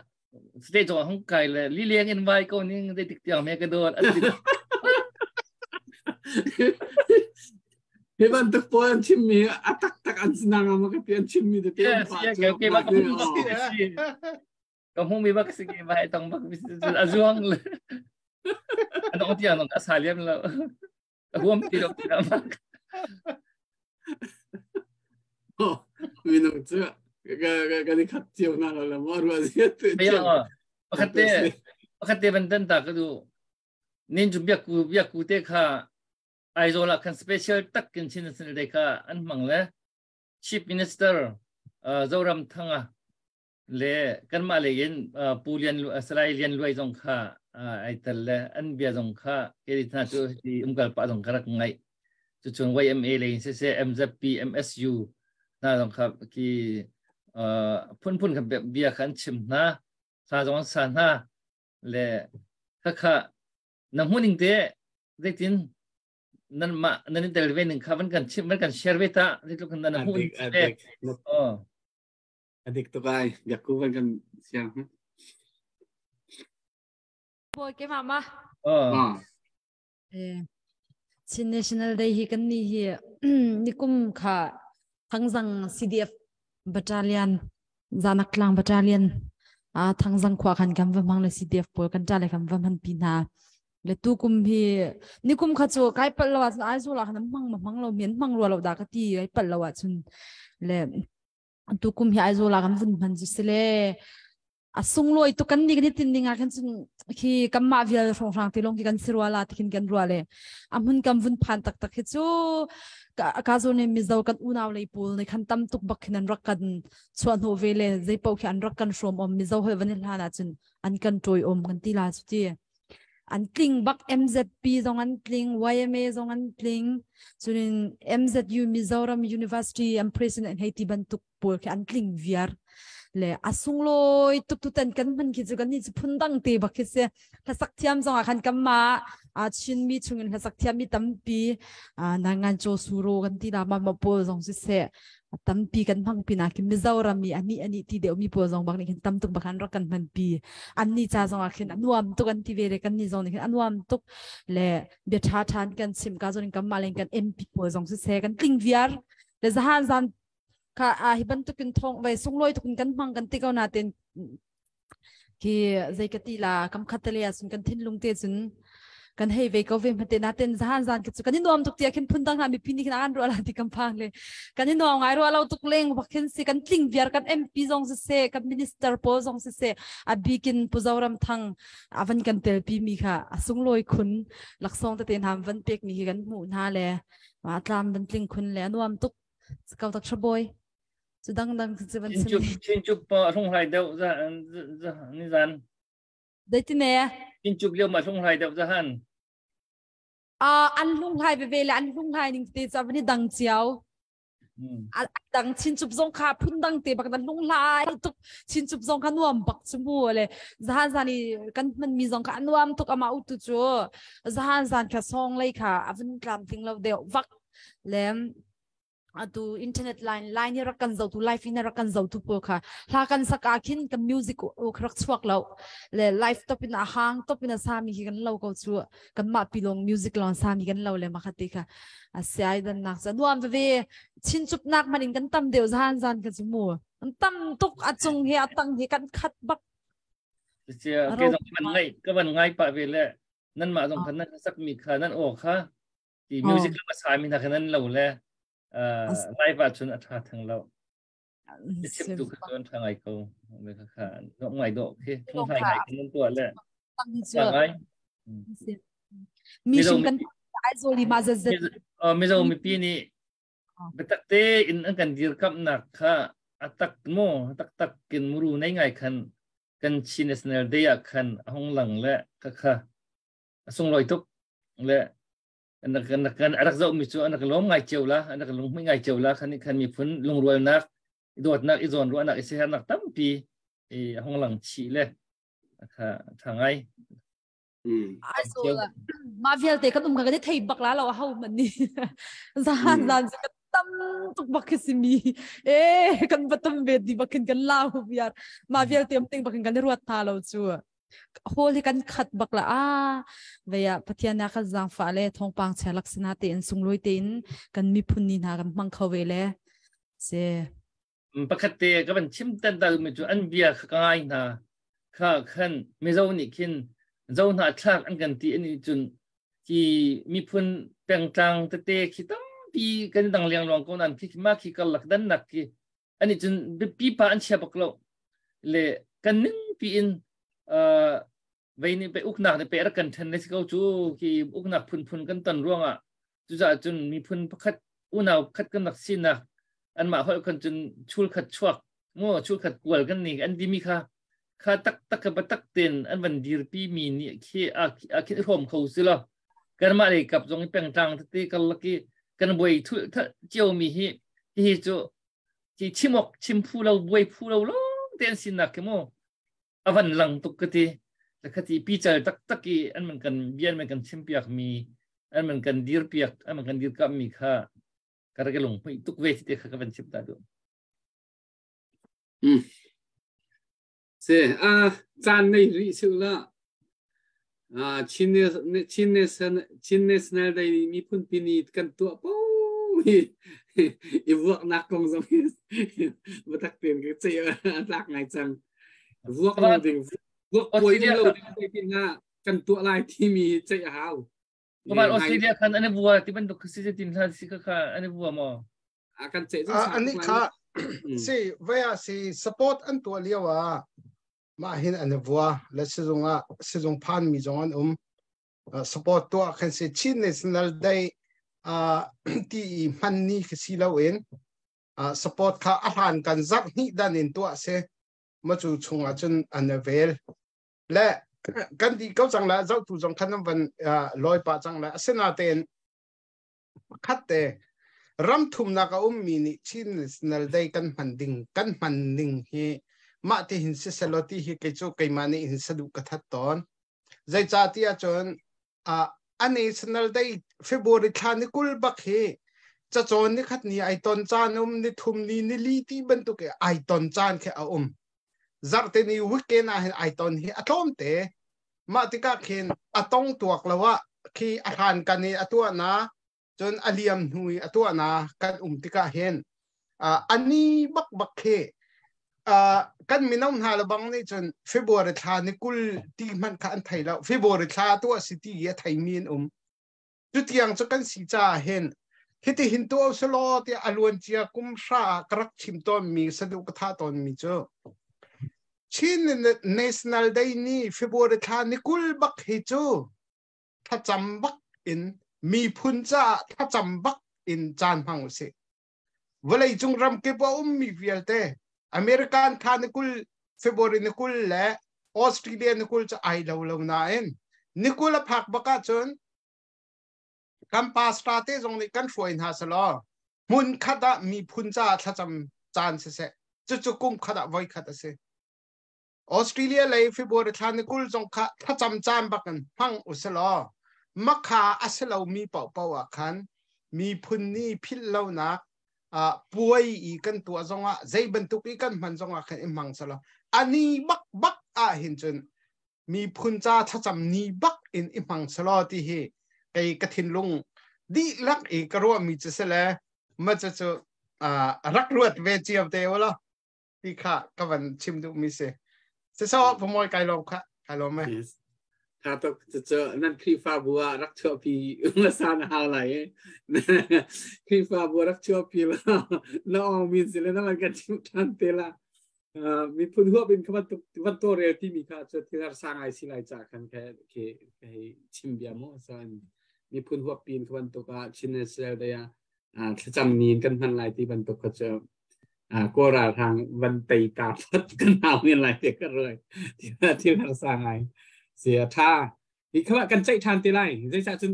state zong hung kai le li leng in vai ko ning dei tik tiang me ka dawt an ti. Hi bantuk pawl an chimmi a taktak an sinang ma ka ti an chimmi te te. Yes, yes, okay, ba ka ka hmu mi bak si ke vai tong bak a zuang le an ong tiang nong ka sa liam lo a huam ti lo ti mak. Oh, minung cu ka ka ni khat cio na lo la mo ruwa zia tu cio pakhat te pakhat te ban tan ta ka du nin chu biak ku biak ku te kha Aizawl ah khan special tak kin chin sin de kha an hmang le Chief Minister Zoram Thanga le kanmah lei in Pu Lian Salai Lian Luai zong kha ai tel le an bia zong kha kei hna cu ti umkal pah zong ka rak ngaih. Cucun YMA lei in siseh MZP MSU hna zong kha ki phunphun kha bia kha an chim hna hla zong an sa hna le khakha na hmuning te zeitin nan mah nan in tel ve ning kha van kan chim van kan share ve ta zeitluk nan hmuh ning oh. Adik tuk ai biakku van kan siang. Boy ke mama. Oh. Eh Chin National Day hi kan ni hi nikum kha Thangzang CDF Battalion Zanak Tlang Battalion a Thangzang khua khan kan va hmang le CDF pawl kan ta le kan va hman pi hna le tu kum hi nikum kha chu kai pal lo ah Aizawl ah khan hmang ma hmang lo mian hmang rua lo da ka ti kai pal lo ah chun le tukum hi Aizawl ah kan vun hman cu si le a sunglawi tuk kan ni kan tin ding ah khan cun khi kanmah vial hrawnghrang te lawng khi kan si rua la ti khin kan rua le a hmun kam vun phan taktak hi cu ka zo ne Mizo kan unau lei pawl ne khan tam tuk bak khin an rak kan chuah hnawh ve le zei paoh khi an rak kan hrawm om Mizo hoi van hlan ah cun an kan ṭawi om kan ti la cu ti an tling bak MZP zong an tling YMA zong an tling cunin MZU Mizoram University an president hei ti bantuk pawl khi an tling viar le a sunglawi tuk tu tan kan hman khi cu kan ni cu phun dang te bak khi si hlasak thiam zong ah khan kan ma a Chin mi chungin hlasak thiam mi tampi nangan cho suro kan ti la ma ma pawl zong si se tampi kan hmang pin ah khin Mizoram mi ani ani ti deuh mi pawl zong bak nih khin tam tuk bak an rak kan hman pi an ni ca zong ah khin a nuam tuk an ti ve le kan ni zong nih khin a nuam tuk le bia tha than kan chim ka zong kan mah len kan MP pawl zong si se kan tling viar le zahan zan kha a hi bantukin thong ve sunglawi tukin kan hmang kan ti ko na ten khi zei ka ti la kam khat le asun kan thinlung te cun kan hei ve ko ve mate na ten zahan zan ke chu kan i nuam tuk tia khin phun dang na mi pini khin an ro la ti kam phang le kan i nuam ngai ro lo tuk leng bak khin si kan tling viar kan MP zong si se kan minister po zong si se abikin puzoram thang avan kan tel pi mi kha asung loi khun laksong te te nam van pek mi hi kan hmu na le ma tlam van tling khun le anuam tuk kau tak thaboy cu dang dang cu van sim chin chup pa hlung hlai deuh za ni zan dai ti ne chin chup lio ma hlung hlai deuh za han a an hlung hlai ve ve le an hlung hlai ning te cha van dang chiao dang chin chup zong kha phun dang te bak dan hlung hlai tuk chin chup zong kha nuam bak chu mu le zahan zan i kan man mi zong kha anuam tuk ama u tu chu zahan zan kha song lei kha avun tlam ting lo deuh vak le. Atu internet line line hi rak kan zotu, live in rak kan zotu pawl kha hla kan sak ah khin kan music u rak chuak lo le live top in a hang top in a sami khi kan lo ko chu. Kan mah pilong music long sami kan lo le makhati kha a siai dan nak cha nuam ve chin chup nak man in kan tam deu zan zan ka chu mu an tam tuk a chung he a tang he kan khat bak. Sia ke zong man ngai ka van ngai pa ve le nan mah zong khan nan sak mi kha nan o kha ti music la sa mi na khan nan lo le live ah cun a tha thang lo. Chim tu kha cun tha ngai ko me kha kha no ngai do khi thung hai ngai kan tu le ngai. Mi sim kan Aizoli ma zat zat. Mizo mi pi nih biatak te in an kan dirkamh nak kha atak mo tak tak kin muru nei ngai khan kan Chin National Day ah khan a hung lang le kha kha a sungloi tuk le kan kan arak zoh mi cu anak lom ngai cheu la, anak lung ngai cheu la. Khan khan miphun lungrualnak, dawtnak, i zawn ruahnak, i sihernak tampi i hong lang chi le kha tha ngai. Aizawl ma vialte kan um ka kan thei bak la lo ho man ni zan zan kan tam tuk bak khi mi e kan batam ve di bakin kan lau biar ma vialte um ting bakin kan ruat tha lo chu hol hi kan khat bak la a veya Pathian na kan zang fa le thongpang che laksana te in sungloi te in kan miphun ni hna kan hmang kho ve le se. Pakhat te ka van chim tan dal mi cu an bia kha ka ngai hna kha khan Mizo nih khin zo hna thlak an kan ti ani cun ki miphun pengtlang tete khi tampi kan dang liang luang ko nan khi ma khi kal lak dan nak ki ani cun biapi pa an chia bak lo le kan ning pi in vei nih pe uknak nih pe rak kan then le si ko cu khi uknak phunphun kan ton ruangah. Cucaah cun miphun pakhat, unau khat kan rak sinak, anmah holh khan cun chul khat chuak mu chul khat kual kan ni an timi kha kha tak tak ka tak ten an van dirpi mi nih khi a khi hrom kho si lo. Kanmah lei kap zong pengtlang tete kal laki kan buai thul cio mi hi hi cu chi chimok chim phu lo buai phu lo lo ten sinak ke mu avan lang tuk ka ti khati pi chal tak tak i an man kan bian man kan chim piak mi, an man kan dir piak, an man kan dir kam mi kha ka lung hui tuk ve ti kha ka van chim ta du. Se a caan nei ri sil la a Chin Chin Chin National Day mi phun pi ni kan tua po hi i vuak nak kong zong hi batak ten ke che tlak ngai chang vuak lo ding, vuak poi lo ding tin na kan tua lai thi mi che a hau. Kamal Australia khan ane bua ti bantuk si tin hla si kha kha ane bua mo? A kan che ani kha si vaya si support an tua liawa ma hin an bua le sizunga sizung phan mi zong an um support to khan si Chin National Day a ti man ni khi si lo in support kha a hlan kan zak ni dan in to se ma chu chunga chun an vel le kan di ko chang la zau tu zong khan van loi pa chang la asena ten khat te ram thum nak a um mi nih Chin National Day kan hman ding kan hman ning hi ma ti hin si seloti hi kei chu keima nih hin sadu ka that ton. Zei cha ti ahcun a a National Day February thla ni 20 bak hi cacawn ni khat ni ai ton caan um, ni thum ni, ni li ti bantuk ai ton caan khi a um. Zarhte ni weekend ah hin ai ton hi a tlawm te. Mah tikah khin a tong tuak lo ah khi a hlan kan i a tuah na cun a liam hnu i a tuah na kan um tikah hin ani bak bak khi kan mino hna le bang nih cun February thla ni 20 ti hmanh kha an thei lo. February thla tuah si ti i a theimi an um. Cutiang cu kan si caah hin hiti hin tu selaw tiah a luan cia kum hra ah ka rak chim tawn mi, sadu ka tha tawn mi cu Chin National Day ni February thla ni 20 bak hi cu thlacam bak in miphun caah thlacam bak in caan hmang usih. Vawlei cung ramkip a ummi vialte American thla ni 20, February ni 20 le Australia ni 20 cu ai lo lo nain ni 20 a phak bak ahcun kan pastor te zong nih kan hruai hna selaw hmun khat ah miphun caah thlacam caan siseh, cucu kum khat ah voi khat a si. Australia lei February thla ni 20 zong kha thlacam caan bak in hmang uselaw makha a si lomi paohpaoh ah khan miphun ni philh lonak. Puai i kan tuah zongah zei bantuk i kan hman zongah khan i hmang selaw ani bak bak ah hin cun miphun ca thlacam ni bak in i hmang selaw ti hi kei ka thinlung dihlak i ka ruahmi cu si le ma cu cu rak ruat ve cio te u law ti kha ka van chim duhmi si. Si so pumoi kai lawm kha kai lawm e. Yes. Tha tuk cu nan Khrihfabu ah rak chuahpi hmasa na hau lai e. Khrihfabu rak chuahpi la na ong min si le na van kan chim ṭhan te la. Miphun huap in kha bantuk van tawlrel timi kha cu thil harsa ngai si lai ca khan khe khi hei chim bia mu san miphun huap pin kha bantuk ah Chin National Day ah thlacam ni in kan hman lai ti bantuk kha cu Kawl ralhrang van tei ta phot kan hau men lai te ka roi thil harsa ngai si a tha hi kha kan ceih than te lai zeicah cun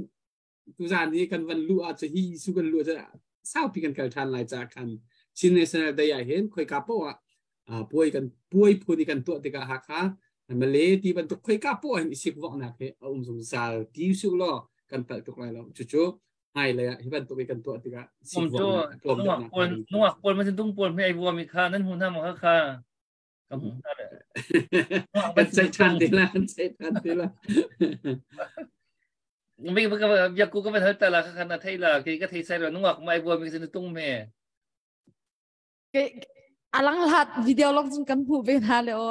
tuzan hi kan van luh ah cu hi su kan luh cu saupi kan kal than lai ca khan Chin National Day ah hin khoika poah ah puai kan puai phun i kan tuah tikah Hakha Malay ti bantuk khoika poah hin isik voknak hi a um zungzal ti su law kan palh tuk lai lo cucu hmailei ah hi bantuk i kan tuah tikah um cu nungak pawl nungak pawl ma tung pawl me ai vuami kha nan hmu hna ma kha kha ka hmu hna le kan ceih ṭhan te la kan ceih ṭhan te la mi ka biakku ka van hal ta la kha na thei la ke ka thei sai lo nungak mai vuami sin tung me Ke alang hlat video long cun kan hmuh ve hna le o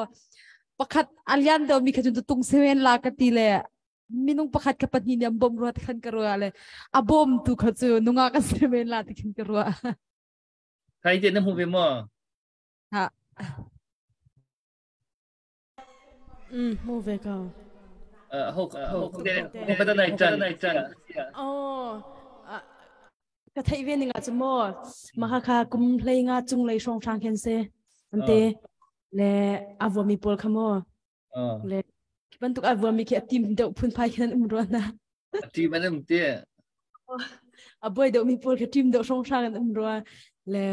pakhat alian deuh mi kha cun tung semen la ka ti le minung pakhat kha pahnih nih an bawm rua ti khan ka ruah le a bawm tu kha cu nungak an si men la ti khan ka ruah. Thai te na hmu ve maw? Ha. Hmu ve ko. Ho ho ho ka nai chan nai chan. Oh, ka theih ve ning ah cu maw maka kha kum hlei nga cung lei hrawng hrang khen se ante le avuami pawl kha maw Le bantuk a vuami khi a tim deuh phunphai khin an um rua na. A tim an um ti. A buai deuh mi pawl khi tim deuh hrawnghrang an um rua. Le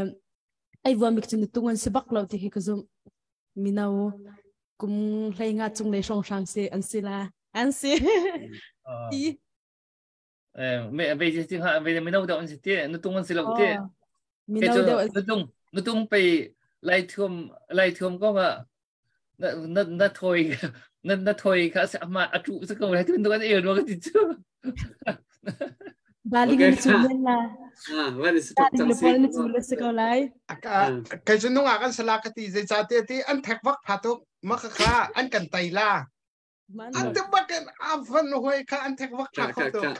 ai vuami khi cun tung an si bak lo ti khi ka zumh. Mino kum hlei nga cung lei hrawnghrang si an si la. An si. Ti. Me ve ti ha ve mino deuh an si ti. Nu tung an si lo ti. Mino deuh nu tung nu tung pe lai thuam lai thuam ko ma na na na thoi na na thoi kha se ama atu se ko lai tu kan el ro ka ti chu. Baling ni chu men la. Ah, van is tuk cang si. Ni chu le se ko lai. Kai chu nunga kan sala ka ti zei cha te ti an thek vak pha tuk ma kha kha an kan tai la. An te bakin a van hoi kha an thek vak tha kho tuk.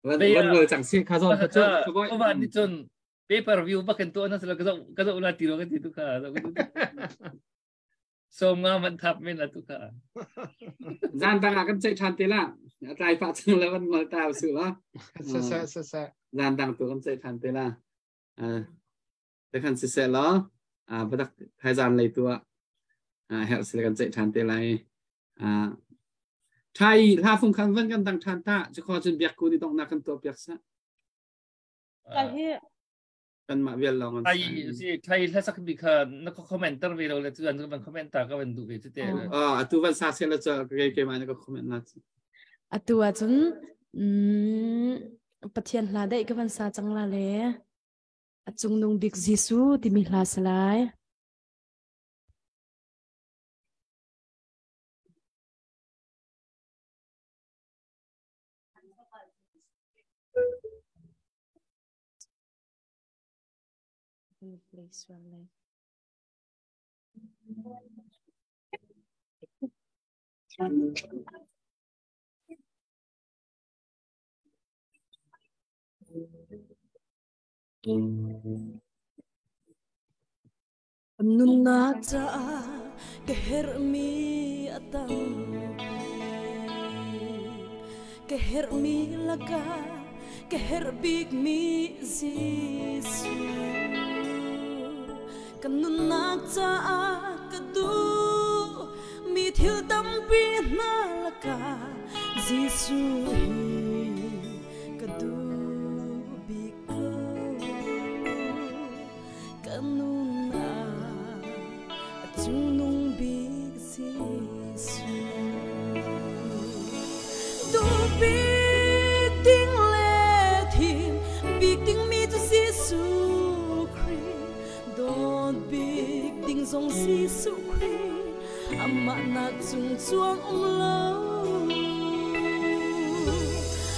Van van ngol cang si kha zon kha chu. Ko van ni chun pay per view bakin tu na sala ka zo la ti ro ka ti tu kha. So nga man thap men la tu kha. Zan tang ah kan ceih than te la. Tlai pa chang la van ngol ta su la. Se se se se. Zan dang tu kan ceih than te la. Te khan si se la. Badak thaizan lei tu ah herh sile kan ceih ṭhan te lai. Thai hla fung khan van kan dang ṭhan ta cu kho cun biak ku ni donghnak kan tuah piak sa. Kanmah vial lawng an Thai si thai hla sak bi kha na ko comment tar ve lo le cu an van comment ta ka van duh ve cu te. Ah atu van sa se la cha ke ke ma na ka comment na. Atu ah cun Pathian hla dei ka van sa cang la le a cungnung bik Jesuh timi hla salai. Nunnak caah ka herhmi a tampi. Ka herhmi lakah ka herh bikmi Jesuh. Ka nunnak caah ka duh mi thil tampi hna lakah Jesuh hi ka duh bik ko. Ka nunnak a cungnung bik Jesuh. Duh bik ding le thim bik dingmi cu Jesuh. Jesuh Khrih amah nak cung chuang um lo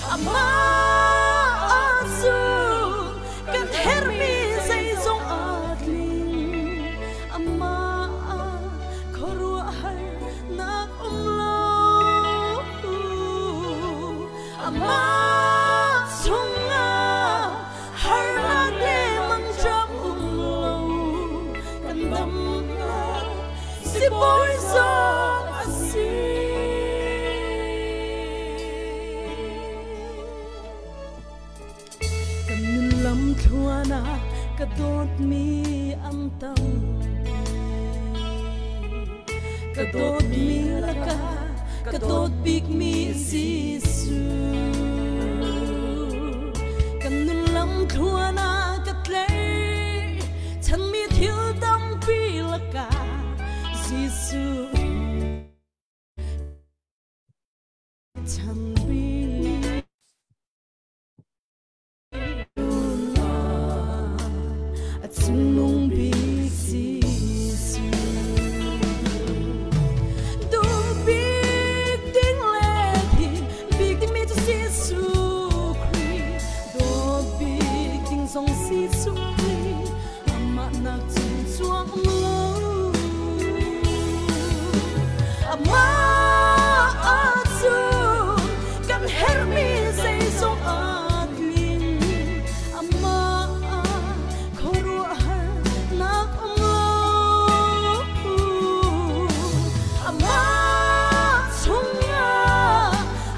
amah cu kan hermi zeizong a tling amah khuaruahhar nak um lo amah chungah harnak le mangṭam um lo kan damnak sibawi zong a si. Kan nun lam thluan ah ka dawtmi an tam ka dawtmi lakah ka dawt bikmi Jesuh kan nun lam thluan ah ka tlei chanmi thil tampi lakah Jesuh chan bik a cungnung bik Jesuh duh bik ding le thi bik dingmi cu Jesuh Khrih dawt bik ding zong Jesuh Khrih amah nak cung chuang um lo amah cu kan herhmi zeizong a tling amah khuaruahhar nak um lo amah chungah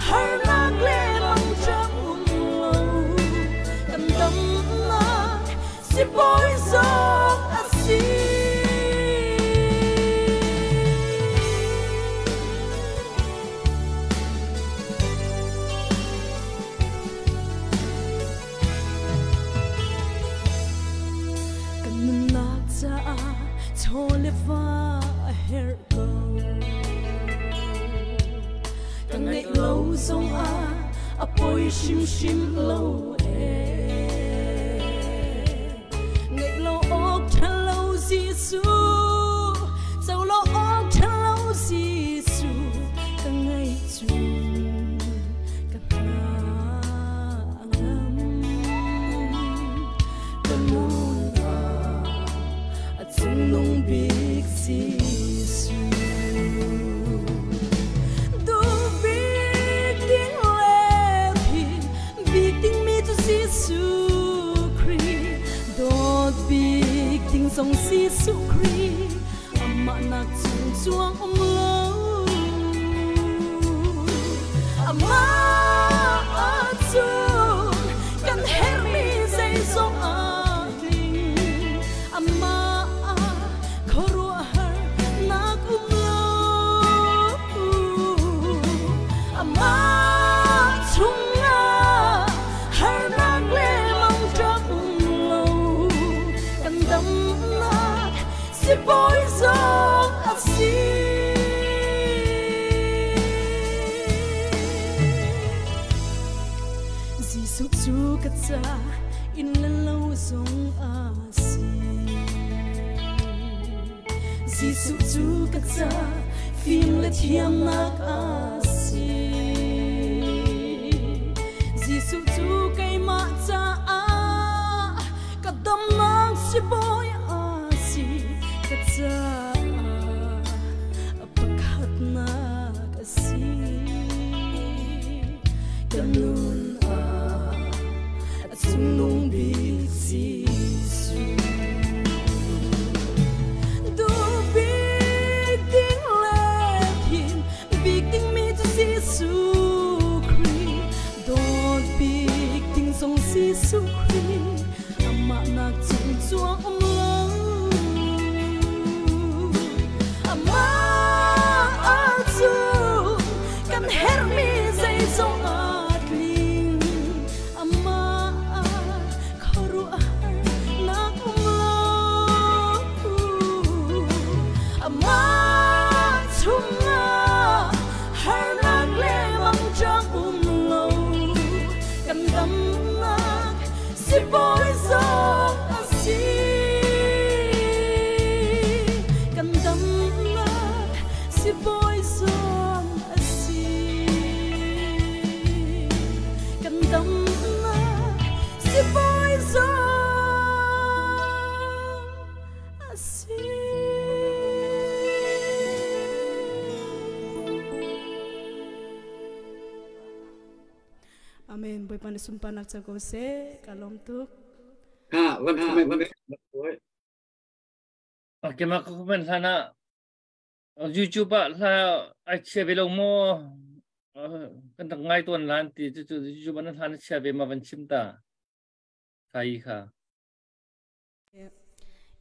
harnak le mangṭam um lo kan damnak sibawi zong a si. Kan nunnak caah chaw le va a herh ko. Ka ngeih lo zongah a poi hrimhrim lo ee. Ngeih lo awk ṭha lo Jesuh, co lo awk ṭha lo Jesuh, ka ngeih cu ka hna a ngam. Ka nun ah a cungnung bik Jesuh. Duh bik ding le thi bik dingmi cu Jesuh Khrih dawt bik ding zong Jesuh Khrih amah nak cung chuang um lo amah cu kan herhmi zeizong a tling amah khuaruahhar nak um lo amah chungah harnak le mangṭam um lo kan damnak sibawi zong a si. Jesuh cu ka ca inn le lo zong a si. Jesuh cu ka ca fim le thiamnak a si. Jesuh cu keimah caah ka damnak sibawi a si. Ka caah a pakhatnak a si. Ka nun ah a cungnung bik Jesuh. Duh bik ding le thim bik dingmi cu Jesuh Khrih dawt bik ding zong Jesuh Khrih amah nak cung chuang um lo amah cu kan herhmi zeizong a tling amah khuaruahhar nak um lo amah chungah harnak le mangṭam um lo kan damnak si Bawipa nih sunparnak co ko seh. Ka lawm tuk. Ha, van comment van Keimah ka comment hlan ah YouTube ah hla ai chia ve lo maw? Kan rak ngai tuan lan ti cu cu YouTube ah na hla na chia ve ma van chim ta. Thai kha.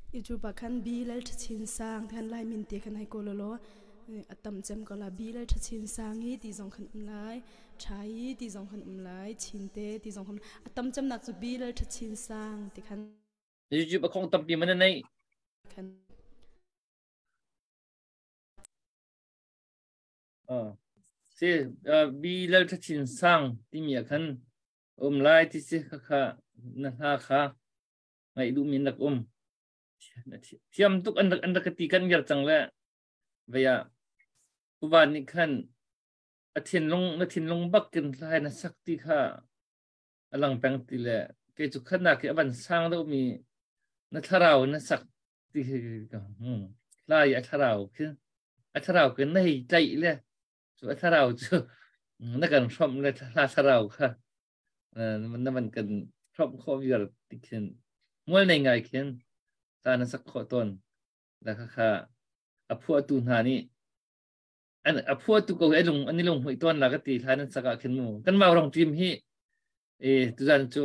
YouTube ah khan bi lal ṭha sang khan lai min te khan hai ko lo a tam cem ko la bi lal ṭha chin sang hi ti zong khan um lai ṭha hi ti zong khan um lai chin te ti zong khan a tam cem nak cu bi lal ṭha chin sang ti khan YouTube a khong tampi man nei khan si bi lal ṭha chin sang timi ah khan um lai ti si kha kha na hla kha ngaih duhmi an rak um. Thiam tuk an rak an rak ti kan ngiar cang le vei ah uvan nih khan a thinlung na thinlung bak in hlai na sak ti kha a lang peng ti le kei cu khat nak i a van sang deuhmi na thlarau na sak ti hi lai a thlarau khi a thlarau khi na hei tlaih le cu a thlarau cu na kan hrawmh le hla thlarau kha na van kan hrawmh khawh viar ti khin mual nei ngai khin ta na sak khawh tawn la kha kha a phuahtu hna nih an a phuahtu ko ai lung an i lung hmuih tawn la ka ti hla nan sak ah khin mu kan mau rong team hi e tuzan cu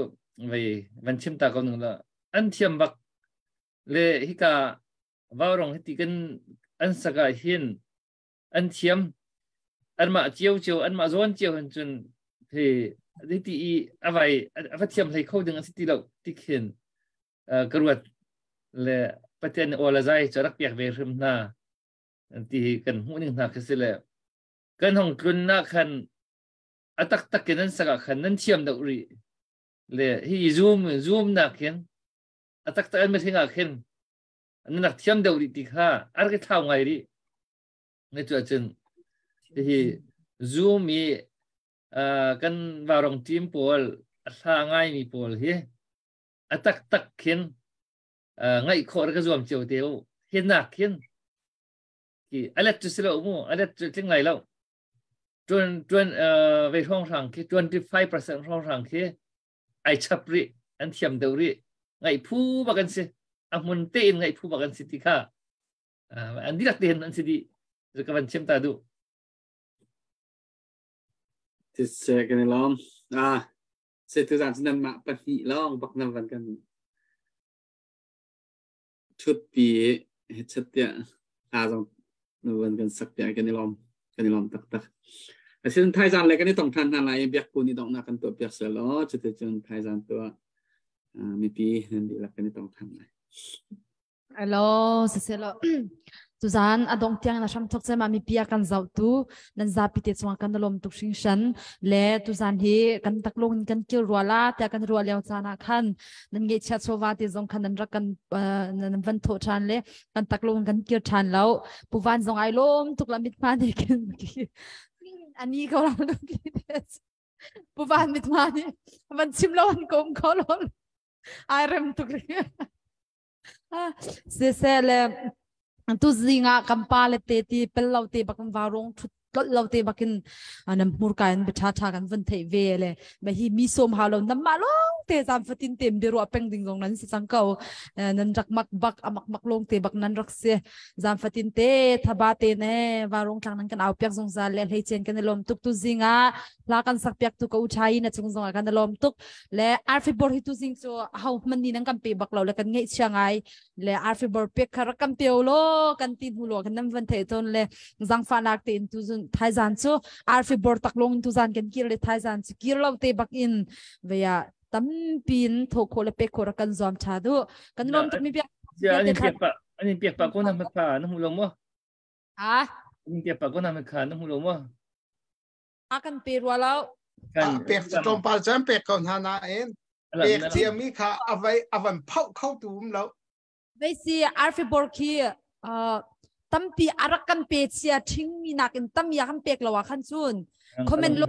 vei van chim ta ko nung la an thiam bak le hika vaurong hi ti kan an sak ah hin an thiam anmah cio cio anmah zawn cio hin cun he ti i avai ava thiam hlei kho ding an si ti lo ti khin ka ruat le Pathian aw la zai cu rak piak ve hrim hna ti hi kan hmuh ning hna khi si le kan hong tlun na khan a taktak in an sak ah khan nan thiam deuh rih le hi zoom zoom nak hin a taktak an mithing ah khin an rak thiam deuh rih ti kha a rak i thlau ngai rih ne cu ahcun hihi zoom i kan varong team pawl a hla ngaimi pawl hi a taktak khin ngaih khawh ka zuam cio te u hin nak khin ki alet cu si lo mu alet cu tling lai lo tuan tuan ve hrawng hrang khi 25% hrawng hrang khi ai chap rih an thiam deuh rih ngaih phu bak an si a hmun tein ngaih phu bak an si ti kha an dihlak tein an si dih ka van chim ta duh Ti se kan i lawm. Ah, se tu zan cu nan mah pahnih lawng bak nan van kan thut pi he chat tiah hla zong na van kan sak piak kan i lawm kan i lawm taktak. Asin thaizan le kan i tong than hna lai i biak ku ni donghnak kan tuah piak sel law cuticun thaizan tuah mipi nan dihlak kan i tong than lai. Alo, siselo. Tuzan adong tiang na hram thok cema mi pia kan zau tu nan zapi te chuang kan lom tuk hring shan le tuzan hi kan taklong in kan kil ruala tia kan rual leo chana khan nan nge chia chowa te zong khan nan rak kan nan van tho than le kan taklong kan kir than lo puvan zong ai lom tuk la mit ma ne kin ani ko la lu ki puvan mit ma ni van chim lo an kom ko lo ai rem tuk ri Siseh le tuzing ah kan pa le te ti pel lo te bak in varung thut tlolh lo te bakin nan hmurka in bia ṭha kan van theih ve le ma hi mi som ha lo nan mah lawng te zan fatin tem bia ruah peng ding zong nan si cang ko nan rak mak bak amak mak lawng te bak nan rak si zan fatin te thaba te ne varung tlang nan kan au piak zungzal le hlei chen kan i lawm tuk tu zing ah hla kan sak piak tu ka u chai na chung zong ah kan i lawm tuk le arfi bor hi tu zing cu ho man ni nan kan pe bak lo le kan ngeih chia ngai le arfi bor pek kha rak kan peo lo kan ti hnu lo kan nam van thei ton le zangfa nak te in tu zun thaizan cu arfi bor tak long tu zan kan kir le thaizan cu kir lo te bak in veya tampin tho kho le pe kho ra kan zuam tha du kan lom tuk mi bia Ya ani piak pa ani piak pa ko na ma kha na hu lo mo ha ani piak pa ko na ma kha na hu lo mo A kan pe rua lo. Pek cu tlawmpal cu an pek ko hna nain pek ciami kha a vai a van phoh kho tu um lo. Vei si arfi bor khi tampi arak kan pe chia ṭhing mi nakin tam ya kan pek lo ah khan cun comment lo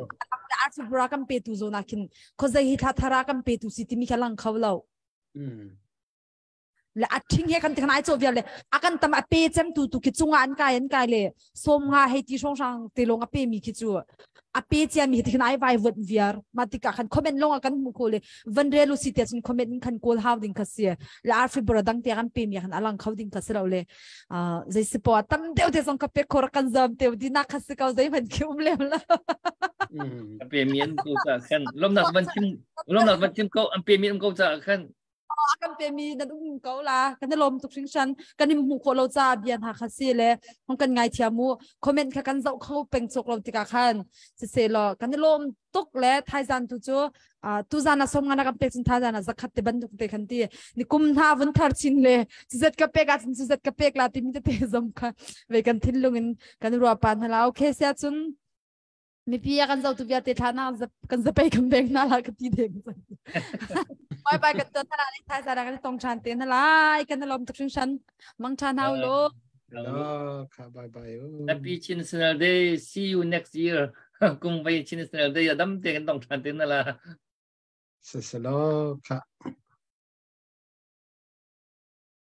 arfi bora kan pe tu zo nakin khozei hi thla thara kan pe tu si timi kha lang kho lo. Le a thing he kan ti kan ai cho vial le akan tam a pe cem tu tu ki chunga an kai an kai le som nga hei ti song sang te long a pe mi khi chu a pe chia mi ti ai vai vot viar ma tika khan comment long kan mu ko le van relu si te chun comment khan kol haw ding kha si la ar fi bora dang te kan pe mi khan alang khau ding kha se lo le zai si po tam deu te song ka pe khor kan zam te di na kha se kau zai man ki um lem la. A pe mi an ko cha khan lom nak van chim lom nak van chim ko an pe mi an ko cha khan. Kan pe mi nan um ko la, kan lom tuk hring shan kan im mu kho lo cha bian ha kha si le hong kan ngai thiam mu comment kha kan zau kho peng chok lo tika khan se se lo kan lom tuk le thai zan tu chu tu zan a som ngana kan pek cun tha zan a zakhat te ban tuk te khan ti ni kum hna vun thar chin le zet ka pek a cun zet ka pek la ti mi te te zom kha ve kan thin lungin kan ruwa pan hala. Okay, sia cun mipi a kan zo tu vialte thla na kan zapei kan beng na la ka ti deng. Bye bye, kan ton na lai thai zara kan tong chan te na lai kan lom tuk shin shan mang chan hau lo. Kha, bye bye. Happy Chin National Day, see you next year. Kum vai Chin National Day adam te kan tong than te na la. Se se lo kha.